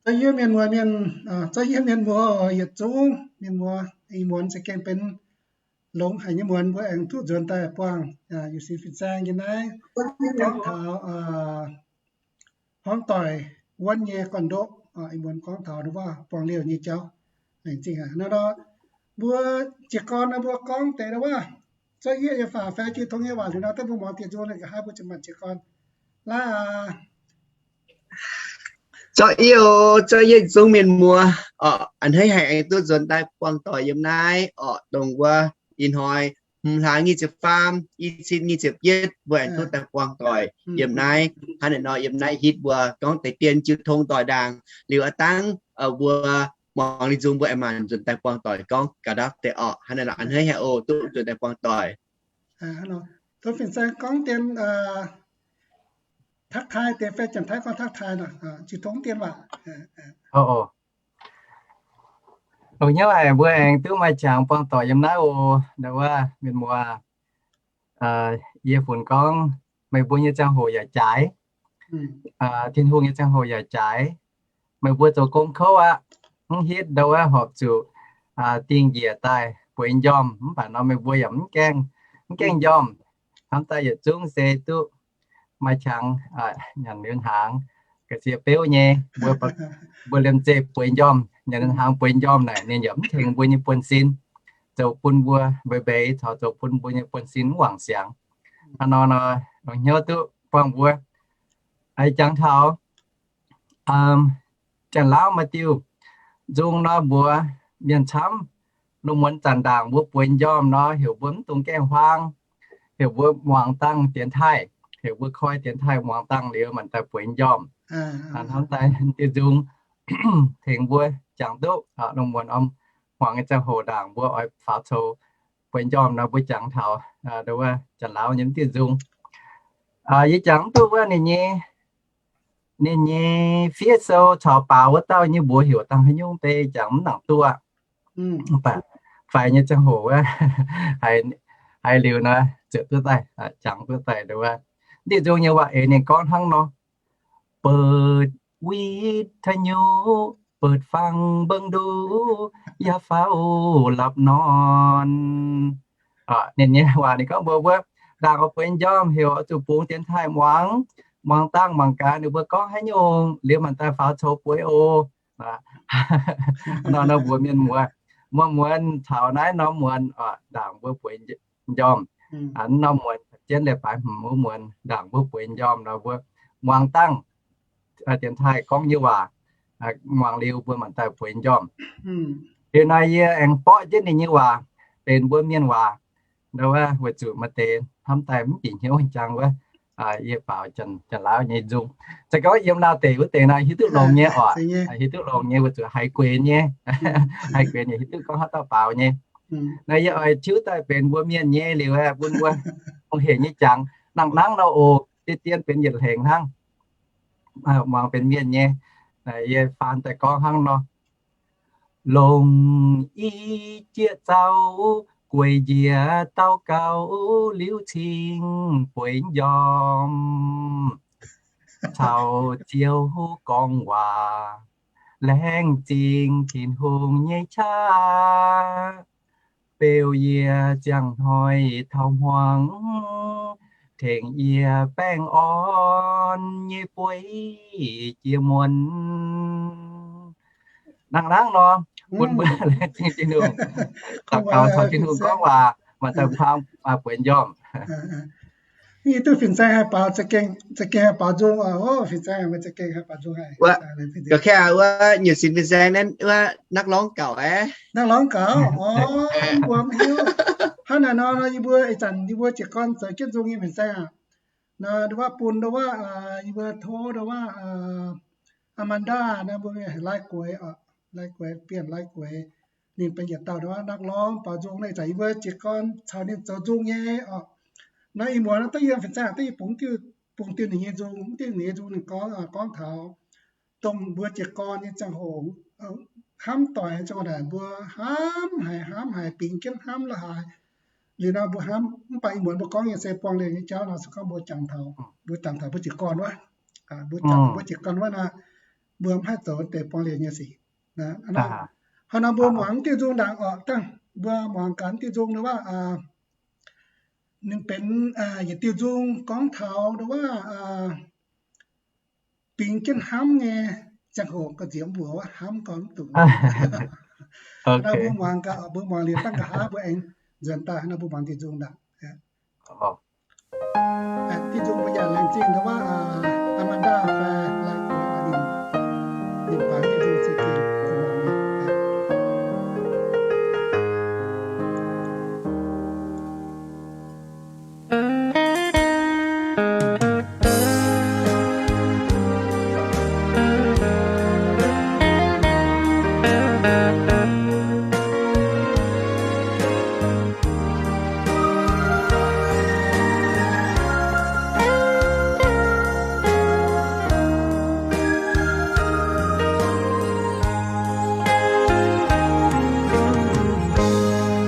Zorqv yie mienh muoz mienh, zorqv yie mienh muoz yietc zungv mienh muoz, ih muonz za'gengh benx longx haic nyei muonz, mbuo aengx duqv nzuonx daaih buangh Yu Sin fin-saeng yiem naaiv gorngv taux hmuangv doic wuonv nyei gorn-ndoqv. Ih muonz gorngv taux ndau wuov buangh liouh nyei jauv. Laengz zingh hnangv nor, mbuo jiez gorn nor mbuo gorngv deix ndau wuov, zorqv yie nyei faah fai jiu tong nyei waac liuz nor, daaih mbuo muangx dieh nzung ninh nqa'haav mbuo ziouc maanc jiez gorn. Laaix aac. Zorqv yie oc, zorqv yie zungv mienh muoz oc, a'hneiv haic aengx duqv nzuonx daaih buangh doic yiem naaiv oc, dongh wuov ih hnoi hmz hlaang nyic ziepc faam, i cin nyic ziepc yietv mbuo aengx duqv daaih buangh doic yiem naaiv. Hnangv naaiv nor yiem naaiv hitv mbuo gorngv deix dien jiu tong doic ndaangc liuz a'dangv mbuo muangx liuz nzung mbuo aengx maanc nzuonx daaih buangh doic gorngv ga'ndapv deix oc. Hnangv naaiv nor a'hneiv haic oc, duqv nzuonx daaih buangh doic. Tov fin-saeng gorngv dien ทักทาย deix fai Janx-Taiv gorngv ทักทาย nor, jiu tong dien waac. Longx hnyouv haic mbuo aengx duqv maaih qangx buangh doic yiem naaiv oc. Ndau wuov mienh muoz, yie funx gorngv meih mbuo nyei ziangh hoc yaac jaaix, Tin-Hungh nyei ziangh hoc yaac jaaix. Meih mbuo zoux gong kouv aqv, mv hitv ndau wuov horpc zuqc dingh njiec daaih bueix njormh. Mv baac nor meih mbuo yaac mv gaengh, mv gaengh njormh. Hnamv daaih yietc zungv se duqv maaih qangx nyanc liuz hnaangx, ga'sie beuv nyei. Mbuo liemh zeih bueix njormh, nyanc liuz hnaangx bueix njormh naaic, ninh yaac mv tengx mbuo nyei buonv-sin, zoux bun mbuo mbeix mbeix caux zoux bun mbuo nyei buonv-sin mv wangc siangx. Hnangv nor nor, longx hnyouv duqv buangh mbuo. Ih jangx taux Janx-Lauv maaih diuh nzung nor mbuox mienh camv, lungh muonz zanc ndaangc mbuo bueix njormh nor heuc mbuo mv dungx gaengh huaang, heuc mbuo muangx dangh dienx taaih, heuc mbuo koi dienx taaih muangx dangh liuz maanc daaih bueix njormh. Hnamv daaih diuh nzung tengx mbuo jangx duqv lungh muonz oix hmuangx nyei ziangh hoc ndaangc mbuo oix faaux coux bueix njormh nor mbuo jangx taux Janx-Lauv nyei diuh nzung. Yie jangx mv duqv wuov ninh nyei, ninh nyei fiev sou caux baaux wuov dauh nyei mbuox heuc dangh haaix nyungc, beiv jangx mv nangc duqv. Mv baac faix nyei ziangh hoc wuov, haiz liuz nor ziouc duqv daaih jangx duqv daaih wuov. Diuh nzung nyei waac eix ninh gorngv hnangv nor: เปิดวิทยุ เปิดฟังเบิ่งดู อย่าเฝ้าหลับนอน. Ninh nyei waac ninh gorngv mbuox mbuo, ndaangc oix bueix njormh heuc oix zuqc bungx dienx taaih muangx, muangx dangh mangc gaax ninh mbuo gorngv haaix nyungc liuz maanc daaih faaux coux bueix oc. Nor nor mbuox mienh muoz, muoz-muonz taux naaiv norm muonz ndaangc mbuo bueix njormh. Norm muonz jienv leiz-baaix hmz wuov muonz ndaangc mbuo bueix njormh nor mbuo muangx dangh dienx taaih gorngv nyei waac, muangx liuz mbuo maanc daaih bueix njormh. Liuz nor yie aengx borqv jienv ninh nyei waac benx mbuo mienh waac. Ndau wuov weic zuqc maaih deix hnamv daaih mv bieqc hnyouv jangx wuov, yie baaux Janx-Lauv nyei nzung. Se gorngv yiem Laauh deic wuov deix nor hiuv duqv longx nyei oc. Hiuv duqv longx nyei weic zuqc haiz gueix nyei. Haiz gueix nyei hiuv duqv gorngv haaix dauh baaux nyei. Naaiv yie oix tiuv daaih benx mbuo mienh nyei liuz bun mbuo ong-hec nyei jangx. Nangh nangv nor oc, deix dien benx yietc hlengc hnangv. Muangx benx mienh nyei. Yie faan daaih gorngv hnangv nor. Longc i jieqv zaux gueic njiec daux gaux liuz cingx bueix njormh, caux Ziouv gorngv waac, laengz zingh Tin-Hungh nyei qaqv, beu yie ziangh hnoi taux hmuangx, tengx yie baengh orn nyei bueix jiex muonz. Nangh nangv nor, bun mbuo laengz zingh Tin-Hungh, daux gaux caux Tin-Hungh gorngv waac, maanc daaih bueix njormh. Yie duqv fin-saeng haih baaux, za'gengh haih baaux nzung oc. Fin-saeng meih za'gengh haih baaux nzung haic. Ga'keng wuov nyutc sin fin-saeng naaiv wuov นักร้องเก่า aqv. นักร้องเก่า oc, mbuo mv hiuv. Hnangv naaic nor, yie mbuo ih zanc yie mbuo jiez gorn zoux jienv nzung nyei fin-saeng aac, ndau wuov bun ndau wuov yie mbuo tov ndau wuov Amanda naaiv mbuo mienh lai-gueix oc, lai-gueix, bienh lai-gueix. Ninh benx yietc dauh ndau wuov นักร้อง baaux nzung naaiv, ih zanc yie mbuo jiez gorn caux ninh zoux nzung nyei oc. Naaiv ih muonz naaiv da'yie fin-saeng da'yie bungx diuh, bungx diuh ninh nyei nzung, diuh ninh nyei nzung ninh gorngv, gorngv taux dongh mbuo jiez gorn nyei ziangh hoc, hnamv doic ziangh hoc naaic mbuo hnamv haic, hnamv haic, bingx jienv hnamv la'haaix. Liuz nor mbuo hnamv, mv baac ih muonz mbuo gorngv nyei se buangh liouh nyei jauv nor se gorngv mbuo jangx taux, mbuo jangx taux mbuo jiez gorn wuov, mbuo jangx taux mbuo jiez gorn wuov nor, mbuo mv haih zoux deix buangh liuz nyei sic. Hnangv nor mbuo muangx diuh nzung ndaangc oc, dangh mbuo muangx gaax diuh nzung nor waac, ninh benx yietc diuh nzung gorngv taux nor waac bingx jienv hnamv nyei ziangh hoc, ga'nziex mbuox wuov hnamv gorngv mv dungx. Mbuo muangx gaax, mbuo muangx liuz dangh nqa'haav mbuo aengx nzuonx daaih. Nor mbuo muangx diuh nzung ndaangc. Diuh nzung mbuo yaac laengz zingh nor waac Amanda fai Lai Guoqv ninh, ninh baaux diuh nzung za'gengh muangx nyei.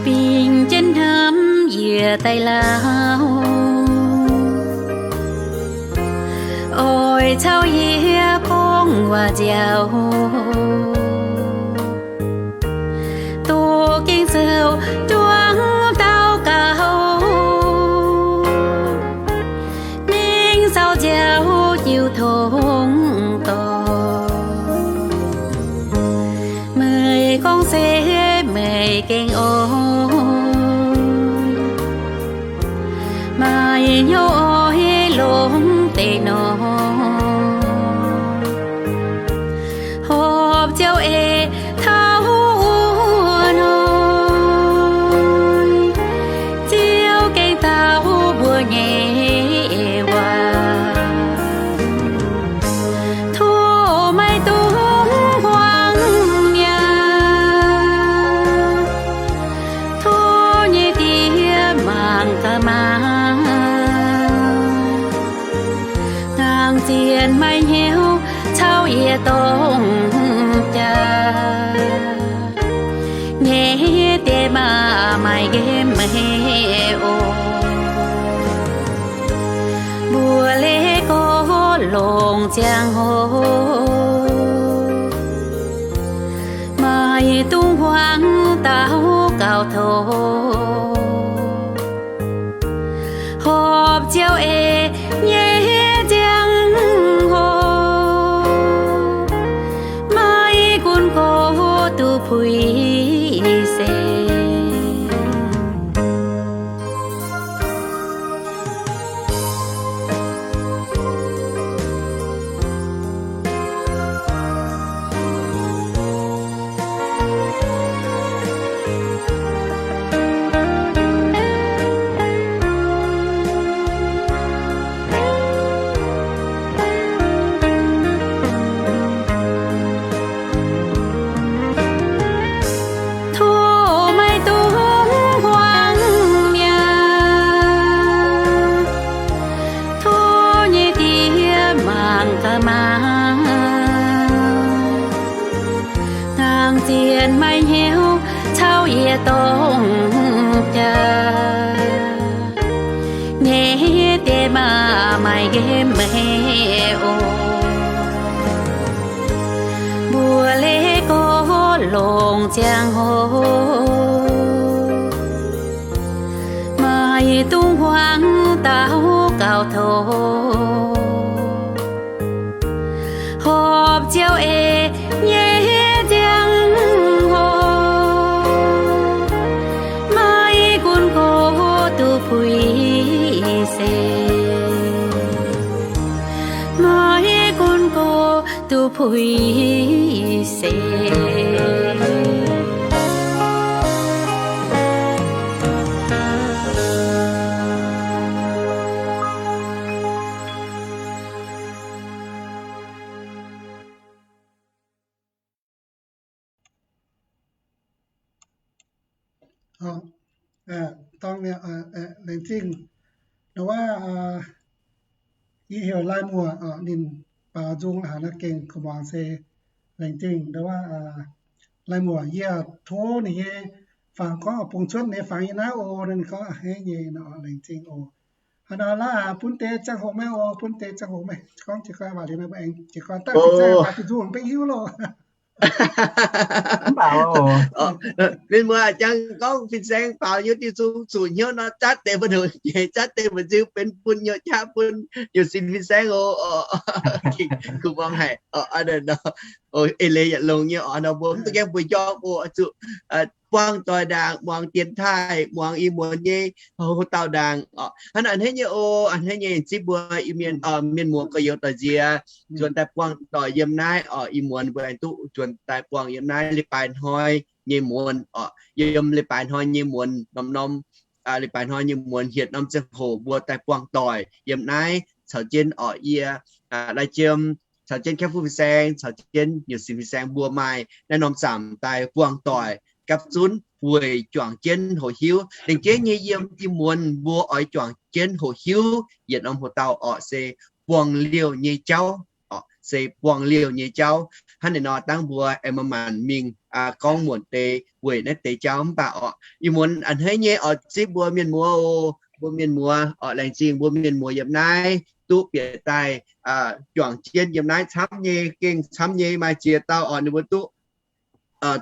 Bingx jienv hnamv yie daaih lauh, oix caux yie gorngv waac nziaauc, doqc Ging-Sou, juangc daux gaux, mingh caux nziaauc jiu tong dorngh. Meih gorngv se meih gengh oix, maaih hnyouv oix longx deix nor, horpc ziouc eix taux wuov hnoi, Ziouv gengh dau mbuo nyei waac. Tov maiv dungx huangv mi'aqv. Tov nyei Diex mangc gaax maah! Nangc zienh maaih hnyouv caux yie dongh jaax. Nyei diex maac maaih nqemh haic oc. Mbuo leiz gorx longc ziangh hoc, maaih dungx huangv daux gaux tov. Horpc ziouc eix nyei ziangh hoc, maaih gunv gox duqv puix seix. Tov maiv dungx huangv mi'aqv. Tov nyei Diex mangc gaax maah! Nangc zienh maaih hnyouv caux yie dongh jaax. Nyei diex maac maaih nqemh haic oc. Mbuo leiz gorx longc ziangh hoc, maaih dungx huangv daux gaux tov. Horpc ziouc eix nyei ziangh hoc, maaih gunv gox duqv puix seix. Maaih gunv gox duqv puix seix. Dorngx, laengz zingh. Nor waac yie heuc Lai Muoc, ninh baaux nzung haaix nor gengh kuv muangx se laengz zingh. Nor waac Lai Muoc, yie tov ninh nyei fangx gorngv bungx cuotv ninh nyei fangx yie naaiv oc. Ninh gorngv a'hneiv nyei nor, laengz zingh oc. Aa, bun deix ziangh hoc meih oc, bun deix ziangh hoc meih gorngv jiez gorn waac liuz meih mbuo aengx jiez gorn daaih fih zaih baac Tin-Hungh mbenc hiuv loh. Mv baac oc, mienh muoz jangx gorngv fin-saeng faaux hnyouv diuh zungv zuqc hnyouv nor, zatv deix mbu'ndongx jiex, zatv deix mbu'nziu benx bun nyuoqc qaqv bun nyuoqc sin fin-saeng oc. Kuv muangx haic, eix leiz yietc longx nyei oc. Nor mbuo mv duqv gaengh mbuo njormh oc, zuqc buangh doic ndaangc, muangx dienx taaih, muangx ih muonz nyei houx dauh ndaangc oc. Hnangv naaic a'hneiv nyei oc, a'hneiv nyei zipv mbuo Iu-Mienh, mienh muoz gorx-youz doic nziex nzuonx daaih buangh doic yiem naaiv oc. Ih muonz mbuo aengx duqv nzuonx daaih buangh yiem naaiv leiz-baaix hnoi nyei muonz oc. Yiem leiz-baaix hnoi nyei muonz norm-norm, leiz-baaix hnoi nyei muonz hietc norm ziangh hoc mbuo daaih buangh doic yiem naaiv caux jienv oc. Yie, Lai Jiem, caux jienv Kepv Fuqv fin-saeng caux jienv Nyuoqc Sin fin-saeng mbuo maaih naaiv norm zaamc daaih buangh doic gapv zunv weic juangc jienv hoqc hiuv. Lengc jeiv nyei yiem ih muonz mbuo oix juangc jienv hoqc hiuv yietc norm houx dauh oc, se buangh liouh nyei jauv oc, se buangh liouh nyei jauv. Hnangv naaic nor dangv mbuo aengx manc-manc mingh gorngv muonc deix weic naaiv deix jauv mv baac oc, ih muonz a'hneiv nyei oc, zipv mbuo mienh muoz oc, mbuo mienh muoz oc, laengz zingh mbuo mienh muoz yiem naaiv duqv bieqc daaih juangc jienv yiem naaiv camv nyei, gengh camv nyei maaih ziex dauh oc, ninh mbuo duqv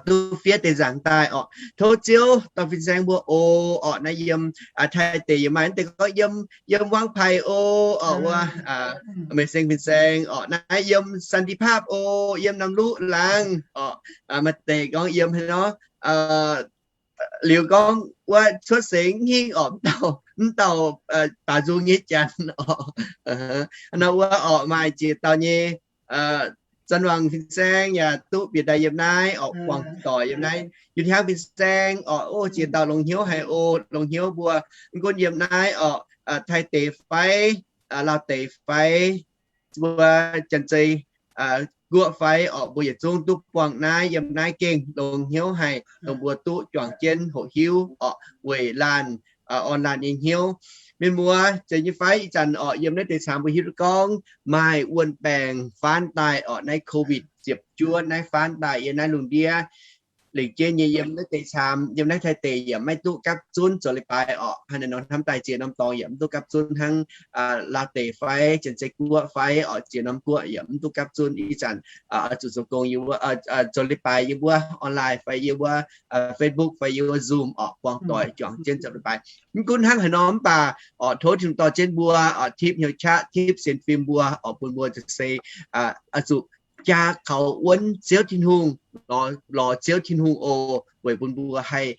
duqv fiev deix nzaangc daaih oc. Tov Ziouv dorh fin-saeng mbuo oc. Oc, naaiv yiem Taiv deic yiem maaih deix gorngv yiem, yiem Wangv Paic oc. Oc, wuov Meic Seng fin-saeng oc, naaiv yiem San Di Paapv oc, yiem Namv Luqv laangz oc. Maaih deix gorngv yiem haaix nor, liuz gorngv wuov cuotv seix hingv oc, mv dauh, mv dauh baac nzung nyei janx oc. Nor wuov oc, maaih ziex dauh nyei Zanc Wangc fin-saeng yaac duqv bieqc daaih yiem naaiv oc, buangh doic yiem naaiv. Yiem Hiaangv fin-saeng oc, o, ziex dauh longx hnyouv haic oc, longx hnyouv mbuo. Mv gunv yiem naaiv oc, Taiv deic fai, Laauv deic fai, mbuo Janx-Zei Guoqv fai oc, mbuo yietc zungv duqv buangh naaiv, yiem naaiv gengh longx hnyouv haic, dongh mbuo duqv juangc jienv hoqc hiuv oc, weic laanh, orn laanh nyei hnyouv. Mienh muoz, zeiz nyei fai ih zanc oc, yiem naaiv deix caangx mbuo hiuv duqv gorngv maaih wuon-baengc faanv daaih oc, naaiv COVID ziepc juov naaiv faanv daaih yiem naaiv lungh ndiev. Lengc jeiv nyei yiem naaiv deix caangx, yiem naaiv Taiv deic yaac maiv duqv gapv zunv zoux leiz-baaix oc. Hnangv naaiv nor hnamv daaih ziex norm dorngx yaac mv duqv gapv zunv hnangv, Laauv deic fai, Janx-Zei Guoqv fai oc, ziex norm guoqv yaac mv duqv gapv zunv. Ih zanc zuqc zoux gong yiem wuov, zoux leiz-baaix yiem wuov online fai yiem wuov Facebook fai yiem wuov Zoom oc, buangh doic juangc jienv zoux leiz-baaix. Mv gunv hnangv haaix nor mv baac oc, tov Tin-Hungh dorh jienv mbuo oc, tipv hnyouv qaqv, tipv sienx fim mbuo oc, bun mbuo se zuqc jaa kaux wuonv Ziouv Tin-Hungh, lorz Ziouv Tin-Hungh oc, weic bun mbuo haih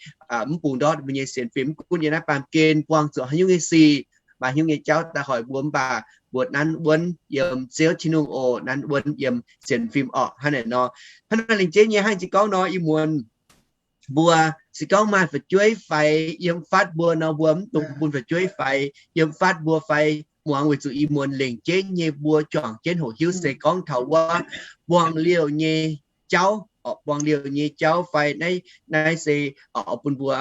mv bungx ndortv mbuo nyei sienx fim. Mv gunv yiem naaiv baamh gen buangh zuqc haaix nyungc nyei sic, maaih haaix nyungc nyei jauv daaih hoic mbuo mv baac mbuo nanv wuonv yiem Ziouv Tin-Hungh oc, nanv wuonv yiem sienx fim oc. Hnangv naaic nor, hnangv naaiv lengc jeiv nyei hnangv jiex gorngv nor, ih muonz mbuo se gorngv maaih fu'jueiv faix yiem fatv mbuo nor, mbuo mv dungx bun fu'jueiv faix yiem fatv mbuo fai muangx, weic zuqc ih muonz lengc jeiv nyei mbuo juangc jienv hoqc hiuv se gorngv taux wuov buangh liouh nyei jauv oc, buangh liouh nyei jauv fai naaiv, naaiv se oc bun mbuo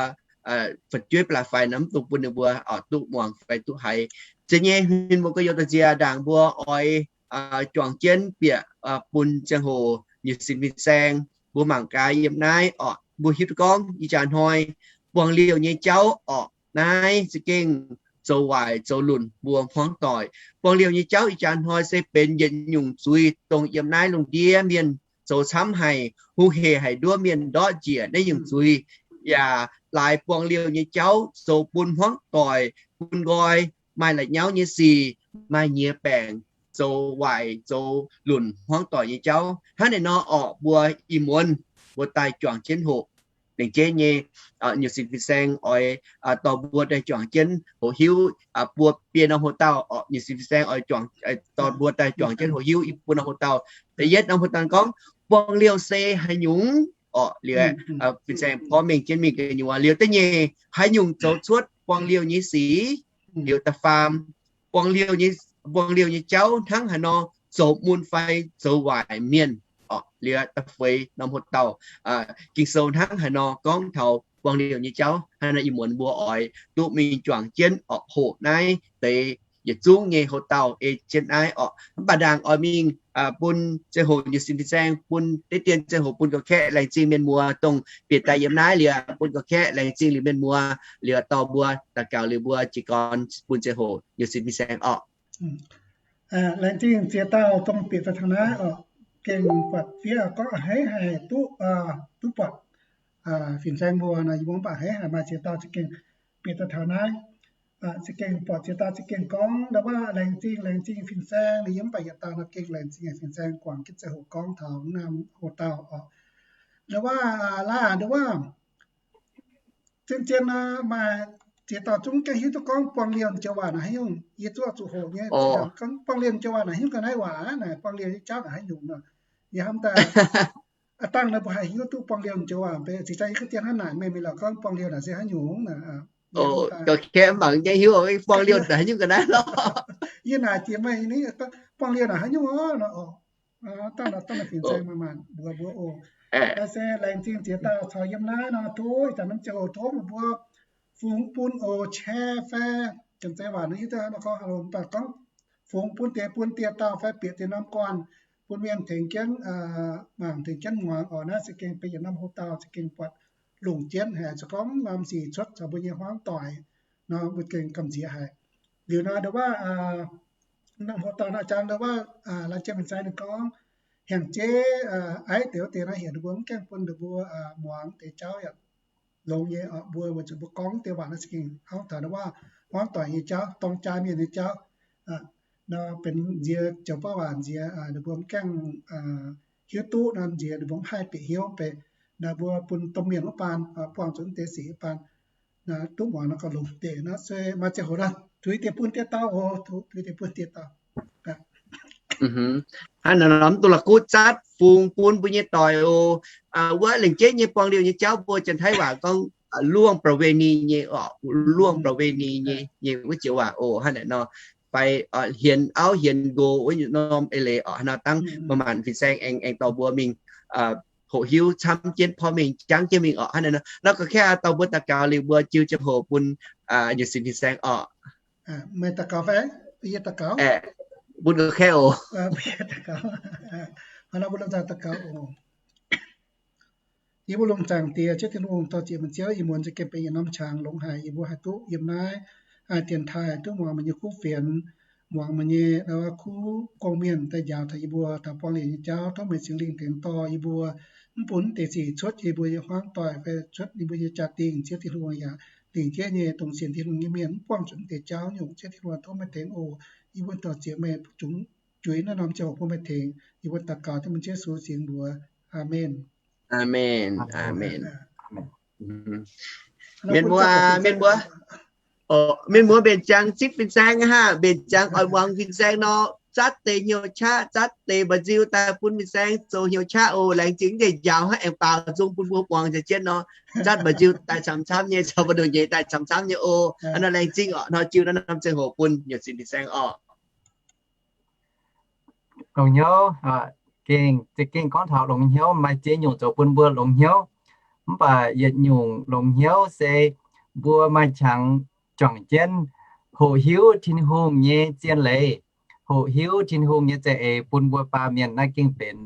fu'jueiv ba'laqc faix nor mv dungx bun ninh mbuo oc duqv muangx fai duqv haiz. Zeiz nyei, mienh muoz gorx-youz doic nziex ndaangc mbuo oix juangc jienv bieqc bun ziangh hoc nyei sin fin-saeng, mbuo mangc gaax yiem naaiv oc, mbuo hiuv duqv gorngv ih jaax hnoi buangh liouh nyei jauv oc, naaiv za'gengh zoux waaic zoux lunc mbuo hmuangv doic. Buangh liouh nyei jauv ih jaax hnoi se benx yietc nyungc zuiz dongh yiem naaiv lungh ndiev mienh zoux camv haic, hungh hec haic nduov mienh ndortv njiec naaiv nyungc zuiz. Yaac laaix buangh liouh nyei jauv zoux bun hmuangv doic, bun nqoi, maaih la'nyauv nyei sic, maaih nyiex baengc, zoux waaic zoux lunc hmuangv doic nyei jauv. Hnangv naaic nor orqc, mbuo ih muonz mbuo daaih juangc jienv hoqc, lengc jeiv nyei nyuoqc sin fin-saeng oix dorh mbuo daaih juangc jienv hoqc hiuv buo biei norm hoc dauh orqc. Nyuoqc sin fin-saeng oix dorh mbuo daaih juangc jienv hoqc hiuv i buo norm hoc dauh. Da'yietv norm hoc dauh gorngv, buangh liouh se haaix nyungc orqc? Liuz fin-saeng porv mengh jienv mingh gu'nyuoz liuz da'nyeic, haaix nyungc zoux cuotv buangh liouh nyei sic? Liuz da'faam, buangh liouh nyei, buangh liouh nyei jauv hnangv haaix nor, zoux mun fai zoux waaic mienh orqc? Liuz da'feix norm hoc dauh, Ging-Sou hnangv haaix nor gorngv taux buangh liouh nyei jauv? Hnangv naaic ih muonz mbuo oix duqv mingh juangc jienv orqc, hoqc naaiv deix yietc zungv nyei houx-dauh ei jienv naaiv orqc. Mv baac ndaangc oix mingh bun ziangh hoc nyei sin fin-saeng, bun deix dien ziangh hoc bun gorx-kaeqv laengz zingh mienh muoz dongh bieqc daaih yiem naaiv liuz, bun gorx-kaeqv laengz zingh liuz mienh muoz liuz dorh mbuo daux gaux liuz mbuo jiez gorn bun ziangh hoc nyei sin fin-saeng orqc. Laengz zingh ziex dauh dongh bieqc daaih taux naaiv orqc, gengh buatc fiev gorngv a'hneiv haic duqv, duqv buatc fin-saeng mbuo nor, yie mbuo mv baac a'hneiv haic maaih ziex dauh za'gengh bieqc daaih taux naaiv. Za'gengh buatc ziex dauh za'gengh gorngv ndau wuov laengz zingh, laengz zingh fin-saeng, yie mv baac yietc dauh nor gengh laengz zingh fin-saeng guangc jienv ziangh hoc gorngv taux naaiv houx-dauh orqc. Ndau wuov, laaix ndau wuov zien-zien nor maaih ziex dauh zungv gengh hiuv duqv gorngv buangh liouh joux waac naaic haaix nyungc. Yie zuoqv zuqc hoqc nyei, buangh liouh joux waac naaic haaix nyungc ga'naaiv waac naaic, buangh liouh nyei jauv naaic haaix nyungc nor. Yie hnamv daaih aav dangh nor mbuo haih hiuv duqv buangh liouh joux waac, mv baac ziex jaax yie ga'dien hnangv naaic, meih mingh lorqc gorngv buangh liouh naaic se haaix nyungc. Gorx-kaeqv mangc nyei hiuv buangh liouh naaic haaix nyungc ga'naaiv lorqc. Yie naaic jiex meih ni, buangh liouh naaic haaix nyungc orqc nor. Dangh nor dangh fin-saeng maaih maanc mbuox mbuo oc. Naaiv se laengz zingh ziex dauh caux yiem naaiv nor, tov ih zanc norm ziangh hoc tov meih mbuo fungx bun oc, share fai janx-zei waac nor hiuv duqv nor gorngv haaix longx, mv baac gorngv fungx bun deix bun dieh dauh fai bieqc deix norm guanh, bun mienh tengx jienv mangc, tengx jienv muangx orqc. Naaiv se gengh benx yietc norm houx-dauh se gengh buatc longc jienv haic, se gorngv norm sic cuotv caux mbuo nyei hmuangv doic nor, mbuo gengh gamh nziex haic. Liuz nor ndau wuov norm houx-dauh naaiv jangx ndau wuov laengz zingh fin-saeng ninh gorngv, hnyangx-jeiv aiv deix wuov deix naaiv heuc ninh mbuo mv gaengh bun ninh mbuo muangx deix jauv yaac longx nyei. Mbuo weic zuqc mbuo gorngv deix waac naaiv se gengh gorngv taux ndau wuov hmuangv doic nyei jauv, dorng jaa mienh nyei jauv. Nor benx nziex joux bauv waac nziex, ninh mbuo mv gaengh hiuv duqv nor nziex ninh mbuo mv haih bieqc hnyouv, benx naaiv mbuo bun domh mienh wuov baan buangh zuqc deix sic wuov baan duqv muangx nor gauh longx deix. Naaiv se maaih ziangh hoc nor tuix deix bun dieh dauh oc, tuix deix bun dieh dauh. Hnangv naaiv nor mv dungx la'kuqv zatv fungx bun mbuo nyei doic oc. Wuov lengc jeiv nyei buangh liouh nyei jauv mbuo Janx-Taiv waac gorngv ล่วงประเวณี nyei orqc, ล่วงประเวณี nyei, nyei wuov joux waac oc. Hnangv naaiv nor fai hienx auv hienx nqox wuov norm eix leiz orqc. Hnangv nor dangh maaih maanc fin-saeng aengx, aengx dorh mbuo mingh hoqc hiuv camv jienv porv mengh jangv jienv mingh orqc. Hnangv naaiv nor, nor gorngv kaeqv dorh mbuo daux gaux liuz mbuo jiu ziangh hoc bun nyei sin fin-saeng orqc. Meih daux gaux fai? Yie daux gaux. Bun gorngv kaeqv oc. Hnangv nor mbuo lomh nzoih daux gaux oc. Yie mbuo longx zaangc Diex, Ziouv Tin-Hungh, dor-ziec meih Ziouv, ih muonz za'gengh benx yietc norm qangx longx haic, yie mbuo haih duqv yiem naaiv, haih dienx taaih duqv muangx meih nyei kuv fienx, muangx meih nyei kuv gong-mienh daaih njaaux taux yie mbuo taux buangh liouh nyei jauv. Tov meih Singx Lingh tengx dorh yie mbuo, mv bun deix sic cuotv yie mbuo nyei hmuangv doic fai cuotv yie mbuo nyei jaa-dingh. Ziouv Tin-Hungh yaac lingc jeiv nyei dongh sienx Tin-Hungh nyei mienh mv buangh zuqc deix jauv nyungc. Ziouv Tin-Hungh, tov meih tengx oc. Yie mbuo dor-ziec meih zungv juix naaiv norm ziangh hoc bun meih tengx. Yie mbuo daux gaux dengv mbuo Yesu singx mbuox. Aamen. Aamen. Aamen. Mienh muoz, mienh muoz, mienh muoz mbenc ziangx zipv fin-saeng hnangv, mbenc ziangx oix muangx fin-saeng nor, zatv deix hnyouv qaqv, zatv deix mba'nziu daaih bun fin-saeng zoux hnyouv qaqv oc. Laengz zingh deix njaaux hnangv aengx baaux nzung bun mbuo muangx nzengc jienv nor, zatv mba'nziu daaih camv-camv nyei, caux mba'ndoqc nyeic daaih camv-camv nyei oc. Hnangv nor laengz zingh oc. Hnoi jiu naaiv norm ziangh hoc bun nyei sin fin-saeng oc. Longx hnyouv, gengh, za'gengh gorngv taux longx hnyouv, maaih ziex nyungc zoux bun mbuo longx hnyouv. Mv baac yietc nyungc longx hnyouv se mbuo maaih qangx juangc jienv hoqc hiuv Tin-Hungh nyei zien leiz, hoqc hiuv Tin-Hungh nyei za'eix bun mbuo baamh mienh. Naaiv gengh benx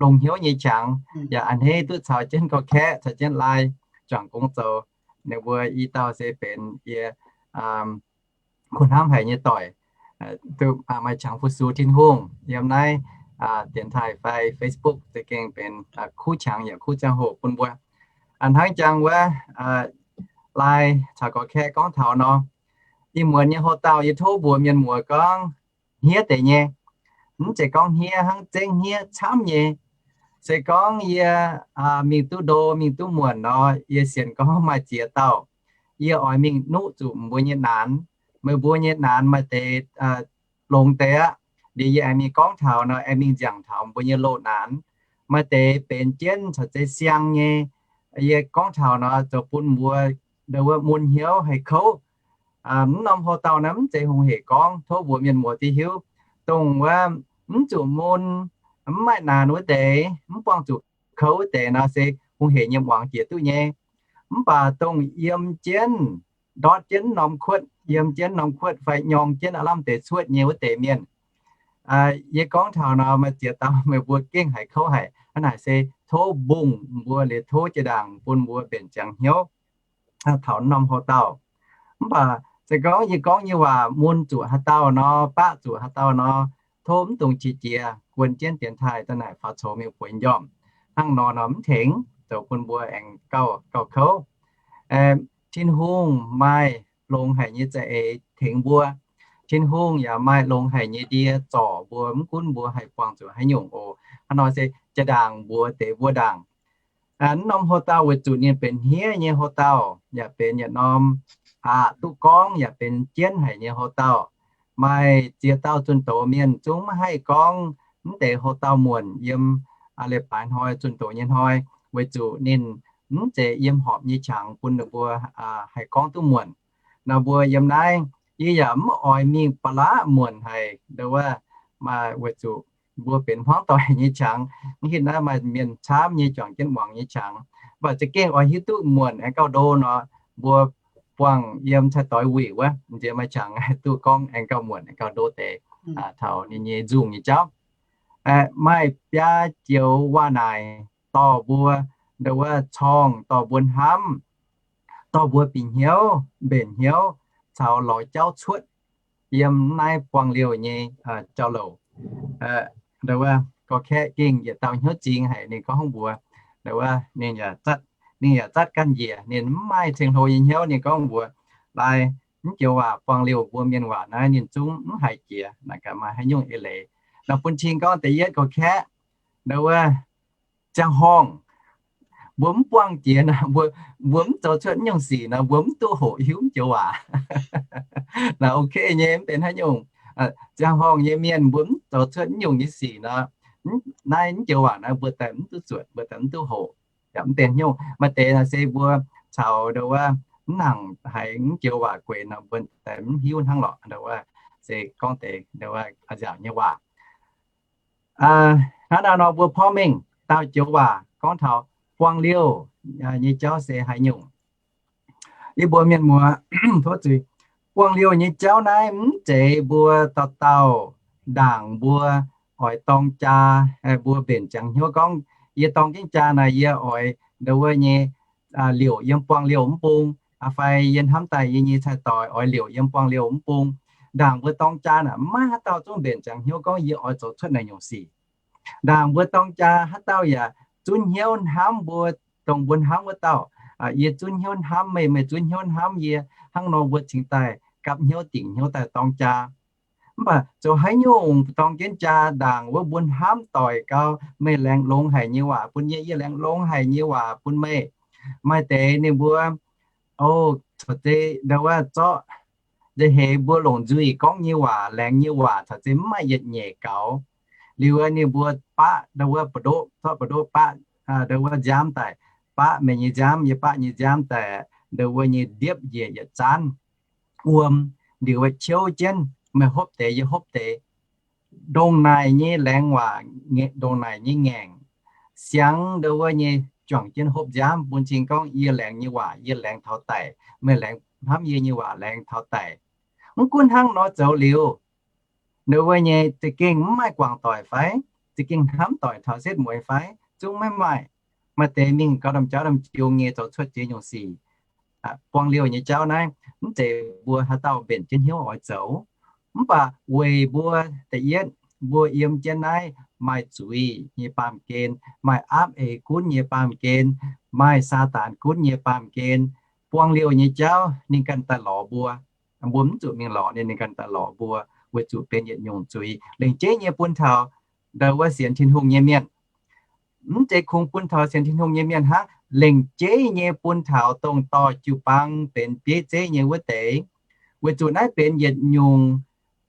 longx hnyouv nyei qangx. Yaac a'hneiv duqv caux jienv gorx-kaeqv, caux jienv laai juangc gong zoux. Ninh mbuo i dauh se benx yie kuh hnamv haic nyei doic, duqv maaih qangx fu-sux Tin-Hungh yiem naaiv dienx taaih fai Facebook, za'gengh benx kuv qangx yaac kuv ziangh hoc bun mbuo. A'hneiv jangx wuov, laai caux gorx-kaeqv gorngv taux nor, ih muonz nyei houx-dauh yie tov mbuox mienh muoz gorngv hniev deix nyei. Mv zeiz gorngv hniev hnangv zengv hniev camv nyei. Se gorngv yie mingh duqv ndo, mingh duqv muonc nor, yie sienx gorngv maaih ziex dauh yie oix mingh nuqv zuqc mbuo nyei naanx. Meih mbuo nyei naanx maaih deix longx deix aqv. Liuz yie aengx mingh gorngv taux nor, aengx mingh nziangc taux mbuo nyei loz-naanx. Maaih deix benx jienv caux zeiv siang nyei. Yie gorngv taux nor, zoux bun mbuo ndo wuov mun hnyouv haih kouv. Mv norm houx-dauh naaiv mv zeiz hungh hec gorngv, tov mbuox mienh muoz duqv hiuv. Dongh wuov mv zuqc mun, mv maaih naanx wuov deix, mv buangh zuqc kouv wuov deix nor se hungh hec nyei muangx jiex duqv nyei. Mv baac dongh yiem jienv ndortv jienv norm kuotv, yiem jienv norm kuotv fai nyorng jienv aav lamh deix cuotv nyei wuov deix mienh. Yie gorngv taux nor, maaih ziex dauh meih mbuo gengh haiz kouv haic. Hnangv naaic se tov mbungh mbuo liuz tov jiex ndaangc bun mbuo mbenc ziangx hnyouv taux norm houx-dauh. Mv baac se gorngv yie gorngv nyei waac mun zuqc haaix dauh nor, baqv zuqc haaix dauh nor, tov mv dungx qiex jiez, guon jienv dienx taaih daaih naaic faaux coux mingh bueix njormh. Hnangv nor nor mv tengx, zoux bun mbuo aengx gauh, gauh kouv. Tin-Hungh maaih longx haic nyei za'eix tengx mbuo. Tin-Hungh yaac maaih longx haic nyei ndie zorc mbuo, mv gunv mbuo haih buangh zuqc haaix nyungc oc. Hnangv nor se jiex ndaangc mbuox deix mbuo ndaangc, mv norm houx-dauh weic zuqc ninh benx hniev nyei houx-dauh, yaac benx yietc norm aqc duqv gorngv yaac benx jienv haic nyei houx-dauh. Maaih ziex dauh zunh doz mienh zungv maiv haih gorngv mv deix houx-dauh muonc yiem leiz-baaix hnoi zunh doz nyei hnoi, weic zuqc ninh mv zeiz yiem horpc nyei qangx bun ninh mbuo haih gorngv duqv muonc. Nor mbuo yiem naaiv, yie yaac mv oix mingh ba'laqv muonc haic, ndo wuov, weic zuqc mbuo benx hmuangv doic nyei qangx. Mv hitv naaiv maaih mienh camv nyei juangc jienv muangx nyei qangx, mv baac za'gengh oix hiuv duqv muonc aengx gauh ndo nor, mbuo buangh yiem cai-doix wuic wuov, nziex maaih qangx duqv gorngv aengx gauh muonc aengx gauh ndo deix taux ninh nyei nzungh nyei jauv. Maaih biaa joux waac naaic dorh mbuo, ndo wuov, corngh, dorh mbuo hnamv, dorh mbuo bieqc hnyouv, mbenc hnyouv, caux lorz jauv cuotv yiem naaiv buangh liouh nyei jauv-louc. Ndo wuov, gorx-kaeqv gengh yietc dauh hnyouv zingx haic, ninh gorngv mbuox, ndo wuov, ninh yaac zatv ganh njiec, ninh mv maaih ceng-hlo nyei hnyouv, ninh gorngv mbuox, Laai, mv joux waac buangh liouh mbuo mienh waac naaiv ninh zungv mv haiz jiex, naaic gaax maaih haaix nyungc eix leiz. Nor bun cing gorngv da'yietv gorx-kaeqv, ndo wuov, ziangh horngh mbuo mv buangh jiex nor, mbuo, mbuo mv zoux cuotv nyungc sic nor, mbuo mv duqv hoqc hiuv mv joux waac. Naaic ok nyei, mv benx haaix nyungc. Ziangh horngh nyei mienh mbuo mv zoux cuotv nyungc nyei sic nor, naaiv mv joux waac naaiv mbuo daaih mv duqv zuotc, mbuo daaih mv duqv hoqc. Yaac mv benx nyungc. Maaih deix naaic se mbuo caux ndo wuov mv nangc haiz mv joux waac gueix nor, mbuo daaih mv hiuv hnangv lorqc. Ndo wuov se gorngv deix ndo wuov nziaauc nyei waac. Hnangv naaiv nor mbuo porv mengh daauh joux waac gorngv taux buangh liouh nyei jauv se haaix nyungc. Yie mbuox mienh muoz, tov zuiz, buangh liouh nyei jauv naaiv mv zeiz mbuo dauh dauh ndaangc mbuo oix dorng jaa, mbuo mbenc ziangx hnyouv gorngv, yie dorng jienv jaa naaic yie oix ndo wuov nyei liouc yiem buangh liouh mv bung, fai yie hnamv daaih yie nyei cai-doix oix liouc yiem buangh liouh mv bung. Ndaangc mbuo dorng jaa naaic maiv haaix dauh zungv mbenc ziangx hnyouv gorngv yie oix zoux cuotv naaic nyungc sic. Ndaangc mbuo dorng jaa haaix dauh yaac zunv hnyouv hnamv mbuo, dongh mbuo hnamv wuov dauh. Yie zunv hnyouv hnamv meih, meih zunv hnyouv hnamv yie, hnangv nor mbuo cingx daaih gapv hnyouv dingc hnyouv daaih dorng jaa. Mv baac zoux haaix nyungc dorng jienv jaa, ndaangc wuov mbuo hnamv doic gau, meih laengz longx haic nyei waac bun yie, yie laengz longx haic nyei waac bun meih. Maaih deix ninh mbuo, o, caux zeiz ndo wuov zorqv nza'heix mbuo longc nzuih gorngv nyei waac, laengz nyei waac caux zeiz mv maaih yietc nyeic gaux. Liuz ninh mbuo baqv ndo wuov ba'ndoqv, zorqv ba'ndoqv baqv ndo wuov nziaamv daaih, baqv meih nyei nziaamv, yie baqv nyei nziaamv daaih, ndo wuov nyei ndiepv njiec yietc zaanv wuom, liuz ciouv jienv, meih hopv deix, yie hopv deix. Ndongc naaic nyei laengz waac, ndongc naaic nyei ngaengc, siangx ndo wuov nyei juangc jienv hopv nziaamv bun cing gorngv yie laengz nyei waac yie laengz taux daic, meih laengz hnamv yie nyei waac laengz taux daic. Mv gunv hnangv nor zoux liuz, ndo wuov nyei za'gengh mv maaih guangc doic fai? Za'gengh hnamv doic taux setv mueiz fai? Zungv maiv maaih. Maaih deix mingh gauh domh jauv domh jiu nyei zoux cuotv ziex nyungc sic. Buangh liouh nyei jauv naaiv mv zeiz mbuo haaix dauh mbenc jienv hnyouv oix zoux. Mv baac weic mbuo da'yietv, mbuo yiem jienv naaiv maaih zuiz nyei baamh gen, maaih aapv eix gunv nyei baamh gen, maaih Saadaan gunv nyei baamh gen, buangh liouh nyei jauv ninh ganh daaih lorz mbuo. Mbuo mv zuqc mingh lorz ninh, ninh ganh daaih lorz mbuo, weic zuqc benx yietc nyungc zuiz lengc jeiv nyei bun taux ndo wuov sienx Tin-Hungh nyei mienh. Mv zeiz kungx bun taux sienx Tin-Hungh nyei mienh hnangv, lengc jeiv nyei bun taux dongh dorh jiu-baang benx bieiv zeiv nyei wuov deix. Weic zuqc naaiv benx yietc nyungc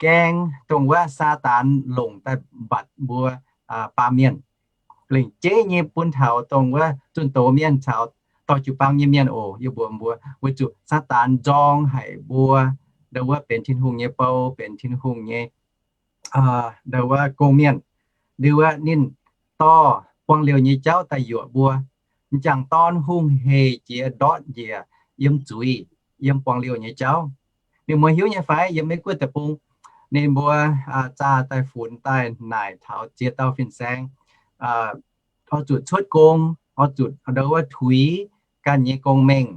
gaeng dongh wuov Saadaan longc daaih mbatc mbuo baamh mienh. Lengc jeiv nyei bun taux dongh wuov zunh doz mienh caux dorh jiu-baang nyei mienh oc. Yie mbuox mbuo, weic zuqc Saadaan nzorng haic mbuo ndo wuov benx Tin-Hungh nyei bou, benx Tin-Hungh nyei ndo wuov gong-mienh. Liuz ninh dorh buangh liouh nyei jauv daaih yuoqc mbuo. M'jangc dorn hungh hec jiex ndortv njiec yiem zuiz. yiem buangh liouh nyei jauv. Ninh mbuo hiuv nyei fai, yiem Meiv Guoqv deic-bung, ninh mbuo zaah daaih funx daaih naaic taux ziex dauh fin-saeng, oix zuqc cuotv gong, oix zuqc ndo wuov tuix ganh nyei gong-mengh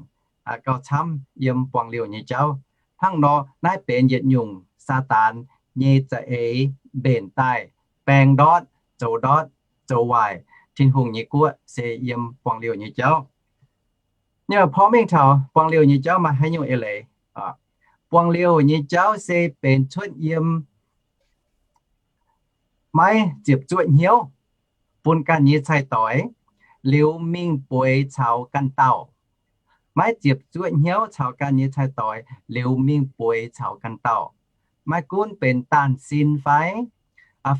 gauh camv yiem buangh liouh nyei jauv. Hnangv nor, naaiv benx yietc nyungc Saadaan nyei za'eix mbenc daaih baeng ndortv, zoux ndortv, zoux waaic Tin-Hungh nyei guoqv se yiem buangh liouh nyei jauv. Ninh porv mengh taux buangh liouh nyei jauv maaih haaix nyungc eix leiz? Buangh liouh nyei jauv se benx cuotv yiem maiv ziepc zuoqv hnyouv bun ganh nyei cai-doix liuz mingh bueix caux ganh dauh. Maiv ziepc zuoqv hnyouv caux ganh nyei cai-doix liuz mingh bueix caux ganh dauh. Maiv gunv benx daanh sin fai,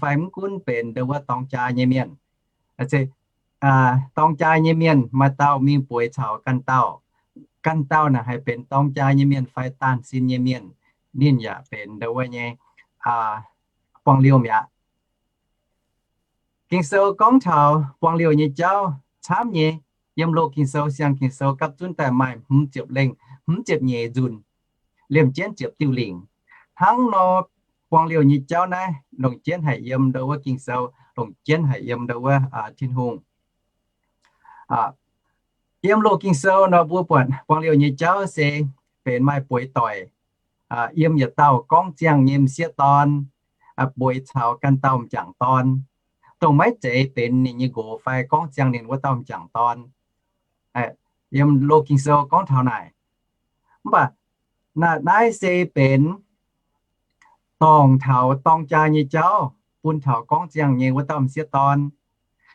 fai mv gunv benx ndo wuov dorng jaa nyei mienh, dorng jaa nyei mienh maaih dauh mingh bueix caux ganh dauh. Ganh dauh naaic haih benx dorng jaa nyei mienh fai daanh sin nyei mienh, ninh yaac benx ndo wuov nyei buangh liouh mi'aqv. Ging-Sou gorngv taux buangh liouh nyei jauv camv nyei. Yiem loz Ging-Sou, siang Ging-Sou gapv zunv daaih maaih hmz ziepc lengh, hmz ziepc nyeic nzunc, liemh jienv ziepc diuh lingc. Hnangv nor, buangh liouh nyei jauv naaiv longc jienv haic yiem ndo wuov Ging-Sou, longc jienv haic yiem ndo wuov Tin-Hungh. Yiem loz Ging-Sou nor mbuo buatc buangh liouh nyei jauv se benx maaih bueix doic, yiem yietc dauh gorngv ziangh nyei m'sieqv dorn bueix caux ganh dauh m'jangc dorn, dongh maiv zeiz benx ninh nyei nqox fai gorngv ziangh ninh wuov dauh m'jangc dorn. Yiem loz Ging-Sou gorngv taux naaic. Mv baac naaiv se benx dorngc taux dorng jaa nyei jauv bun taux gorngv ziangh nyei wuov dauh m'sieqv dorn.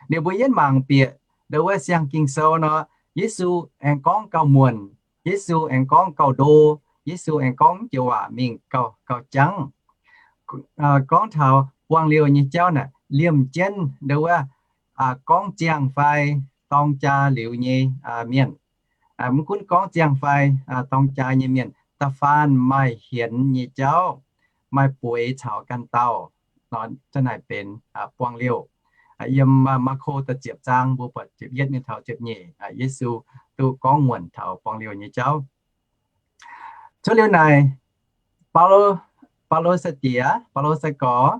Ninh mbuo yietv mangc bieqc ndo wuov siang Ging-Sou nor, Yesu aengx gorngv gauh muonc, Yesu aengx gorngv gauh ndo, Yesu aengx gorngv joux waac mingh gauh, gauh jangv. Gorngv taux buangh liouh nyei jauv naaic liemh jienv ndo wuov gorngv ziangh fai dorng jaa liuz nyei mienh. Mv gunv gorngv ziangh fai dorng jaa nyei mienh, da'faanh maaih hienx nyei jauv, maaih bueix caux ganh dauh, nor za'naaic benx buangh liouh. Yiem Maako da'ziepc zaang mbuo buatc ziepc yietv mingh taux ziepc nyeic, Yesu duqv gorngv muonc taux buangh liouh nyei jauv. Cuotv liuz naaic, Baulo, Baulo sai-diex, Baulo sai-gorx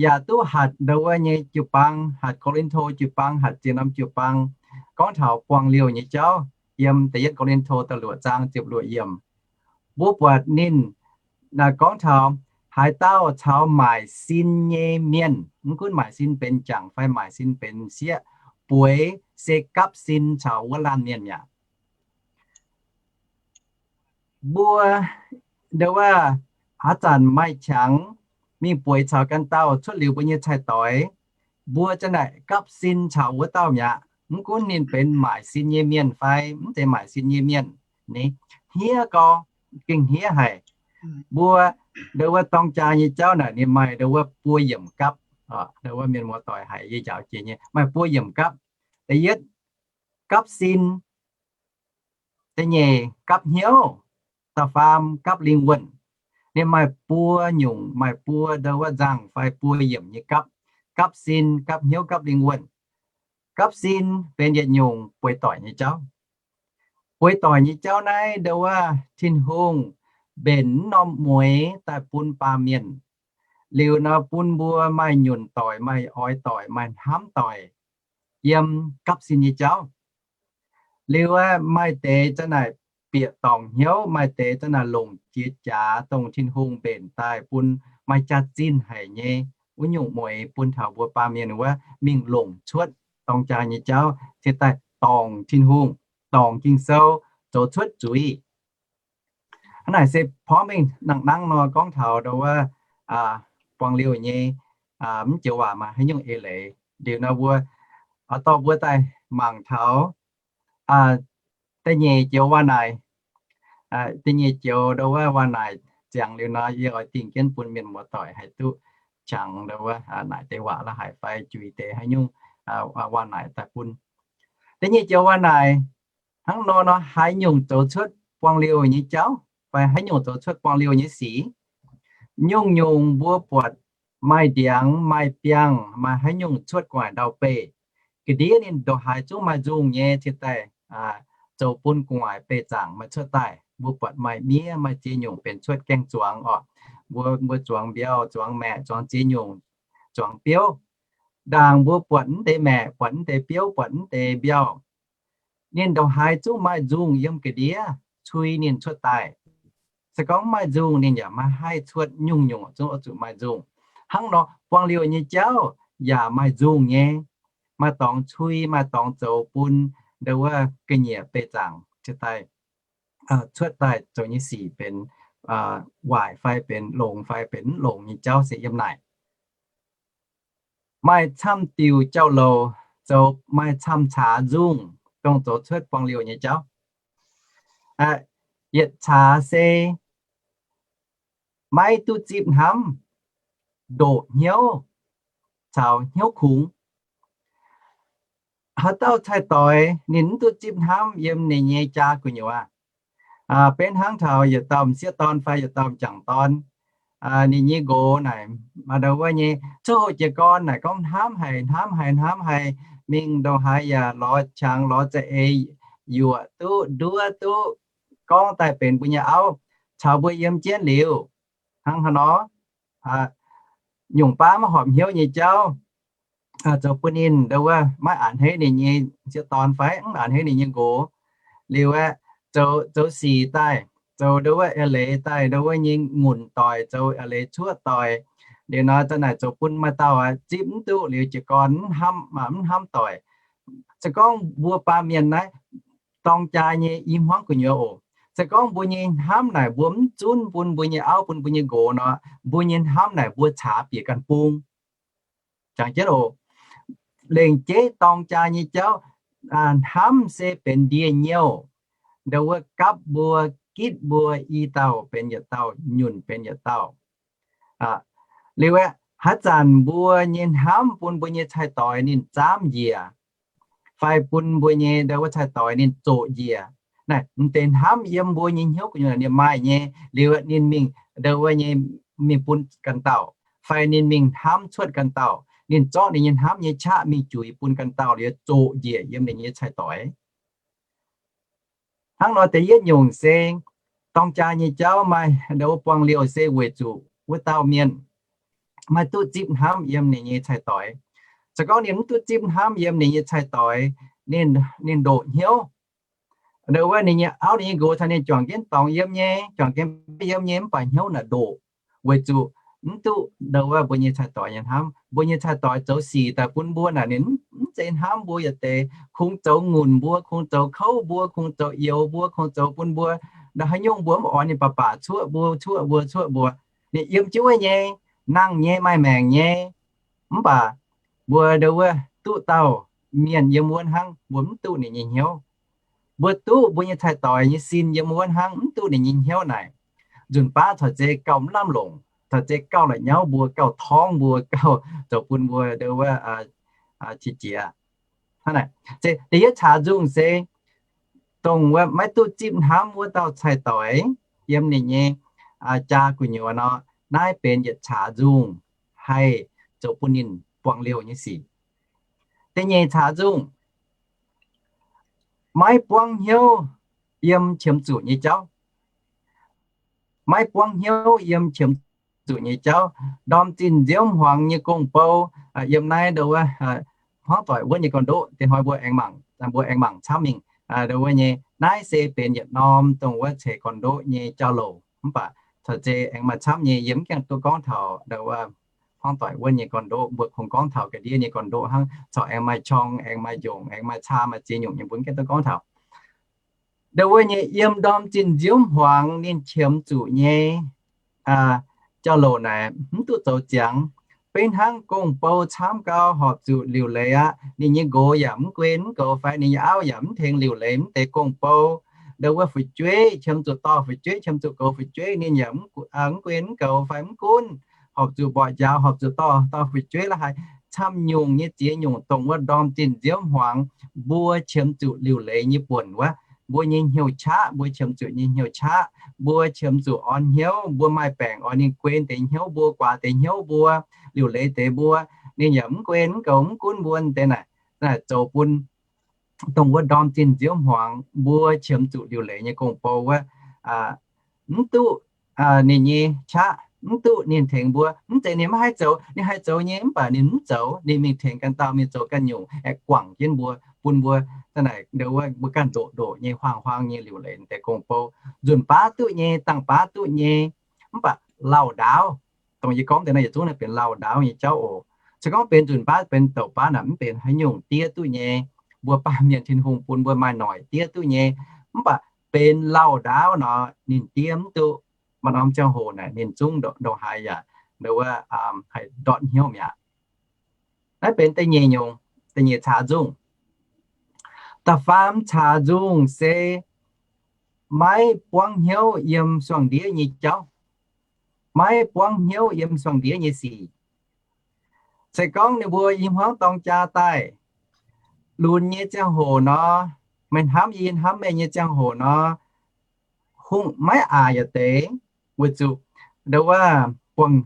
yaac duqv hatc ndo wuov nyei jiu-baang, hatc Ko^lin^to jiu-baang, hatc ziex norm jiu-baang, gorngv taux buangh liouh nyei jauv. Yiem da'yietv Ko^lin^to da'luoqc zaang ziepc luoqc yiemc, mbuo buatc ninh gorngv taux haaix dauh caux maaic sin nyei mienh, mv gunv maaic sin benx m'jangc fai maaic sin benx m'sieqv, bueix se gapv sin caux wuov laanh mienh mi'aqv. Mbuo ndo wuov haaix zanc maaih qangx mingh bueix caux ganh dauh cuotv liuz mbuo nyei cai-doix, mbuo za'naaic gapv sin caux wuov dauh mi'aqv. Mv gunv ninh benx maaic sin nyei mienh fai mv zeiz maaic sin nyei mienh, ni hniev gau, gengh hniev haic. Mbuo ndo wuov dorng jaa nyei jauv naaic ninh maaih ndo wuov buo yiemc gapv. Ndo wuov mienh muoz-doic haiz yie njaaux jiex nyei maaih buo yiemc gapv. Da'yietv gapv sin, da'nyeic gapv hnyouv, da'faam gapv lingh wuonh. Ninh maaih buo nyungc, maaih buo ndo wuov nzangc fai buo yiemc nyei gapv. Gapv sin, gapv hnyouv, gapv lingh wuonh. Gapv sin benx yietc nyungc bueix doic nyei jauv. Bueix doic nyei jauv naaiv ndo wuov Tin-Hungh mbenc norm mueix daaih bun baamh mienh. Liuz nor bun mbuo maaih nyunc doic, maaih oix doic, maaih hnamv doic yiem gapv sin nyei jauv. Liuz aeqv, maaih deix za'naaic bieqc dorngc hnyouv, maaih deix za'naaic longc jiex jaax dongh Tin-Hungh mbenc daaih bun maaih jaax-zinh haic nyei wuov nyungc mueix bun taux mbuo baamh mienh wuov mingh longc cuotv dorng jaa nyei jauv ciex daaih dorngc Tin-Hungh, dorngc Ging-Sou, zoux cuotv zuiz. Hnangv naaic se porv mengh nangh nangv nor gorngv taux ndo wuov buangh liouh nyei mv joux waac maaih haaix nyungc eix leiz. Liuz nor mbuo oix dorh mbuo daaih mangc taux da'nyeic joux waac-naaic. Da'nyeic joux ndo wuov waac-naaic ziangx liuz nor yie oix dingh jienv bun mienh muoz-doic haih duqv qangx ndo wuov naaic deix waac la'haic fai juix deix haaix nyungc waac-naaic daaih bun. Da'nyeic joux waac-naaic hnangv nor nor, haaix nyungc zoux cuotv buangh liouh nyei jauv fai haaix nyungc zoux cuotv buangh liouh nyei sic? Nyungc-nyungc mbuo buatc maaih ndiangx, maaih biangh, maaih haaix nyungc cuotv gu'nguaaic ndau-beih. Ga'ndiev ninh ndongc haaix zungv maaih nzungh nyei ciex daaih zoux bun gu'nguaaic beih zaangc maaih cuotv daaih. mbuo buatc maaih miev maaih ziex nyungc benx cuotv gaeng-zuangx orqc. Mbuo, mbuo zuangx mbiauh, zuangx maeqc, zuangx ziex nyungc, zuangx biouv. Ndaangc mbuo buatc mv deix maeqc, buatc mv deix biouv, buatc mv deix mbiauh, ninh ndongc haaix zungv maaih nzungh yiem ga'ndiev cui ninh cuotv daaih. Se gorngv mv maaih nzungh, ninh yaac maiv haih cuotv nyungc-nyungc, zungv oix zuqc maaih nzungh. Hnangv nor buangh liouh nyei jauv yaac maaih nzungh nyei, maaih dorngx cui, maaih dorngx zoux bun ndo wuov ga'nyiec beih zaangc cuotv daaih, cuotv daaih zoux nyei sic benx waaic fai benx longx fai benx mv longx nyei jauv se yiem naaic. Maaih camv diuc jauv-louc zoux, maaih camv caax nzungh dongh zoux cuotv buangh liouh nyei jauv. Yietc caax se maiv duqv zipv hnamv, ndoqc hnyouv, caux hnyouv kungx. Haaix dauh cai-doix ninh mv duqv zipv hnamv yiem ninh nyei jaa gu'nyuoz, benx hnangv taux yietc dauh m'sieqv dorn fai yietc dauh m'jangc dorn, ninh nyei nqox naaic, ndo wuov nyei, coqv hoqc jiez gorn naaic gorngv hnamv haic, hnamv haic, hnamv haic, mingh ndongc haaix yaac lorz qangx lorz za'eix, yuoqc duqv, nduov duqv, gorngv daaih benx mbuo nyei auv, caux mbuo yiem jienv liuz, hnangv haaix nor, nyungc baav maiv horpc hnyouv nyei jauv, zoux bun ninh ndo wuov maiv a'hneiv ninh nyei m'sieqv dorn fai mv a'hneiv ninh nyei nqox. Liuz aeqv, zoux, zoux sic daaih, zoux ndo wuov eix leiz daaih, ndo wuov nyei ngunc doic, zoux eix leiz cuoqv doic. Liuz nor za'naaic zoux bun maaih dauh zipv mv duqv liuz jiez gorn mv hnamv, mv hnamv doic. Se gorngv mbuo baamh mienh naaiv dorng jaa nyei i hmuangv gu'nyuoz oc, se gorngv mbuo nyei hnamv naaic mbuo mv zunv bun mbuo nyei auv bun mbuo nyei nqox nor, mbuo nyei hnamv naaic mbuo caax bieqc ganh bung. Jangx jienv oc, lengc jeiv dorng jaa nyei jauv, hnamv se benx ndie-nyouh, ndo wuov gapv mbuo, gitv mbuo, i dauh benx yietc dauh, nyunc benx yietc dauh. Liuz aeqv, haaix zanc mbuo nyei hnamv bun mbuo nyei cai-doix ninh zaamv njiec, fai bun mbuo nyei ndo wuov cai-doix ninh zoqc njiec, naaiv m'deix hnamv yiem mbuo nyei hnyouv gu'nyuoz ninh maaih nyei, liuz ninh mingh ndo wuov nyei mingh bun ganh dauh, fai ninh mingh hnamv cuotv ganh dauh, ninh zorqv ninh nyei hnamv nyei qaqv mingh juix bun ganh dauh liuz zoqc njiec yiem ninh nyei cai-doix. Hnangv nor da'yietv nyungc se dorng jaa nyei jauv maaih ndo wuov buangh liouh se weic zuqc wuov dauh mienh maiv duqv zipv hnamv yiem ninh nyei cai-doix. Se gorngv ninh mv duqv zipv hnamv yiem ninh nyei cai-doix, ninh, ninh ndoqc hnyouv. Ndo wuov ninh nyei auv ninh nyei nqox caux ninh juangc jienv dorngx yiem nyei, juangc jienv yiem nyei mv baac hnyouv naaic ndoqc, weic zuqc mv duqv ndo wuov mbuo nyei cai-doix nyei hnamv. Mbuo nyei cai-doix zoux sic daaih bun mbuo naaic ninh mv zeiz hnamv mbuo yietc deix, kungx zoux ngunc mbuo, kungx zoux kouv mbuo, kungx zoux youx mbuo, kungx zoux bun mbuo ndo haaix nyungc mbuo mv oix ninh baac baac cuoqv mbuo, cuoqv mbuo, cuoqv mbuo. Ninh yiem jienv wuov nyei, nangh nyei, maaih maengc nyei. Mv baac mbuo ndo wuov duqv dauh mienh yiem wuov hnangv, mbuo mv duqv ninh nyei hnyouv. Mbuo duqv mbuo nyei cai-doix nyei sin yiem wuov hnangv, mv duqv ninh nyei hnyouv naaic, nzunc baav caux zeiz gauh mv lamh longc, caux zeiz gauh la'nyauv mbuo, gauh torngv mbuo, gauh zoux bun mbuo ndo wuov qiex jiez. Da'yietv caax nzungh se dongh wuov maiv duqv zipv hnamv wuov dauh cai-doix yiem ninh nyei jaa gu'nyuoz nor, naaiv benx yietc caax nzungh haih zoux bun ninh buangh liouh nyei sic. Da'nyeic caax nzungh, maiv buangv hnyouv yiem qiemx zuqc nyei jauv. Maiv buangv hnyouv yiem qiemx zuqc nyei jauv. Ndorm zinh nziouv hmuangx nyei gong-bou, yiem naaiv ndo wuov hmuangv doic wuonv nyei gorn-ndoqv, diex hnoi mbuo aengx mangc, mbuo aengx mangc camv mingh. Ndo wuov nyei naaiv se benx yietc norm dongh wuov ceix gorn-ndoqv nyei jauv-louc. Mv baac caux zeiz aengx maaih camv nyei, yie mv gaengh duqv gorngv taux ndo wuov hmuangv doic wuonv nyei gorn-ndoqv, mbuo kungx gorngv taux ga'ndiev nyei gorn-ndoqv hnangv. Corc aengx maaih qorng, aengx maaih njongc, aengx maaih caa, maaih ziex nyungc nyei, mbuo mv gaengh duqv gorngv taux. Ndo wuov nyei yiem ndorm zinh nziouv hmuangx ninh qiemx zuqc nyei jauv-louc naaic mv duqv zoux ziangx. Beiv hnangv gong-bou camv gau horpc zuqc liuc leiz aqv. Ninh nyei nqox yaac mv guen mv goux fai ninh nyei auv yaac mv tengx liuc leiz mv deix gong-bou. Ndo wuov fu'jueiv qiemx zuqc dorh fu'jueiv, qiemx zuqc goux fu'jueiv, ninh yaac mv guen mv goux fai mv gunv, horpc zuqc mborqv njaaux, horpc zuqc dorh, dorh fu'jueiv la'haaix, camv nyungc nyei ziex nyungc dongh wuov ndorm zinh nziouv hmuangx mbuo qiemx zuqc liuc leiz nyei buonc wuov, mbuo nyei hnyouv qaqv, mbuo qiemx zuqc nyei hnyouv qaqv, mbuo qiemx zuqc orn hnyouv, mbuo maaih baengc oix ninh guen deix hnyouv mbuo, guaax deix hnyouv mbuo, liuc leiz deix mbuo, ninh yaac mv guen mv goux mv gunv mbuo deix naaic, naaic zoux bun dongh wuov ndorm zinh nziouv hmuangx mbuo qiemx zuqc liuc leiz nyei gong-bou wuov, mv duqv ninh nyei qaqv, mv duqv ninh tengx mbuo. Mv zeiz ninh maiv haih zoux, ninh haih zoux nyei, mv baac ninh mv zoux. Ninh mingh tengx ganh dauh mingh zoux ganh nyungc, aengx guangc jienv mbuo, bun mbuo da'naaic ndo wuov mbuo ganh ndoqc ndoqc nyei, huaang-huaang nyei liuc leiz deix gong-bou. Nzunc baav duqv nyei, dangh baav duqv nyei, mv baac lauh ndaauv, dongh yie gorngv deix naaiv yietc zungv naaiv benx lauh ndaauv nyei jauv oc. Se gorngv benx nzunc baav, benx douc baav naaic mv benx haaix nyungc diev duqv nyei. Mbuo baamh mienh Tin-Hungh bun mbuo maaih noic diev duqv nyei. Mv baac benx lauh ndaauv nor, ninh diev mv duqv. Maaih norm ziangh hoc naaic ninh zungv ndongc haaix yaac ndo wuov haih ndortv hnyouv mi'aqv. Naaiv benx da'nyeic nyungc, da'nyeic caux nzungh. Da'faam caux nzungh se maiv buangv hnyouv yiem suangx ndiev nyei jauv, maiv buangv hnyouv yiem suangx ndiev nyei sic. Se gorngv ninh mbuo i hmuangv dorng jaa daaih, lunx nyei ziangh hoc nor, meih hnamv yie, yie hnamv meih nyei ziangh hoc nor, hungh maiv aqc yietc deix, weic zuqc ndo wuov buangh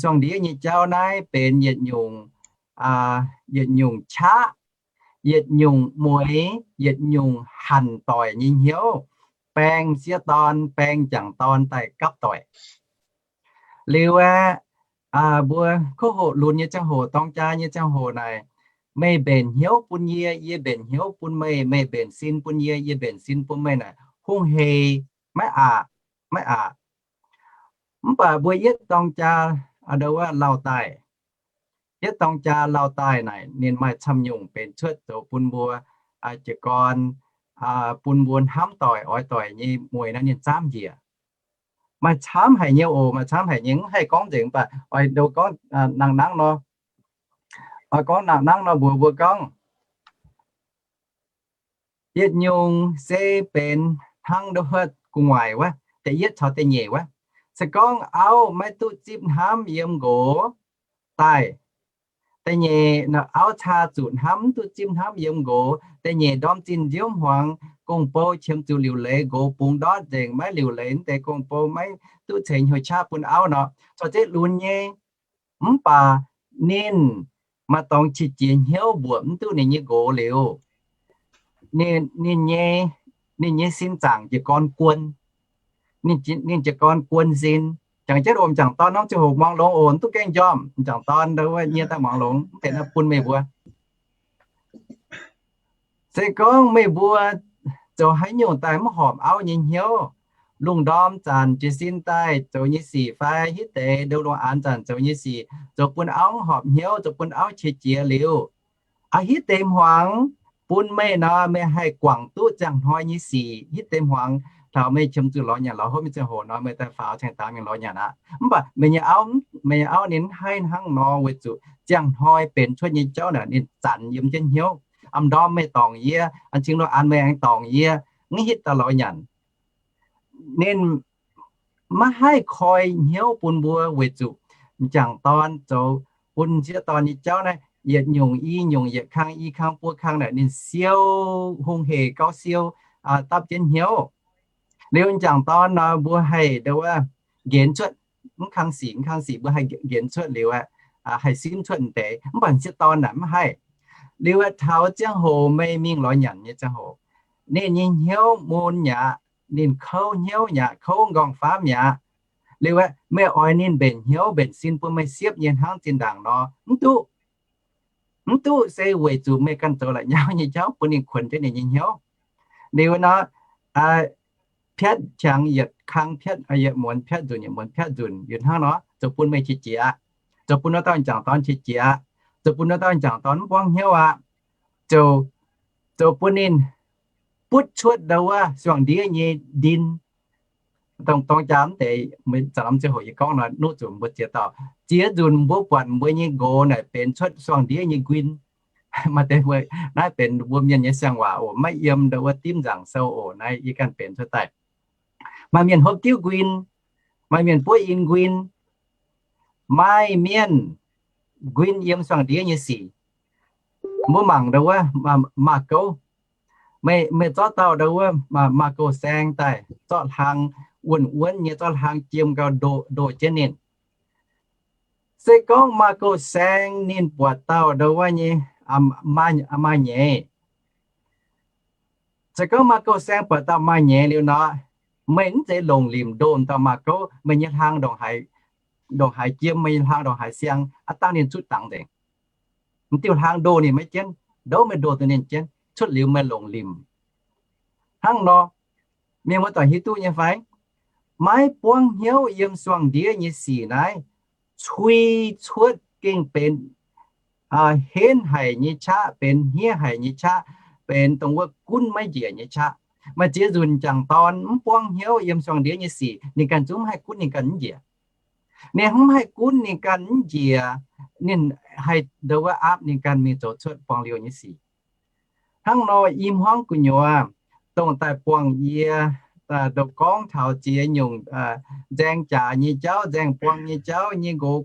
suangx ndiev nyei jauv naaiv benx yietc nyungc, yietc nyungc qaqv, yietc nyungc mueix, yietc nyungc hanc doic nyei hnyouv, baeng sieqv dorn, baeng jangc dorn daaih gapv doic. Liuz aeqv, mbuo kov hoqc lunx nyei ziangh hoc, dorng jaa nyei ziangh hoc naaic, meih mbenc hnyouv bun yie, yie mbenc hnyouv bun meih, meih mbenc sin bun yie, yie mbenc sin bun meih naaic, hungh hec maiv aqc, maiv aqc. Mv baac mbuo yietv dorng jaa ndo wuov lauh daaih, yietv dorng jaa lauh daaih naaic, ninh maaih camv nyungc benx cuotv zoux bun mbuo jiez gorn, bun mbuo hnamv doic oix doic nyei mueiz naaiv ninh zaamv njiec. Maaih camv haic nyei oc, maaih camv haic nyei, mv haih gorngv nzengc, mv baac oix ndo gorngv nangh nangv nor, oix gorngv nangh nangv nor mbuox mbuo gorngv, yietc nyungc se benx hnangv ndo wuov gu'nguaaic wuov, da'yietv caux da'nyeic wuov. Se gorngv auv maiv duqv zipv hnamv yiem nqox daaih, da'nyeic auv caa zuqc hnamv, mv duqv zipv hnamv yiem nqox, da'nyeic ndorm zinh nziouv hmuangx, gong-bou qiemx zuqc liuc leiz, nqox bungx ndortv nzengc, maiv liuc leiz, mv deix gong-bou maiv duqv ceix hnyouv qaqv bun auv nor, corc zeiv lunx nyei. Mv baac ninh maaih dorngx qiex jiez hnyouv mbuoqc mv duqv ninh nyei nqox liuz, ninh nyei, ninh nyei sin zaangc jiez gorn guon. Ninh jiez gorn guon sin. Jangx jienv oc, m'jangc dorn norm ziangh hoc muangx longx oc, mv duqv gaengh njormh. M'jangc dorn ndo wuov nyie daaih muangx longx, mv deix naaiv bun meih mbuo. Se gorngv meih mbuo zoux haaix nyungc daaih mv horpc auv nyei hnyouv, lungh ndorm zanc jiez sin daaih zoux nyei sic fai hitv deix ndo lungh aanx zanc zoux nyei sic zoux bun auv mv horpc hnyouv, zoux bun auv qiex jiez liuz, aa, hitv deix hmuangx bun meih nor, meih haih guangc duqv ziangh hnoi nyei sic. Hitv deix hmuangx taux meih qiemx zuqc lorz nyanc lorz hopv nyei ziangh hoc nor, meih daaih faaux ceng-dangx mingh lorz nyanc aqv. Mv baac meih nyei auv, meih nyei auv ninh mv haih hnangv nor, weic zuqc ziangh hnoi benx cuotv nyei jauv naaic ninh zanc yiem jienv hnyouv. Aa, m'ndorm meih dorngc yie, aa, cingx lungh aanx meih aengx dorngc yie, mv hitv daaih lorz nyanc. Ninh maiv haih koi hnyouv bun mbuo weic zuqc m'jangc dorn zoux bun m'sieqv dorn nyei jauv naaiv, yietc nyungc i nyungc, yietc kang i kang buo kang naaic, ninh siou, hungh hec gauh siou, dapv jienv hnyouv. Liuz m'jangc dorn nor mbuo haih ndo wuov nqenx cuotv, mv kang sic, mv kang sic mbuo haih nqenx cuotv liuz aeqv, haih simv cuotv deix. Mv baac m'sieqv dorn naaic mv haih. Liuz aeqv, taux ziangh hoc meih mingh lorz nyanc nyei ziangh hoc, ninh nyei hnyouv mun mi'aqv, ninh kouv hnyouv mi'aqv, kouv m'nqorngv-famv mi'aqv. Liuz aeqv, meih oix ninh mbenc hnyouv mbenc sin bun meih siepv nyei hnangv zinh ndaangc nor, mv duqv. Mv duqv se weic zuqc meih ganh zoux la'nyauv nyei jauv bun ninh kuonx jienv ninh nyei hnyouv. Liuz nor, piatv qangx yietc kang piatv, yietc muonz piatv nzunc, yietc muonz piatv nzunc, yietc hnangv nor, zoux bun meih qiex jiez aqv. Zoux bun wuov dauh m'jangc dorn qiex jiez aqv. Zoux bun wuov dauh m'jangc dorn mv buangv hnyouv aqv. Zoux, zoux bun ninh butv cuotv ndo wuov suangx ndiev nyei ndin. Dongh dorng jaa mv deix, zanc norm ziangh hoc yie gorngv nor, nuqv zuqc mbuo ziex dauh. Ziex nzunc mbuo buatc mbuo nyei nqox naaic benx cuotv suangx ndiev nyei nquin. Maaih deix mbuo, naaiv benx mbuo mienh nyei siang-waac oc, maiv yiem ndo wuov dimv nzaangc sou oc. Naaiv yie ganh benx cuotv daaih. Maaih mienh hopv diuv nquin, maaih mienh buov in nquin, maaih mienh nquin yiem suangx ndiev nyei sic. Mbuo mangc ndo wuov maaz-gouv. Meih, meih zorqv dauh ndo wuov maaz-gouv saeng daaih, zorqv hlang wuonh wuonv nyei, zorqv hlang jiem gau ndoh, ndoh jienv ninh. Se gorngv maaz-gouv saeng ninh buatc dauh ndo wuov nyei, maaih nyeiz. Se gorngv maaz-gouv saeng buatc dauh maaih nyeiz liuz nor, Meih mv zeiz longc limc ndoh dauh maaz gouv, meih nyei hlang ndongc haaix jiem, meih nyei hlang ndongc haaix siang, aav dangh ninh zutv dangx nzengc. M'diuh hlang ndoh ninh maiv jienv, ndouv meih ndoh duqv ninh jienv, cuotv liuz meih longc limc. Hnangv nor, mienh muoz-doic hiuv duqv nyei fai? Maiv buangv hnyouv yiem suangx ndiev nyei sic naaiv, cui cuotv gengh benx henv haic nyei qaqv, benx hniev haic nyei qaqv, benx dongh wuov gunv maiv njiec nyei qaqv. Maaih ziex nzunc m'jangc dorn mv buangv hnyouv yiem suangx ndiev nyei sic, ninh ganh zungv mv haih gunv ninh ganh mv njiec. Ninh mv haih gunv ninh ganh mv njiec, ninh haih ndau wuov aapv ninh ganh mingh zoux cuotv buangh liouh nyei sic. Hnangv nor i hmuangv gu'nyuoz dongh daaih buangh yie, dongh gorngv taux ziex nyungc nzaeng jaax nyei jauv, nzaeng buang nyei jauv nyei nqox,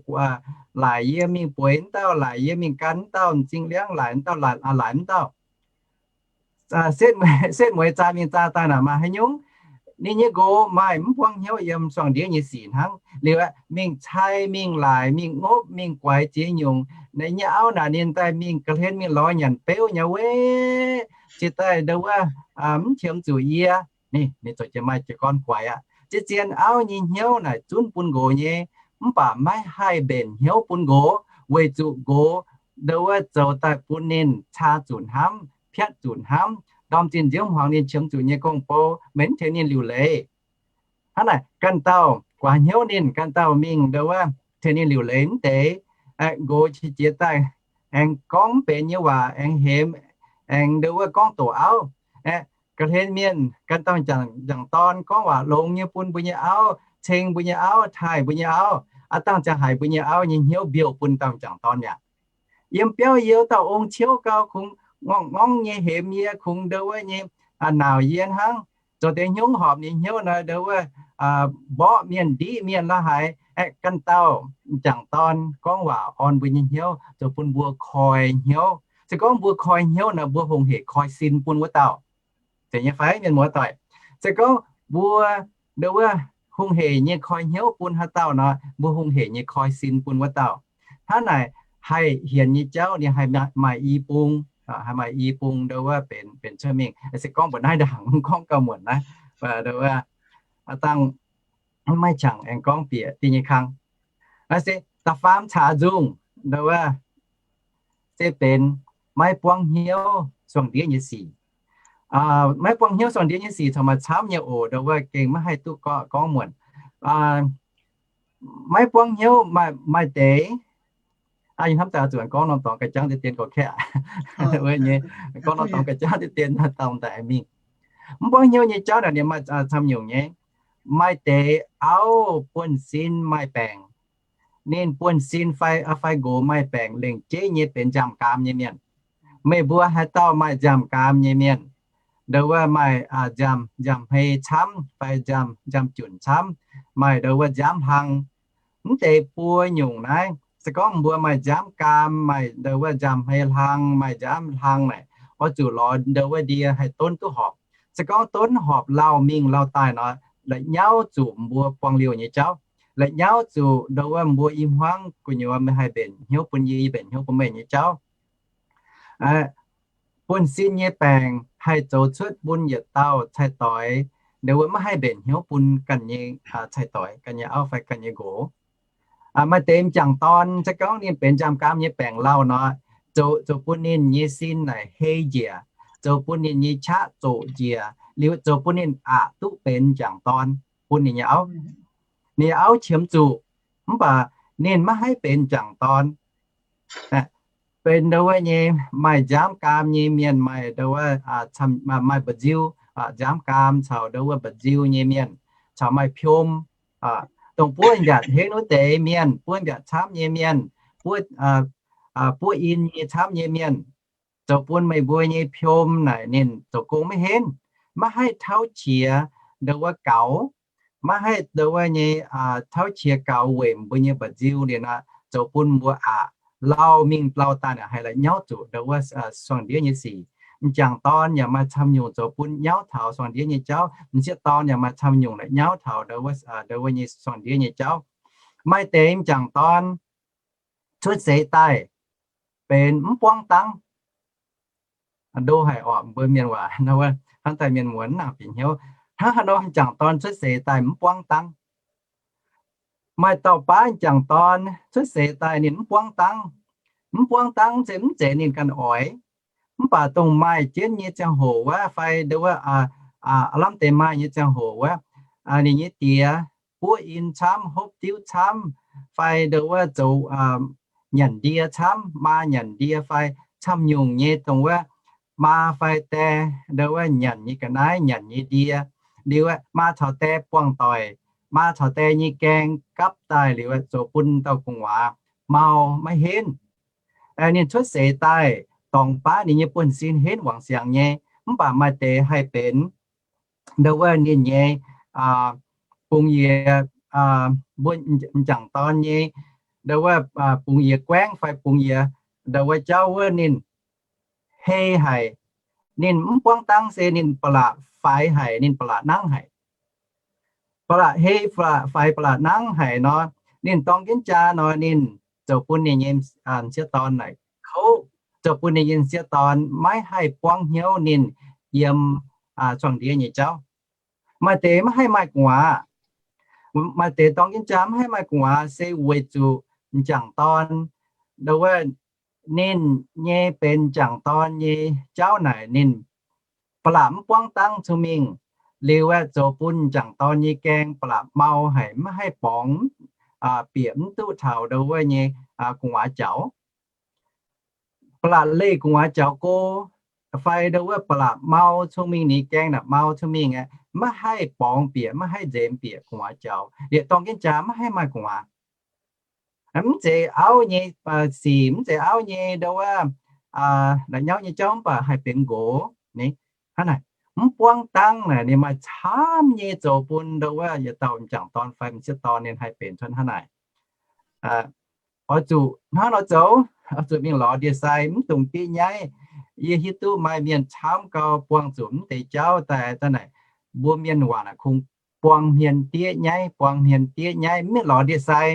laaic yie mingh bueix wuov dauh, laaic yie mingh gan wuov dauh, m'zing liangv laaic wuov dauh, laaic wuov dauh. Setv mueiz zaah mingh zaah daaih naaic maaih haaix nyungc? Ninh nyei nqox maaih mv buangv hnyouv yiem suangx ndiev nyei sic hnangv. Liuz aeqv, mingh cai, mingh laaic, mingh ngopv, mingh guaix ziex nyungc. Naaiv nyei auv naaic ninh daaih mingh ga'hlen mingh lorz nyanc beuv nyei wuov, ciex daaih ndau wuov mv qiemx zuqc yie. Ninh, ninh ziouc jiex maaih jiez gorn guaix aqv. Zien-zien auv nyei hnyouv naaic zunv bun nqox nyei, mv baac maiv haih mbenc hnyouv bun nqox, weic zuqc nqox ndau wuov zoux daaih bun ninh caa zuqc hnamv, piatv zuqc hnamv, ndorm zinh nziouv hmuangx ninh qiemx zuqc nyei gong-bou, meih mv tengx ninh liuc leiz. Hnangv naaic ganh dauh guaax hnyouv ninh, ganh dauh mingh ndau wuov tengx ninh liuc leiz mv deix, nqox qiex jiez daaih aengx gorngv mv benx nyei waac, aengx hemx, aengx ndau wuov gorngv doqc auv. Ga'hlen mienh ganh dauh m'jangc dorn gorngv waac longx nyei bun mbuo nyei auv, ceng mbuo nyei auv, taaih mbuo nyei auv, aav dangh ziangh haic mbuo nyei auv nyei hnyouv mbiouh bun dauh m'jangc dorn mi'aqv. Yiem biauv yie wuov dauh ong ciouv gau kungx ngorngv-ngorngv nyei hemx yie, kungx ndau wuov nyei naauc yie hnangv. Zoux deix hnyouv horpc ninh hnyouv nor ndau wuov mborqv mienh, ndiqv mienh la'haaix. Aeqv, ganh dauh m'jangc dorn gorngv waac orn mbuo nyei hnyouv, zoux bun mbuo koi hnyouv. Se gorngv mbuo koi hnyouv nor, mbuo hungh hec koi sin bun wuov dauh. Zeiz nyei fai, mienh muoz-doic? Se gorngv mbuo ndau wuov hungh hec nyei koi hnyouv bun haaix dauh nor, mbuo hungh hec nyei koi sin bun wuov dauh. Hnangv naaic haih hienx nyei jauv ninh haih maaih i bung, haih maaih i bung ndau wuov benx, benx cuotv mingh. Se gorngv mbuo naaiv ndaangc mv gorngv gauh muonc naaiv, ndau wuov dangh maiv qangx aengx gorngv bieqc diuh nyei kang. Se da'faam caax nzungh ndau wuov se benx maiv buangv hnyouv suangx ndiev nyei sic. Maiv buangv hnyouv suangx ndiev nyei sic corc maaih camv nyei oc, ndau wuov gengh maiv haih duqv gorngv muonc. Maiv buangv hnyouv maaih, maaih deix, ih hnamv daaih zuqc gorngv norm dorngx ga'jangv deix dien gorx-kaeqv, wuov nyei, gorngv norm dorngx ga'jangv deix dien daaih mingh. Mv buangv hnyouv nyei jauv naaic ninh maaih camv nyungc nyei. Maaih deix auv buonv-sin maaih baengc, ninh buonv-sin fai, fai nqox maaih baengc lengc jeiv nyei benx nziaamv-gaam nyei mienh. Meih mbuo haaix dauh maaih nziaamv-gaam nyei mienh, ndau wuov maaih nziaamv, nziaamv-hmei camv fai nziaamv, nziaamv-junc camv, maaih ndau wuov nziaamv hlang, mv deix buo nyungc naaiv. Se gorngv mbuo maaih nziaamv-gaam, maaih ndau wuov nziaamv-hmei hlang, maaih nziaamv hlang naaic, oix zuqc lorz ndau wuov ndie haih donv duqv horpc. Se gorngv donv horpc lauh mingh lauh daaih nor, la'nyauv zuqc mbuo buangh liouh nyei jauv, la'nyauv zuqc ndau wuov mbuo i hmuangv gu'nyuoz meih haih mbenc hnyouv bun yie, yie mbenc hnyouv bun meih nyei jauv. Buonv-sin nyei baengc haih zoux cuotv bun yietc dauh cai-doix, ndau wuov maiv haih mbenc hnyouv bun ganh nyei cai-doix, ganh nyei auv fai ganh nyei nqox. Maaih deix m'jangc dorn se gorngv ninh benx nziaamv-gaam nyei baengc lauh nor, zoux, zoux bun ninh nyei sin naaic hei njiec, zoux bun ninh nyei qaqv zoqc njiec, liuz zoux bun ninh aqc duqv benx m'jangc dorn bun ninh nyei auv. Ninh nyei auv qiemx zuqc, mv baac ninh maiv haih benx m'jangc dorn. Benx ndau wuov nyei maaih nziaamv-gaam nyei mienh, maaih ndau wuov, maaih mba'nziu, nziaamv-gaam caux ndau wuov mba'nziu nyei mienh, caux maaih piom, dongh buov mbiaatc henv wuov deix mienh, buov mbiaatc camv nyei mienh, buov, buov in nyei camv nyei mienh, zoux bun meih mbuo nyei piom naaic ninh zoux gong maiv henv, maiv haih tauv qiex ndau wuov gaux, maiv haih ndau wuov nyei tauv qiex gaux weic mbuo nyei mba'nziu liuz nor, zoux bun mbuo aqc lauh mingh lauh daaih naaic haih la'nyauv zuqc ndau wuov suangx ndiev nyei sic. M'jangc dorn yaac maaih camv nyungc zoux bun nyauv taux suangx ndiev nyei jauv. M'sieqv dorn yaac maaih camv nyungc la'nyauv taux ndau wuov, ndau wuov nyei suangx ndiev nyei jauv. Maaih deix m'jangc dorn cuotv seix daaih benx mv buangv dangv. Ndo haic orqc, mbuo mienh waac hnangv daaih mienh muonz nangc bieqc hnyouv. Hnangv haaix nor m'jangc dorn cuotv seix daaih mv buangv dangv. Maaih dauh baav m'jangc dorn cuotv seix daaih ninh mv buangv dangv. Mv buangv dangv se mv zeiz ninh ganh oix, mv baac dongh maaih jienv nyei ziangh hoc wuov, fai ndo wuov, aav lamh deix maaih nyei ziangh hoc wuov, ninh nyei die buov in camv, hopv diuv camv, fai ndo wuov zoux nyanc ndie camv, maa nyanc ndie fai camv-nyungc nyei dongh wuov maa fai die ndo wuov nyanc nyei ga'naaiv, nyanc nyei ndie. Liuz maa caux die buangh doic, maa caux die nyei gaeng gapv daaih liuz zoux bun dauh gu'nguaaz mau maiv henv. Ninh cuotv seix daaih dorngx baav ninh nyei buonv-sin henv wangc siangx nyei, mv baac maaih deix haih benx ndo wuov ninh nyei bungx yie, mbuo m'jangc dorn nyei ndo wuov bungx yie guaengv fai bungx yie ndo wuov jauv wuov ninh hei haic. Ninh mv buangv dangv se ninh ba'laqc faix haic, ninh ba'laqc nangv haic. Ba'laqc hei, ba'laqc faix, ba'laqc nangv haic nor, ninh dorng jienv jaa nor, ninh zoux bun ninh nyei m'sieqv dorn naaic kouv, zoux bun ninh nyei m'sieqv dorn maiv haih buangv hnyouv ninh yiem suangx ndiev nyei jauv. Maaih deix maiv haih maaih gu'nguaaz, maaih deix dorng jienv jaa maiv haih maaih gu'nguaaz se weic zuqc m'jangc dorn ndo wuov ninh nyei benx m'jangc dorn nyei jauv naaic ninh ba'laqc mv buangv dangv cong-mengh. Liuz aeqv, zoux bun m'jangc dorn nyei gaeng ba'laqc mau haic, maiv haih borngz, bieqc mv duqv taux ndo wuov nyei gu'nguaaz jaux. Ba'laqc leih gu'nguaaz jaux go, fai ndo wuov ba'laqc mau cong-mengh, ninh gaeng naaic mau cong-mengh aeqv, maiv haih borngz bieqc, maiv haih nzemx bieqc gu'nguaaz jaux, liepc dorng jienv jaa maiv haih maaih gu'nguaaz. Mv zeiz auv nyei sic, mv zeiz auv nyei ndo wuov la'nyauv nyei jauv, mv baac haih benx nqox ni. Hnangv naaic, mv buangv dangv naaic ninh maaih camv nyei zoux bun ndo wuov yietc dauh m'jangc dorn fai m'sieqv dorn ninh haih benx cuotv hnangv naaic. Oix zuqc hnangv nor zoux, oix zuqc mingh lorz ndie-sai, mv dungx diev nyaiv. Yie hiuv duqv maaih mienh camv gau buangh zuqc mv deix jauv daaih, daaih naaic mbuo mienh waac naaic kungx buang hmien diev nyaiv, buang hmien diev nyaiv, mv mingh lorz ndie-sai.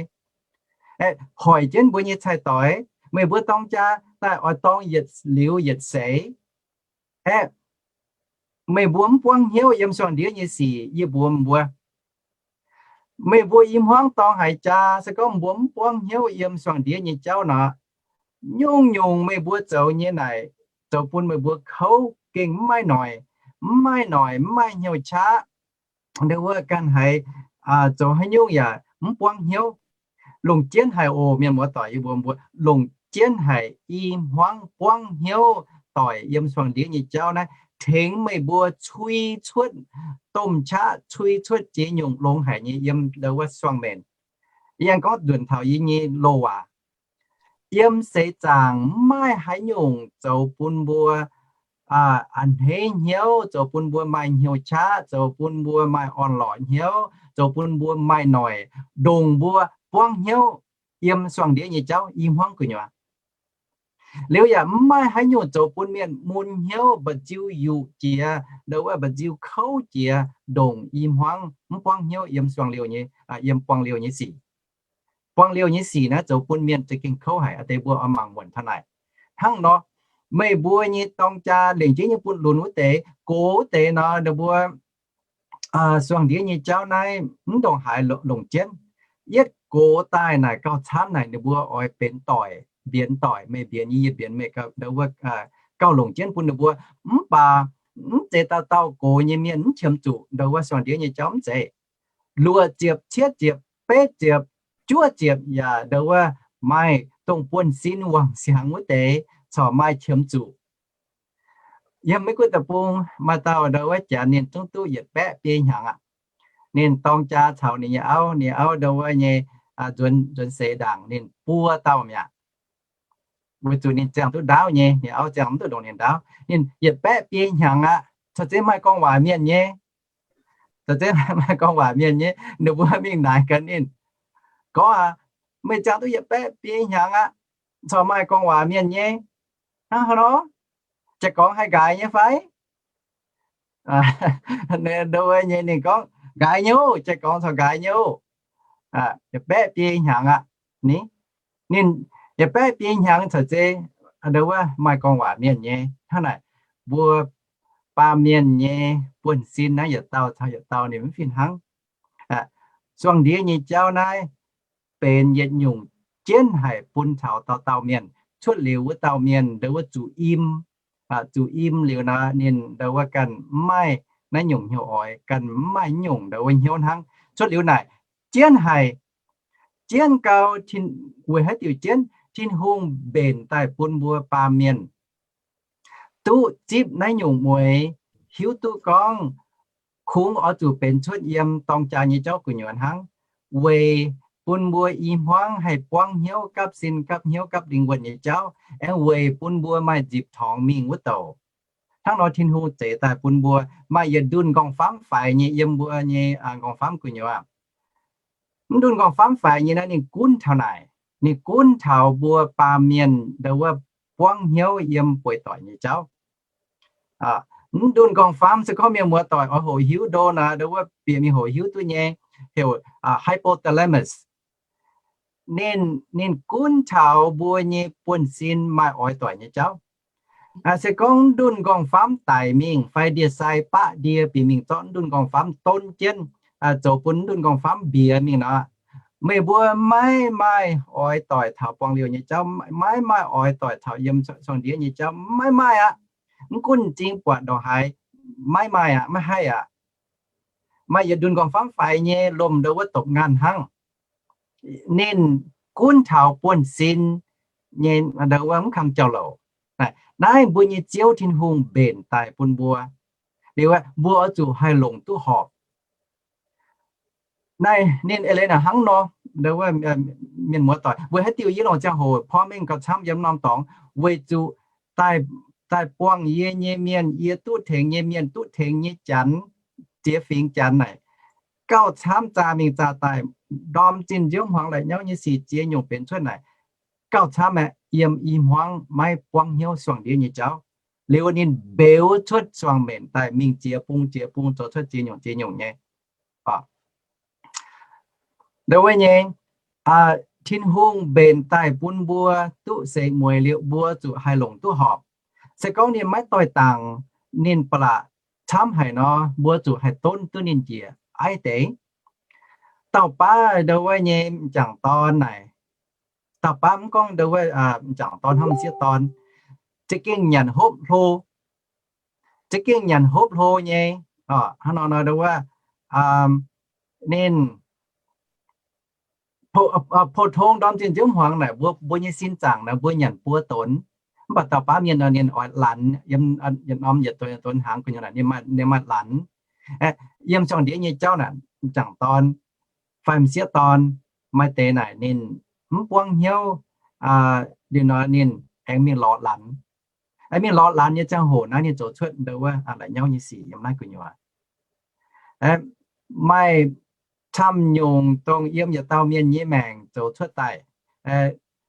Aeqv, hoic jienv mbuo nyei cai-doix, meih mbuo dorng jaa daaih oix dorng yietc liuz yietc seix. Aeqv, meih mbuo mv buangv hnyouv yiem suangx ndiev nyei sic, yie mbuox meih mbuo, meih mbuo i hmuangv dorng haaix jaa, se gorngv mbuo mv buangv hnyouv yiem suangx ndiev nyei jauv nor, nyungc-nyungc meih mbuo zoux nyei naaic zoux bun meih mbuo kouv gengh mv maaih noic, mv maaih noic, mv maaih hnyouv qaqv. Ndo wuov ganh haiz zoux haaix nyungc yaac mv buangv hnyouv. Longc jienv haic oc, mienh muoz-doic, yie mbuox mbuo, longc jienv haic. I hmuangv buangv hnyouv doic yiem suangx ndiev nyei jauv naaiv tengx meih mbuo cui cuotv domh qaqv, cui cuotv ziex nyungc longx haic nyei yiem ndo wuov suangx maengc. Yie aengx gorngv nzunc taux yie nyei loz-waac. Yiem seix zaangc mv maaih haaix nyungc zoux bun mbuo a'hneiv hnyouv, zoux bun mbuo maaih hnyouv qaqv, zoux bun mbuo maaih orn-lorqc hnyouv, zoux bun mbuo maaih noic, ndongc mbuo buangv hnyouv yiem suangx ndiev nyei jauv i hmuangv gu'nyuoz. Liuz yaac mv maaih haaix nyungc zoux bun mienh mun hnyouv, mba'nziu yuqc jiex, ndo wuov mba'nziu kouv jiex, ndongc i hmuangv mv buangv hnyouv yiem suangx liouh nyei, yiem buangh liouh nyei sic. Buangh liouh nyei sic naaiv zoux bun mienh za'gengh kouv haic. Aa deix mbuo oix mangc muonc taux naaic. Hnangv nor, meih mbuo nyei dorng jaa lengc jeiv nyei bun lunx wuov deix, gox wuov deix nor, ninh mbuo suangx ndiev nyei jauv naaiv mv ndongc haaix longc jienv. Yietv gox daaih naaic gauh camv naaic ninh mbuo oix benx doic, mbienx doic, meih mbienx yie, yie mbienx meih, ndo wuov gauh longc jienv bun ninh mbuo. Mv baac mv zeiz dauh dauh gox nyei mienh mv qiemx zuqc ndo wuov suangx ndiev nyei jauv, mv zeiz. Luoqc ziepc, cietv ziepc, betv ziepc, juov ziepc yaac ndo wuov maaih dongh buonv-sin wangc siangx wuov deix corc maaih qiemx zuqc. Yiem Meiv Guoqv deic-bung maaih dauh ndo wuov janx ninh zungv duqv yietc baeqv biei hnyangx aqv. Ninh dorng jaa caux ninh nyei auv, ninh auv ndo wuov nyei nzuonx seix ndaangc ninh buo dauh mi'aqv. Weic zuqc ninh ziangh duqv ndaauv nyei, ninh auv ziangh mv duqv ndongc ninh ndaauv. Ninh yietc baeqv biei hnyangx aqv, caux zeix maaih gorngv waac mienh nyei, caux zeix maaih gorngv waac mienh nyei. Ninh mbuo mingh naaic gaax ninh, gorngv aqv, meih ziangh duqv yietc baeqv biei hnyangx aqv, corc maaih gorngv waac mienh nyei, hnangv haaix nor? Jaa-gorngv haih nqaaix nyei fai? Ndo wuov nyei ninh gorngv, nqaaix nyei oc, jaa-gorngv corc nqaaix nyei oc. Yietc baeqv biei hnyangx aqv. Ni, ninh yietc baeqv biei hnyangx caux zeix ndo wuov maaih gorngv waac mienh nyei. Hnangv naaic, mbuo baamh mienh nyei buonv-sin naaiv yietc dauh caux yietc dauh ninh mv fih hnangv. Suangx ndiev nyei jauv naaiv benx yietc nyungc jienv haic bun taux dauh dauh mienh. Cuotv liuz wuov dauh mienh ndau wuov zuqc im, zuqc im liuz nor ninh ndau wuov ganh mv maaih naaiv nyungc hnyouv oix, ganh mv maaih nyungc ndau wuov hnyouv hnangv. Cuotv liuz naaic jienv haic, jienv gau, weic haaix diuc jienv? Tin-Hungh mbenc daaih bun mbuo baamh mienh duqv zipv naaiv nyungc mueiz, hiuv duqv gorngv kungx oix zuqc benx cuotv yiem dorng jaa nyei jauv gu'nyuoz hnangv, weic bun mbuo i hmuangv haih buangv hnyouv gapv sin gapv hnyouv gapv lingh wuonh nyei jauv, aengx weic bun mbuo maaih nzipc torngx mingh wuov douc. Hnangv nor Tin-Hungh zeix daaih bun mbuo maaih yietc ndunh nqorngv-famv faix nyei yiem mbuo nyei nqorngv-famv gu'nyuoz. Mv ndunh nqorngv-famv faix nyei naaiv ninh gunv taux naaic, ninh gunv taux mbuo baamh mienh ndau wuov buangv hnyouv yiem bueix doic nyei jauv. Mv ndunh nqorngv-famv se gorngv mienh muoz-doic oix hoqc hiuv ndo naaic, ndau wuov bieqc mingh hoqc hiuv duqv nyei, heuc hypothalamus. Ninh, ninh gunv taux mbuo nyei buonv-sin maaih oix doic nyei jauv. Se gorngv mv ndunh nqorngv-famv daic mingh fai ndie-sai baqv ndie bieqc mingh zorqv mv ndunh nqorngv-famv donv jienv, zoux bun mv ndunh nqorngv-famv mbiex mingh nor, meih mbuo maiv maaih oix doic taux buangh liouh nyei jauv, maiv maaih oix doic taux yiem suangx ndiev nyei jauv, maiv maaih aqv. Mv gunv m'zing buatc ndongc haaix, maiv maaih aqv, maiv haih aqv. Maaih yietc ndunh nqorngv-famv faix nyei lomh ndau wuov dopc nganh hnangv. Ninh gunv taux buonv-sin nyei ndau wuov mv kang jauv-louc. Naaiv mbuo nyei Ziouv Tin-Hungh mbenc daaih bun mbuo. Liuz mbuo oix zuqc haih longc duqv horpc. Naaiv ninh eix leiz naaic hnangv nor, ndau wuov mienh muoz-doic, weic haaix diuc yie longc ziangh hoc porv mengh gauh camv yiem norm dorngx, weic zuqc daaih, daaih buangh yie nyei mienh, yie duqv tengx nyei mienh, duqv tengx nyei janx, ziex fingx janx naaic, gauh camv zaah mingh zaah daaih, ndorm zinh nziouv hmuangx la'nyauv nyei sic ziex nyungc benx cuotv naaic, gauh camv aeqv, yiem i hmuangv maiv buangv hnyouv suangx ndiev nyei jauv. Liuz ninh mbeux cuotv suangx mbenc daaih mingh ziex bung ziex bung zoux cuotv ziex nyungc ziex nyungc nyei. Ndau wuov nyei, Tin-Hungh mbenc daaih bun mbuo duqv seix mueiz liuz mbuo zuqc haih longc duqv horpc. Se gorngv ninh maiv doix-dangc, ninh ba'laqc camv haic nor, mbuo zuqc haih donv duqv ninh njiec aiv deix. Dauh baav ndau wuov nyei m'jangc dorn naaic, dauh baav mv gorngv ndau wuov m'jangc dorn hnangv m'sieqv dorn, za'gengh nyanc hopv hlo, za'gengh nyanc hopv hlo nyei. Hnangv nor nor ndau wuov, ninh pou-tong ndorm zinh nziouv hmuangx naaic, mbuo, mbuo nyei sin zaangc naaic mbuo nyanc buo donx. Mv baac dauh baav mienh nor ninh oix lanx, yietc norm yietc donx yietc donx hnaangx gu'nyuoz naaic, ninh maaih lanx. Yiem suangx ndiev nyei jauv naaic, m'jangc dorn fai m'sieqv dorn maaih deix naaic ninh mv buangv hnyouv, liuz nor ninh aengx mingh lorz lanx. Aengx mingh lorz lanx nyei ziangh hoc naaiv ninh zoux cuotv ndau wuov la'nyauv nyei sic yiem naaiv gu'nyuoz. Maaih camv nyungc dongh yiem yietc dauh mienh nyei maengc zoux cuotv daaih.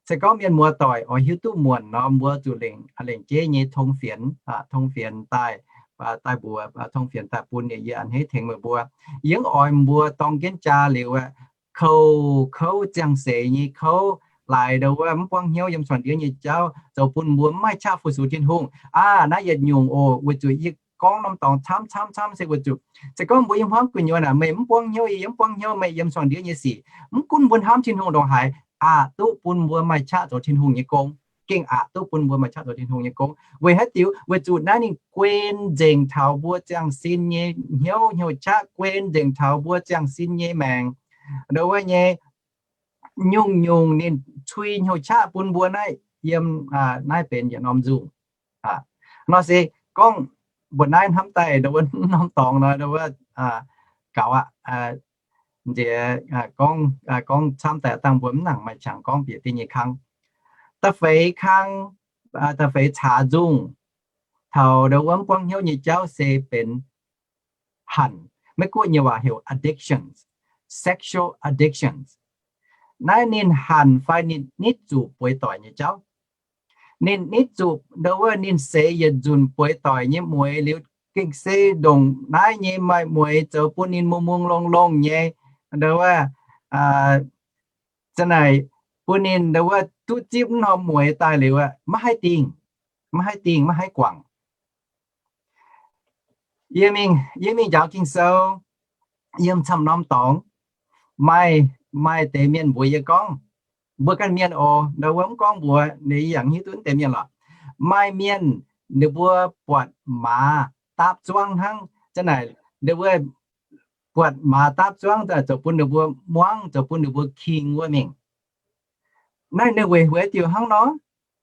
Se gorngv mienh muoz-doic oix hiuv duqv muonc nor, mbuo zuqc lengc, lengc jeiv nyei tong fienx, tong fienx daaih, daaih mbuox, tong fienx daaih bun ninh, yie a'hneiv tengx meih mbuo. Yie mv oix mbuo dorng jienv jaa liuz aeqv, kouv, kouv ziangh seix nyei kouv, laaix ndau wuov mv buangv hnyouv yiem suangx ndiev nyei jauv, zoux bun mbuo mv maaih qaqv fu-sux Tin-Hungh. Aa, naaiv yietc nyungc oc, weic zuqc yie gorngv norm dorngx camv camv camv se weic zuqc, se gorngv mbuo yiem hmuangv gu'nyuoz naaic, meih mv buangv hnyouv, yie mv buangv hnyouv meih yiem suangx ndiev nyei sic, mv gunv mbuo hnamv Tin-Hungh ndongc haaix, aqc duqv bun mbuo maaih qaqv zoux Tin-Hungh nyei gong. Gengh aqc duqv bun mbuo maaih qaqv zoux Tin-Hungh nyei gong. Weic haaix diuc? Weic zuqc naaiv ninh guen nzengc taux mbuo ziangh sin nyei hnyouv hnyouv qaqv, guen nzengc taux mbuo ziangh sin nyei maengc. Ndau wuov nyei nyungc-nyungc ninh cui hnyouv qaqv bun mbuo naaiv yiem, naaiv benx yietc norm nzungh. Nor se gorngv mbuo naaiv hnamv daaih ndau wuov norm dorngx nor, ndau wuov gaux aqv. Nziex gorngv, gorngv camv daaih dangh mbuo mv nangc maaih qangx gorngv bieqc dingh nyei kang. Da'feix kang, da'feix caax nzungh taux ndau wuov mv buangv hnyouv nyei jauv se benx hanc. Meiv Guoqv nyei waac heuc addictions, sexual addictions. Naaiv ninh hanc fai ninh nitv zuqc bueix doic nyei jauv. Ninh nitv zuqc ndau wuov ninh seix yietc nzunc bueix doic nyei mueiz liuz, gengh se ndongc naaiv nyei maaih mueiz zoux bun ninh mungh mungh longh longh nyei, ndau wuov, za'naaic bun ninh ndau wuov duqv zipv norm mueiz daaih liuz, maiv haih dingh, maiv haih dingh, maiv haih guangc. Yie mingh, yie mingh njaaux Ging-Sou, yiem camv norm dorngx, maaih, maaih deix mienh mbuox yie gorngv, mbuo ganh mienh oc, ndau wuov mv gorngv mbuox ninh, yie yaac hiuv duqv deix mienh lorqc. Maaih mienh ninh mbuo buatc maaz dapv zuangv hnangv, za'naaic ninh mbuo buatc maaz dapv zuangv zoux bun ninh mbuo muangv, zoux bun ninh mbuo king wuov mingh. Naaiv ninh weic haaix diuc hnangv nor?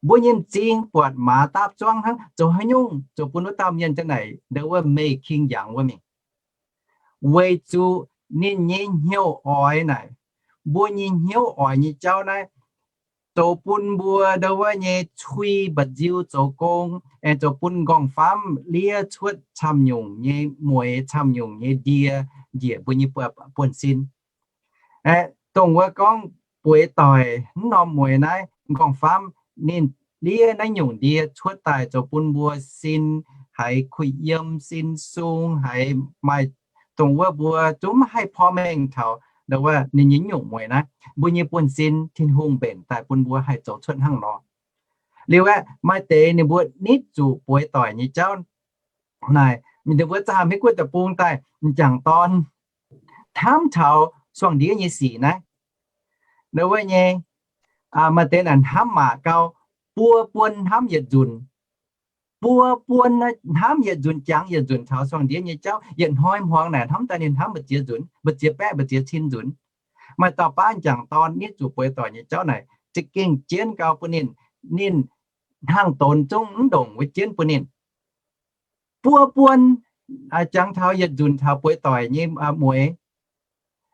Mbuo nyei m'zing buatc maaz dapv zuangv hnangv, zoux haaix nyungc zoux bun wuov dauh mienh za'naaic ndau wuov meih king yangh wuov mingh? Weic zuqc ninh nyei hnyouv oix naaic, mbuo nyei hnyouv oix nyei jauv naaiv, zoux bun mbuo ndau wuov nyei cui mba'nziu zoux gong, aengx zoux bun m'nqorngv-famv liev cuotv camv-nyungc nyei mueix, camv-nyungc nyei ndie njiec mbuo nyei buonv-sin. Aeqv, dongh wuov gorngv bueix doic mv norm mueix naaiv, m'nqorngv-famv ninh liev naaiv nyungc ndie cuotv daaih zoux bun mbuo sin haiz kuh yiem, sin sung haiz maaih, dongh wuov mbuo zungv maiv haih porv mengh taux ndau wuov ninh nyei nyungc mueix naaiv, mbuo nyei buonv-sin Tin-Hungh mbenc daaih bun mbuo haih zoux cuotv hnangv nor. Liuz aeqv, maaih deix ninh mbuo nitv zuqc bueix doic nyei jauv naaic, ninh mbuo zaah maiv guoqv deic-bung daaih m'jangc dorn hnamv taux suangx-ndiev nyei sic naaiv. Ndau wuov nyei, maaih deix naaic hnamv maac gau, buo buon hnamv yietc nzunc. Buo buon hnamv yietc nzunc, jangx yietc nzunc taux suangx-ndiev nyei jauv. Yietc hnoi hmuangx naaic hnamv daaih ninh hnamv mbu'ziex nzunc, mbu'ziex baeqv, mbu'ziex cin nzunc. Maaih dauh baav m'jangc dorn nitv zuqc bueix doic nyei jauv naaic za'gengh jienv gau bun ninh. Ninh hnangv donx zungv mv ndongc wuov jienv bun ninh. Buo buon jangx taux yietc nzunc taux bueix doic nyei mueix.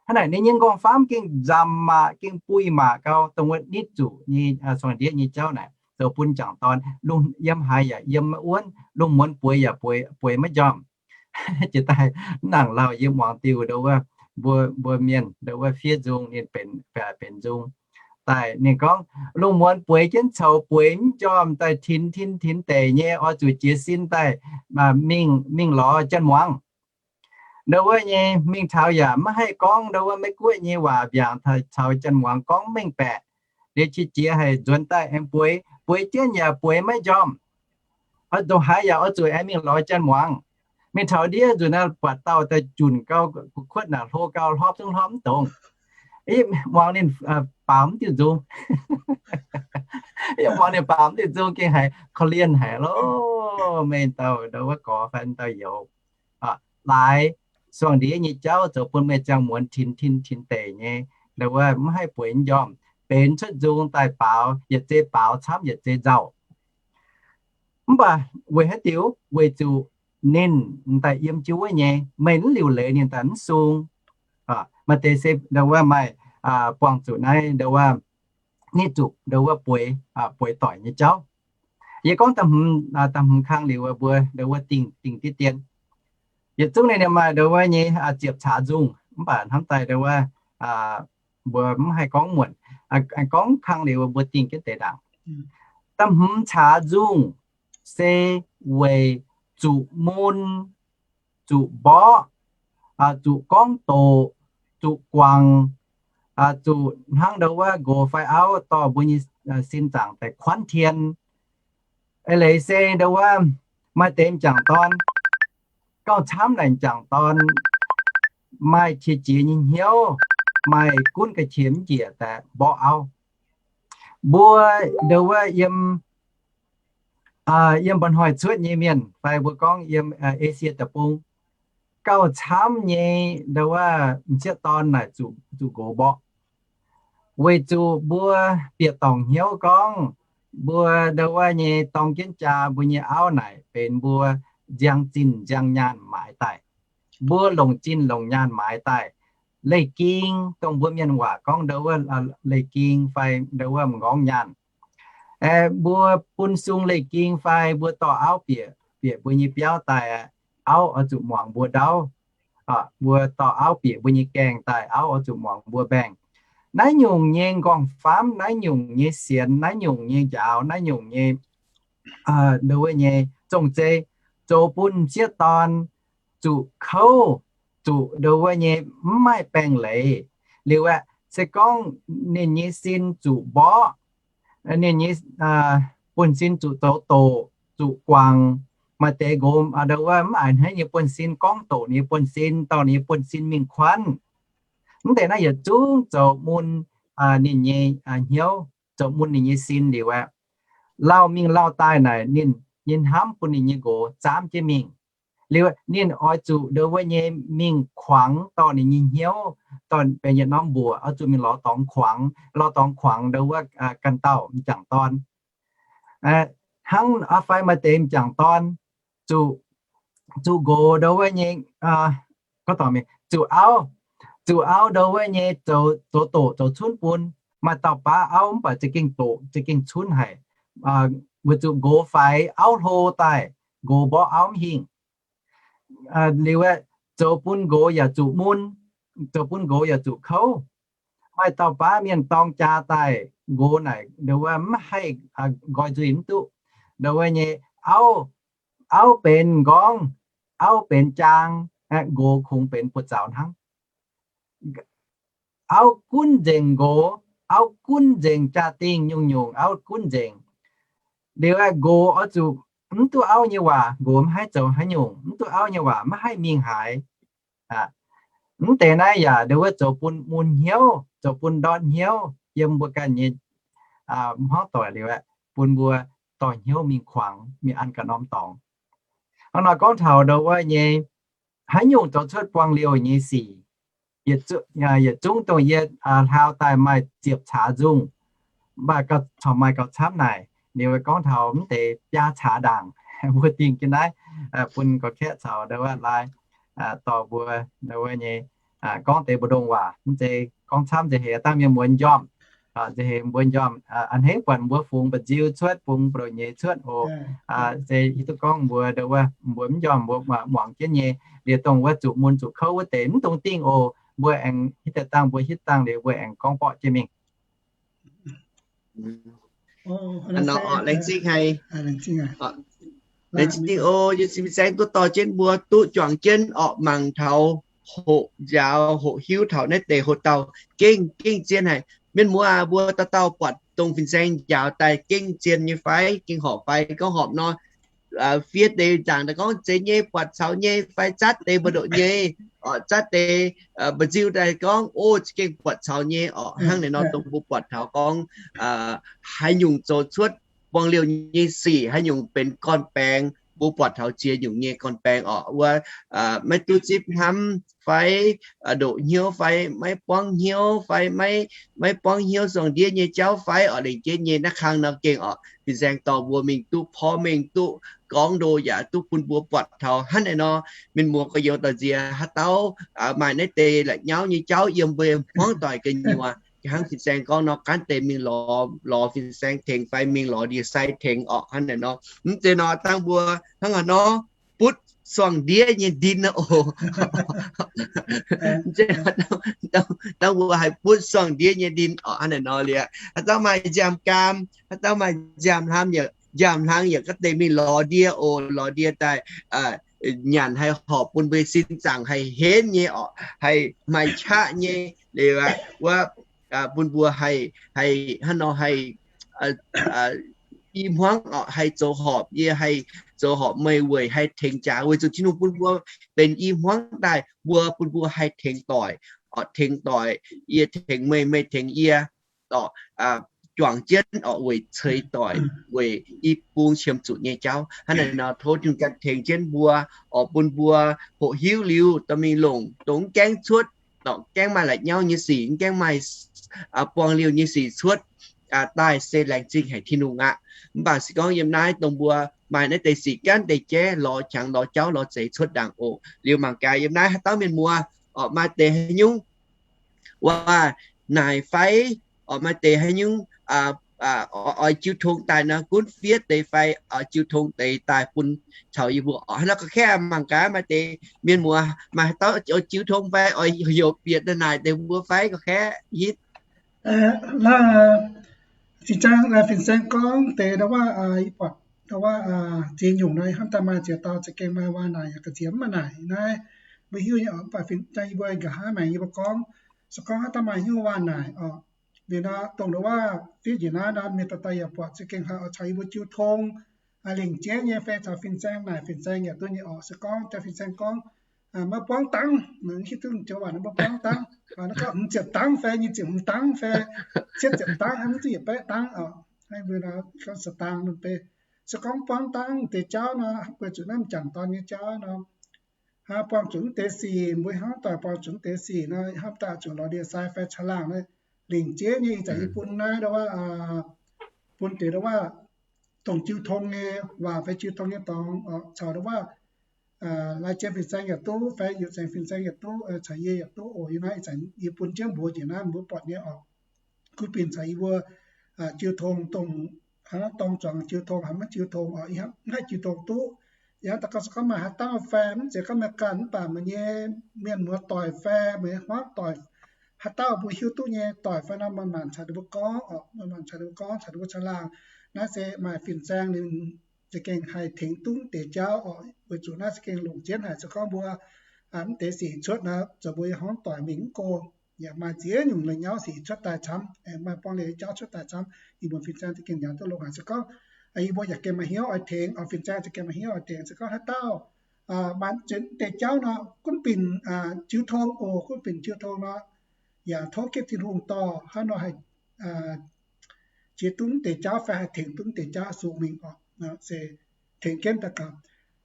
Hnangv naaic ninh nyei m'nqorngv-famv gengh nzamc maac, gengh buih maac gau dongh wuov nitv zuqc nyei suangx-ndiev nyei jauv naaic, zoux bun m'jangc dorn lungh yiem haaix yaac yiem maiv wuonv, lungh muonz bueix yaac bueix maiv njormh. Jiex daaih mv nangc lauh yie muangx diuh ndau wuov, mbuo, mbuo mienh ndau wuov fiev nzung, ninh benx, benx nzung daaih ninh gorngv, lungh muonz bueix jienv coux bueix mv njormh daaih tinx tin tinx deic nyei oix zuqc jiez sin daaih mingh, mingh lorz janx-muangz. Ndau wuov nyei mingh taux yaac maiv haih gorngv ndau wuov Meiv Guoqv nyei waac mbiaangc caux janx-muangz gorngv mv mengh baeqc. Liuz qiex jiez haic nzuonx daaih aengx bueix, bueix jienv yaac bueix maiv njormh. Oix ndongc haaix yaac oix zuqc aengx mingh lorz janx-muangz. Mingh taux ndiev nzunc naaiv buatc dauh daaih junc gau, gu'kuotv naaic hlo gau, hlorpv zungv hlorpv mv dongz. Muangx ninh baaux mv diuh nzung. Yie muangx ninh baaux mv diuh nzung gengh haiz korv-lienh haic loh. Meih dauh ndau wuov gorx fai dauh youz, laaix suangx-ndiev nyei jauv zoux bun meih ziangh muonz tinx tin tinx deic nyei, ndau wuov mv haih bueix njormh, benx cuotv nzung daaih baaux, yietc zei baaux camv yietc zei nzauh. Mv baac weic haaix diuc? Weic zuqc ninh daaih yiem jienv wuov nyei, meih mv liuc leiz ninh daaih mv sung. Maaih deix se ndau wuov maaih buangh zuqc naaiv ndau wuov nitv zuqc ndau wuov bueix, bueix doic nyei jauv. Yie gorngv da'hmz, da'hmz kang liuz mbuo ndau wuov dingh, dingh diqv dien. Yietc zungv ninh maaih ndau wuov nyei ziepc caax nzung, mv baac hnamv daaih ndau wuov mbuo mv haih gorngv muonc, gorngv kang liuz mbuo dingh jienv deix ndaangc. Da'hmz caax nzung se weic zuqc mun, zuqc mborqv, zuqc gorngv doqc, zuqc guangc, zuqc hnangv ndau wuov nqox fai auv dorh mbuo nyei sin zaangc daaih kuanv tien. Eix leiz se ndau wuov maaih deix m'jangc dorn, gauh camv naaic m'jangc dorn maaih qiex jiez nyei hnyouv, maaih gunv ga'qiex mv njiec daaih mborqv auv. Mbuo ndau wuov yiem, yiem mba'hnoi cuotv nyei mienh fai mbuo gorngv yiem Esie Deic-Bung, gauh camv nyei ndau wuov m'sieqv dorn naaic zuqc, zuqc nqox mborqv. Weic zuqc mbuo bieqc dorngc hnyouv gorngv mbuo ndau wuov nyei dorng jienv jaa mbuo nyei auv naaic benx mbuo nziang zinh nziang nyaanh maaiz daaih. Mbuo longc zinh longc nyaanh maaiz daaih. Leiz-ging, dongh mbuo mienh waac gorngv ndau wuov leiz-ging fai ndau wuov m'nqorngv nyaanh. Mbuo bun sung leiz-ging fai mbuo dorh auv bieqc, bieqc mbuo nyei biauv daaih, auv oix zuqc muangx mbuo ndau. Mbuo dorh auv bieqc mbuo nyei gaengh daaih, auv oix zuqc muangx mbuo mbaengh. Naaiv nyungc nyei m'nqorngv-famv, naaiv nyungc nyei sienx, naaiv nyungc nyei njaaux, naaiv nyungc nyei ndau wuov nyei zong-zei, zoux bun m'sieqv dorn zuqc kouv, zuqc ndau wuov nyei mv maaih baengh leiz. Liuz aeqv, se gorngv ninh nyei sin zuqc mborqv, ninh nyei buonv-sin zuqc zoux doqc, zuqc guangc, Maaih deix nqox ndo wuov mv a'hneiv nyei buonv-sin, gorngv doqc ninh nyei buonv-sin, dorh ninh nyei buonv-sin mingh kuanv. Mv deix naaiv yietc zungv zoux mun ninh nyei hnyouv, zoux mun ninh nyei sin liuz aeqv, lauh mingh lauh daaih naaic ninh, ninh hnamv bun ninh nyei nqox zaamv jienv mingh. Liuz ninh oix zuqc ndo wuov nyei mingh kuangx dorh ninh nyei hnyouv, dorh benx yietc norm mbuoqc, oix zuqc mingh lorz dorngx kuangx, lorz dorngx kuangx ndo wuov ganh dauh m'jangc dorn. Hnangv fai maaih deix m'jangc dorn zuqc, zuqc nqox ndo wuov nyei, zuqc auv, zuqc auv ndo wuov nyei zoux, zoux doqc zoux cunv bun. Maaih dauh baav auv mv baac za'gengh doqc za'gengh cunv haic, weic zuqc nqox faix auv hlo daaih, nqox mborqv auv mv hingh. Liuz aeqv, zoux bun nqox yaac zuqc mun, zoux bun nqox yaac zuqc kouv. Maaih dauh baav mienh dorng jaa daaih, nqox naaic ndo wuov mv haih nqoi nzuih mv duqv. Ndo wuov nyei auv, auv benx m'nqorngv, auv benx jaang, nqox kungx benx buoz-zaux hnangv. Auv gunv nzengc nqox, auv gunv nzengc jaa-dingh nyungc-nyungc, auv gunv nzengc. Liuz aeqv, nqox oix zuqc mv duqv auv nyei waac, nqox mv haih zoux haaix nyungc, mv duqv auv nyei waac mv haih mingh haaix. Mv deix naaiv yaac ndo wuov zoux bun mun hnyouv, zoux bun ndortv hnyouv yiem mbuo ganh nyei hmuangv doic liuz aeqv, bun mbuo dorh hnyouv mingh kuangx, mingh an ganh norm dorngx. Hnangv nor gorngv taux ndo wuov nyei haaix nyungc zoux cuotv buang liouh nyei sic, yietc zungv dongh yie hlaau daaih maaih ziepc caax nzungh, mv baac corc maaih gauh camv naaic, liuz gorngv taux mv deix biaa caax ndaangc, mbuo dingh jienv naaiv bun gorx-kaeqv caux ndo wuov lai dorh mbuo ndo wuov nyei gorngv deix mbu'ndongx waac. Mv zeiz gorngv camv nziex heix dangh mienh muonz njormh, nziex heix mbuo njormh a'hneiv buatc mbuo fungx mba'nziu cuotv, fungx buoz-ndoqv nyei cuotv oc. Se hiuv duqv gorngv mbuo ndo wuov mbuo mv njormh mbuo muangx jienv nyei, liuz dongh wuov zuqc mun zuqc kouv wuov deix mv dungx dingh oc. Mbuo aengx hitv deix dangh mbuo hitv dangh liuz mbuo aengx gorngv borqv jienv mingh. Laengz zingh haic. Laengz zingh oc. Yie cingx fin-saeng duqv dorh jienv mbuo duqv juangc jienv orqc, mangc taux hoqc njaaux hoqc hiuv taux naaiv deix hoc dauh gengh gengh zien haic. Mienh muoz aac, mbuo dauh dauh buatc dongh fin-saeng njaaux daaih gengh zien nyei fai gengh horpc fai? Gorngv horpc nor, fiev deix nzaangc daaih gorngv zeiz nyei, buatc caux nyei, fai zatv deix mbu'ndongx nyei, zatv deix mba'nziu daaih gorngv, o, za'gengh buatc caux nyei orqc. Hnangv naaiv nor dongh mbuo buatc taux gorngv haaix nyungc zoux cuotv buang liouh nyei sic, haaix nyungc benx gorn-baengx, mbuo buatc taux ziex nyungc nyei gorn-baengx orqc. Wuov maiv duqv zipv hnamv fai ndoqc hnyouv fai maiv buangv hnyouv fai maiv buangv hnyouv suangx ndiev nyei jauv fai orqc, lengc jeiv nyei naaiv kang nor gengh orqc, fin-saeng dorh mbuo mingh duqv porv mengh, duqv gorngv ndo yaac duqv bun mbuo buatc taux hnangv naaiv nor. Mienh muoz gorx-youz doic nziex haaix dauh maaih naaiv deix la'nyauv nyei jauv yiem mbuo hmuangv doic gu'nyuoz, hnangv fin-saeng gorngv nor, gaanv deix mingh lorz, lorz fin-saeng tengx fai mingh lorz ndie-sai tengx orqc. Hnangv naaiv nor, mv zeiz nor dangh mbuo hnangv haaix nor butv suangx ndiev nyei ndin oc. Dangh mbuo haih butv suangx ndiev nyei ndin orqc. Hnangv naaiv nor liuz, haaix dauh maaih nziaamv-gaam, haaix dauh maaih nziaamv-hlang, nziaamv-hlang yaac gaanv deix mingh lorz ndie oc. Lorz ndie daaih nyanc haih horpc, bun mbuo sin zaangc haih henv nyei orqc, haih maaih qaqv nyei. Liuz wuov bun mbuo haih, haih hnangv nor haih i hmuangv orqc, haih zoux horpc, yie haih zoux horpc meih weic haih tengx jaax, weic zuqc Tin-Hungh bun mbuo benx i hmuangv daaih, mbuo bun mbuo haih tengx doic orqc, tengx doic, yie tengx meih, meih tengx yie orqc, juangc jienv orqc, weic ceix doic, weic i bung qiemx zuqc nyei jauv. Hnangv naaiv nor tov Tin-Hungh ganh tengx jienv mbuo orqc, bun mbuo hoqc hiuv liuz dorh mingh longc dongh mv gaengh cuotv, gaengh maaih la'nyauv nyei sic, mv gaengh maaih buang liouh nyei sic cuotv daaih se laengz zingh haic Tin-Hungh aqv. Mv baac se gorngv yiem naaiv dongh mbuo maaih naaiv deix sic gaanv deix jaiv lorz qangx lorz jauv lorz zeix cuotv ndaangc oc. Liuz mangc gaax yiem naaiv haaix dauh mienh muoz orqc, maaih deix haaix nyungc waac naaic fai orqc, maaih deix haaix nyungc oix jiu tong daaih nor, gunv fiev deix fai oix jiu tong deix daaih bun caux yie mbuo orqc. Hnangv nor gorx-kaeqv mangc gaax maaih deix mienh muoz maaih haaix dauh oix jiu tong fai oix heuc bieqc daaih naaic deix mbuo fai gorx-kaeqv hitv. Naaiv fin-saeng, fin-saeng gorngv deix ndau wuov, yie buatc ndau wuov ziex nyungc nor, hnamv daaih maaih ziex dauh za'gengh maaih waac naaic yaac ga'nziex mv maaih naaic naaiv. Mbuo hiuv nyei orqc, mv baac fin-saeng yie mbuo nqa'haav maengx yie mbuo gorngv, se gorngv haaix dauh maaih hnyouv waac naaic orqc, liuz nor dongh ndau wuov fiev njiec naaiv nor, mienh dauh dauh yaac buatc za'gengh haih oix caux yie mbuo jiu tong, lingc jeiv nyei fai caux fin-saeng naaic, fin-saeng yaac duqv nyei orqc. Se gorngv jaa fin-saeng gorngv, maiv buangv dangv, hiuv duqv joux waac maiv buangv dangv, naaiv gorngv hmz ziepc dangv fai nyei ziepc hmz dangv fai cietv ziepc dangv, maiv duqv yietc baeqv dangv oc. Gorngv se gorngv buangv dangv deix jauv nor, weic zuqc naaiv m'jangc dorn nyei jauv nor, hnangv buangh zuqc mv deix sic, mbuo hnamv doic buangh zuqc mv deix sic nor, hnamv daaih zuqc lorz ndie-sai fai caangh laangh naaiv. Lingc jeiv nyei ih zanc yie bun naaiv ndau wuov, bun deix ndau wuov dongh jiu tong nyei waac fai jiu tong nyei dorngx caux ndau wuov lai jien fin-saeng yaac duqv fai yietc zengc fin-saeng yaac duqv, caux yie yaac duqv oc. Yie naaiv ih zanc yie bun jienv mbuox njiec naaiv mbuo buatc nyei oc. Gunv binc caux yie mbuo jiu tong dongh, hnangv dorng zuangx jiu tong, hnangv maiv jiu tong oc, ih hnangv jiu tong duqv. Yie hnamv daaih gorngv se gorngv maaih haaix dauh fai mv zeiz gorngv maaih ganh mv baac meih nyei mienh muoz doic fai meih nyei hmuangv doic, haaix dauh mbuo hiuv duqv nyei doic fai nor, maaih maanc caux ninh mbuo gorngv oc, maaih maanc caux ninh mbuo gorngv, caux ninh mbuo caangh laangh. Naaiv se maaih fin-saeng ninh za'gengh haih tengx duqv deix jauv oc, weic zuqc naaiv za'gengh longc jienv haic. Se gorngv mbuo mv deix sic cuotv nor, zoux mbuo nyei hmuangv doic mingh mv go. Yaac maaih ziex nyungc la'nyauv sic cuotv daaih camv, maaih buangh liuz jauv cuotv daaih camv. Ih muonz fin-saeng za'gengh njaaux duqv longx haic. Se gorngv yie mbuo yaac gengh maaih hnyouv oix tengx, fin-saeng za'gengh maaih hnyouv oix tengx. Se gorngv haaix dauh maaih zunv deix jauv nor, gunv binc jiu tong oc, gunv binc jiu tong nor, yaac tov jienv Tin-Hungh dorh hnangv nor haih jiex duqv deix jauv fai haih tengx duqv deix jauv sung mingh oc. Se tengx jienv daaih gaux.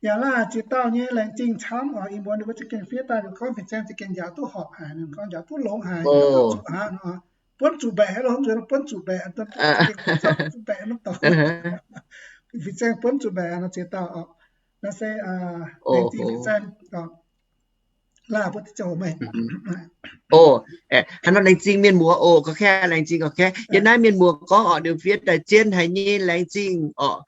Yaac laaic ziex dauh nyei laengz zingh camv oc. Ih muonz ninh mbuo za'gengh fiev daaih, ninh gorngv fin-saeng za'gengh njaaux duqv horpc haic, ninh gorngv njaaux duqv longx haic, njaaux duqv zuqc haic nor. Buonv zuqc mbaeqc lo, buonv zuqc mbaeqc, zuqc mbaeqc nor dorngx. Fin-saeng buonv zuqc mbaeqc nor ziex dauh oc. Naaiv se laengz zingh fin-saeng oc. Laaic mbuo deix ziangh hoc meih. Oc, haaix nor laengz zingh mienh muoz oc, ga'kaiv laengz zingh ga'kaiv. Yiem naaiv mienh muoz gorngv oc, ninh fiev daaih zien haic nyei, laengz zingh oc.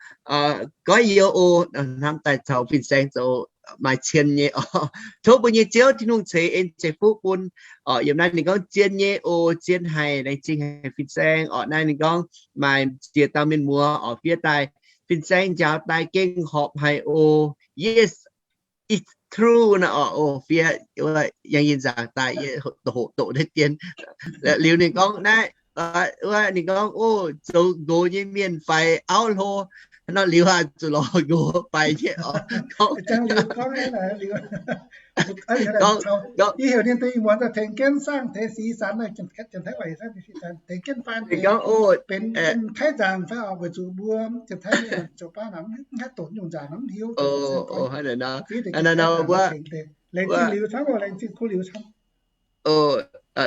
Goiv youz oc, hnamv daaih caux fin-saeng zoux maaih cien nyei oc. Tov mbuo nyei Ziouv Tin-Hungh ceix en ceix fuqv bun oc. Yiem naaiv ninh gorngv zien nyei oc, zien haic, laengz zingh haic fin-saeng oc. Naaiv ninh gorngv maaih ziex dauh mienh muoz oc fiev daaih, fin-saeng njaaux daaih gengh horpc haic oc. Yes, it's true nor oc. Oc, fiev yangh yinh nzaangc daaih, yie hoqc doqc naaiv dien. Liuz ninh gorngv naaiv, wuov ninh gorngv, oc, zoux nqox nyei mienh faix auv hlo. Nor liuz aqv, zuqc lorz nqox faix nyei oc. Gorngv, gorngv, gorngv, tengx jienv saangv deix si san, tengx jienv faan deix, benx Taiv nzaangc fai oc, weic zuqc mbuo Janx-Taiv mienh zoux baav nor, mv haih doqc nyungc nzaangc mv hiuv. Hnangv naaiv nor, mbuo laengz zingh liuz camv, laengz zingh kuv liuz camv.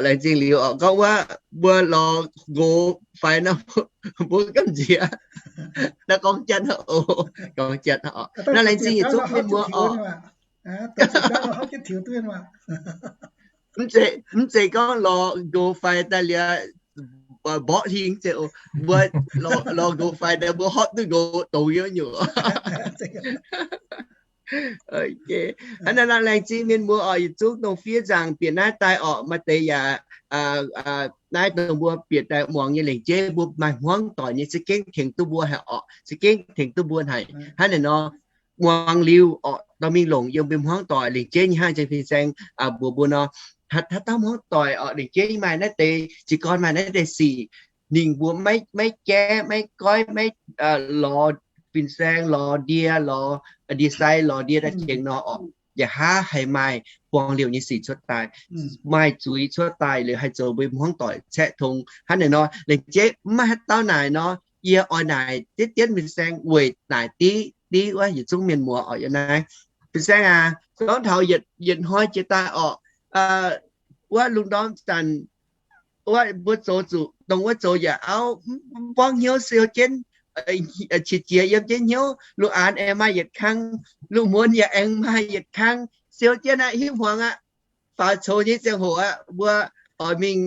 Laengz zingh liuz oc, gorngv wuov mbuo lorz nqox faix nor, mbuo gamh nziex. Naaiv gorngv janx oc, gorngv janx oc. Naaiv laengz zingh yietc zungv mienh muoz oc. Mv zeiz gorngv lorz nqox faix daaih liuz mborqv hingh, mv zeiz oc. Mbuo lorz nqox faix daaih mbuo hopv duqv nqox dongz nyei nyungc. Hnangv naaiv nor laengz zingh mienh muoz oc, yietc zungv dongh fiev nzaangc bieqc naaiv daaih oc. Maaih deix yaac naaiv dongh mbuo bieqc daaih muangx nyei lengc jeiv, mbuo maaih hmuangv doic nyei, za'gengh tengx duqv mbuo haic oc, za'gengh tengx duqv mbuo haic. Hnangv naaiv nor, muangx liuz oc, dorh mingh longc yiem mbuo hmuangv doic lengc jeiv nyei hnangv janx fin-saeng mbuox mbuo nor. Haaix dauh hmuangv doic oc, lengc jeiv maaih naaiv deix, jiez gorn maaih naaiv deix sic, ninh mbuo maiv, maiv gaeqv, maiv goiv, maiv lorz fin-saeng, lorz ndie, lorz ndie-sai, lorz ndie daaih tengx nor oc, nqa'haav haih maaih buang liouh nyei sic cuotv daaih, maaih zuiz cuotv daaih, liuz haih zoux mbuo hmuangv doic caeqv tong. Hnangv naaiv nor, lengc jeiv maiv maaih haaix dauh naaic nor, yie oix naaic diqv dienv fin-saeng weic naaic diqv diqv wuov yietc zungv mienh muoz oc. Yiem naaiv, fin-saeng aac, gorngv taux yietc hnoi jiex daaih oc, wuov lungh ndorm zanc, wuov mbuo zoux zuqc dongh wuov zoux yaac auv, mv buangv hnyouv siou jienv, qiex jiez yiem jienv hnyouv, lungh aanx aengx maaih yietc kang, lungh muonz yaac aengx maaih yietc kang, siou jienv aqv, hiuv hmuangx aqv. Faaux coux nyei ziangh hoc aqv, mbuo oix mingh,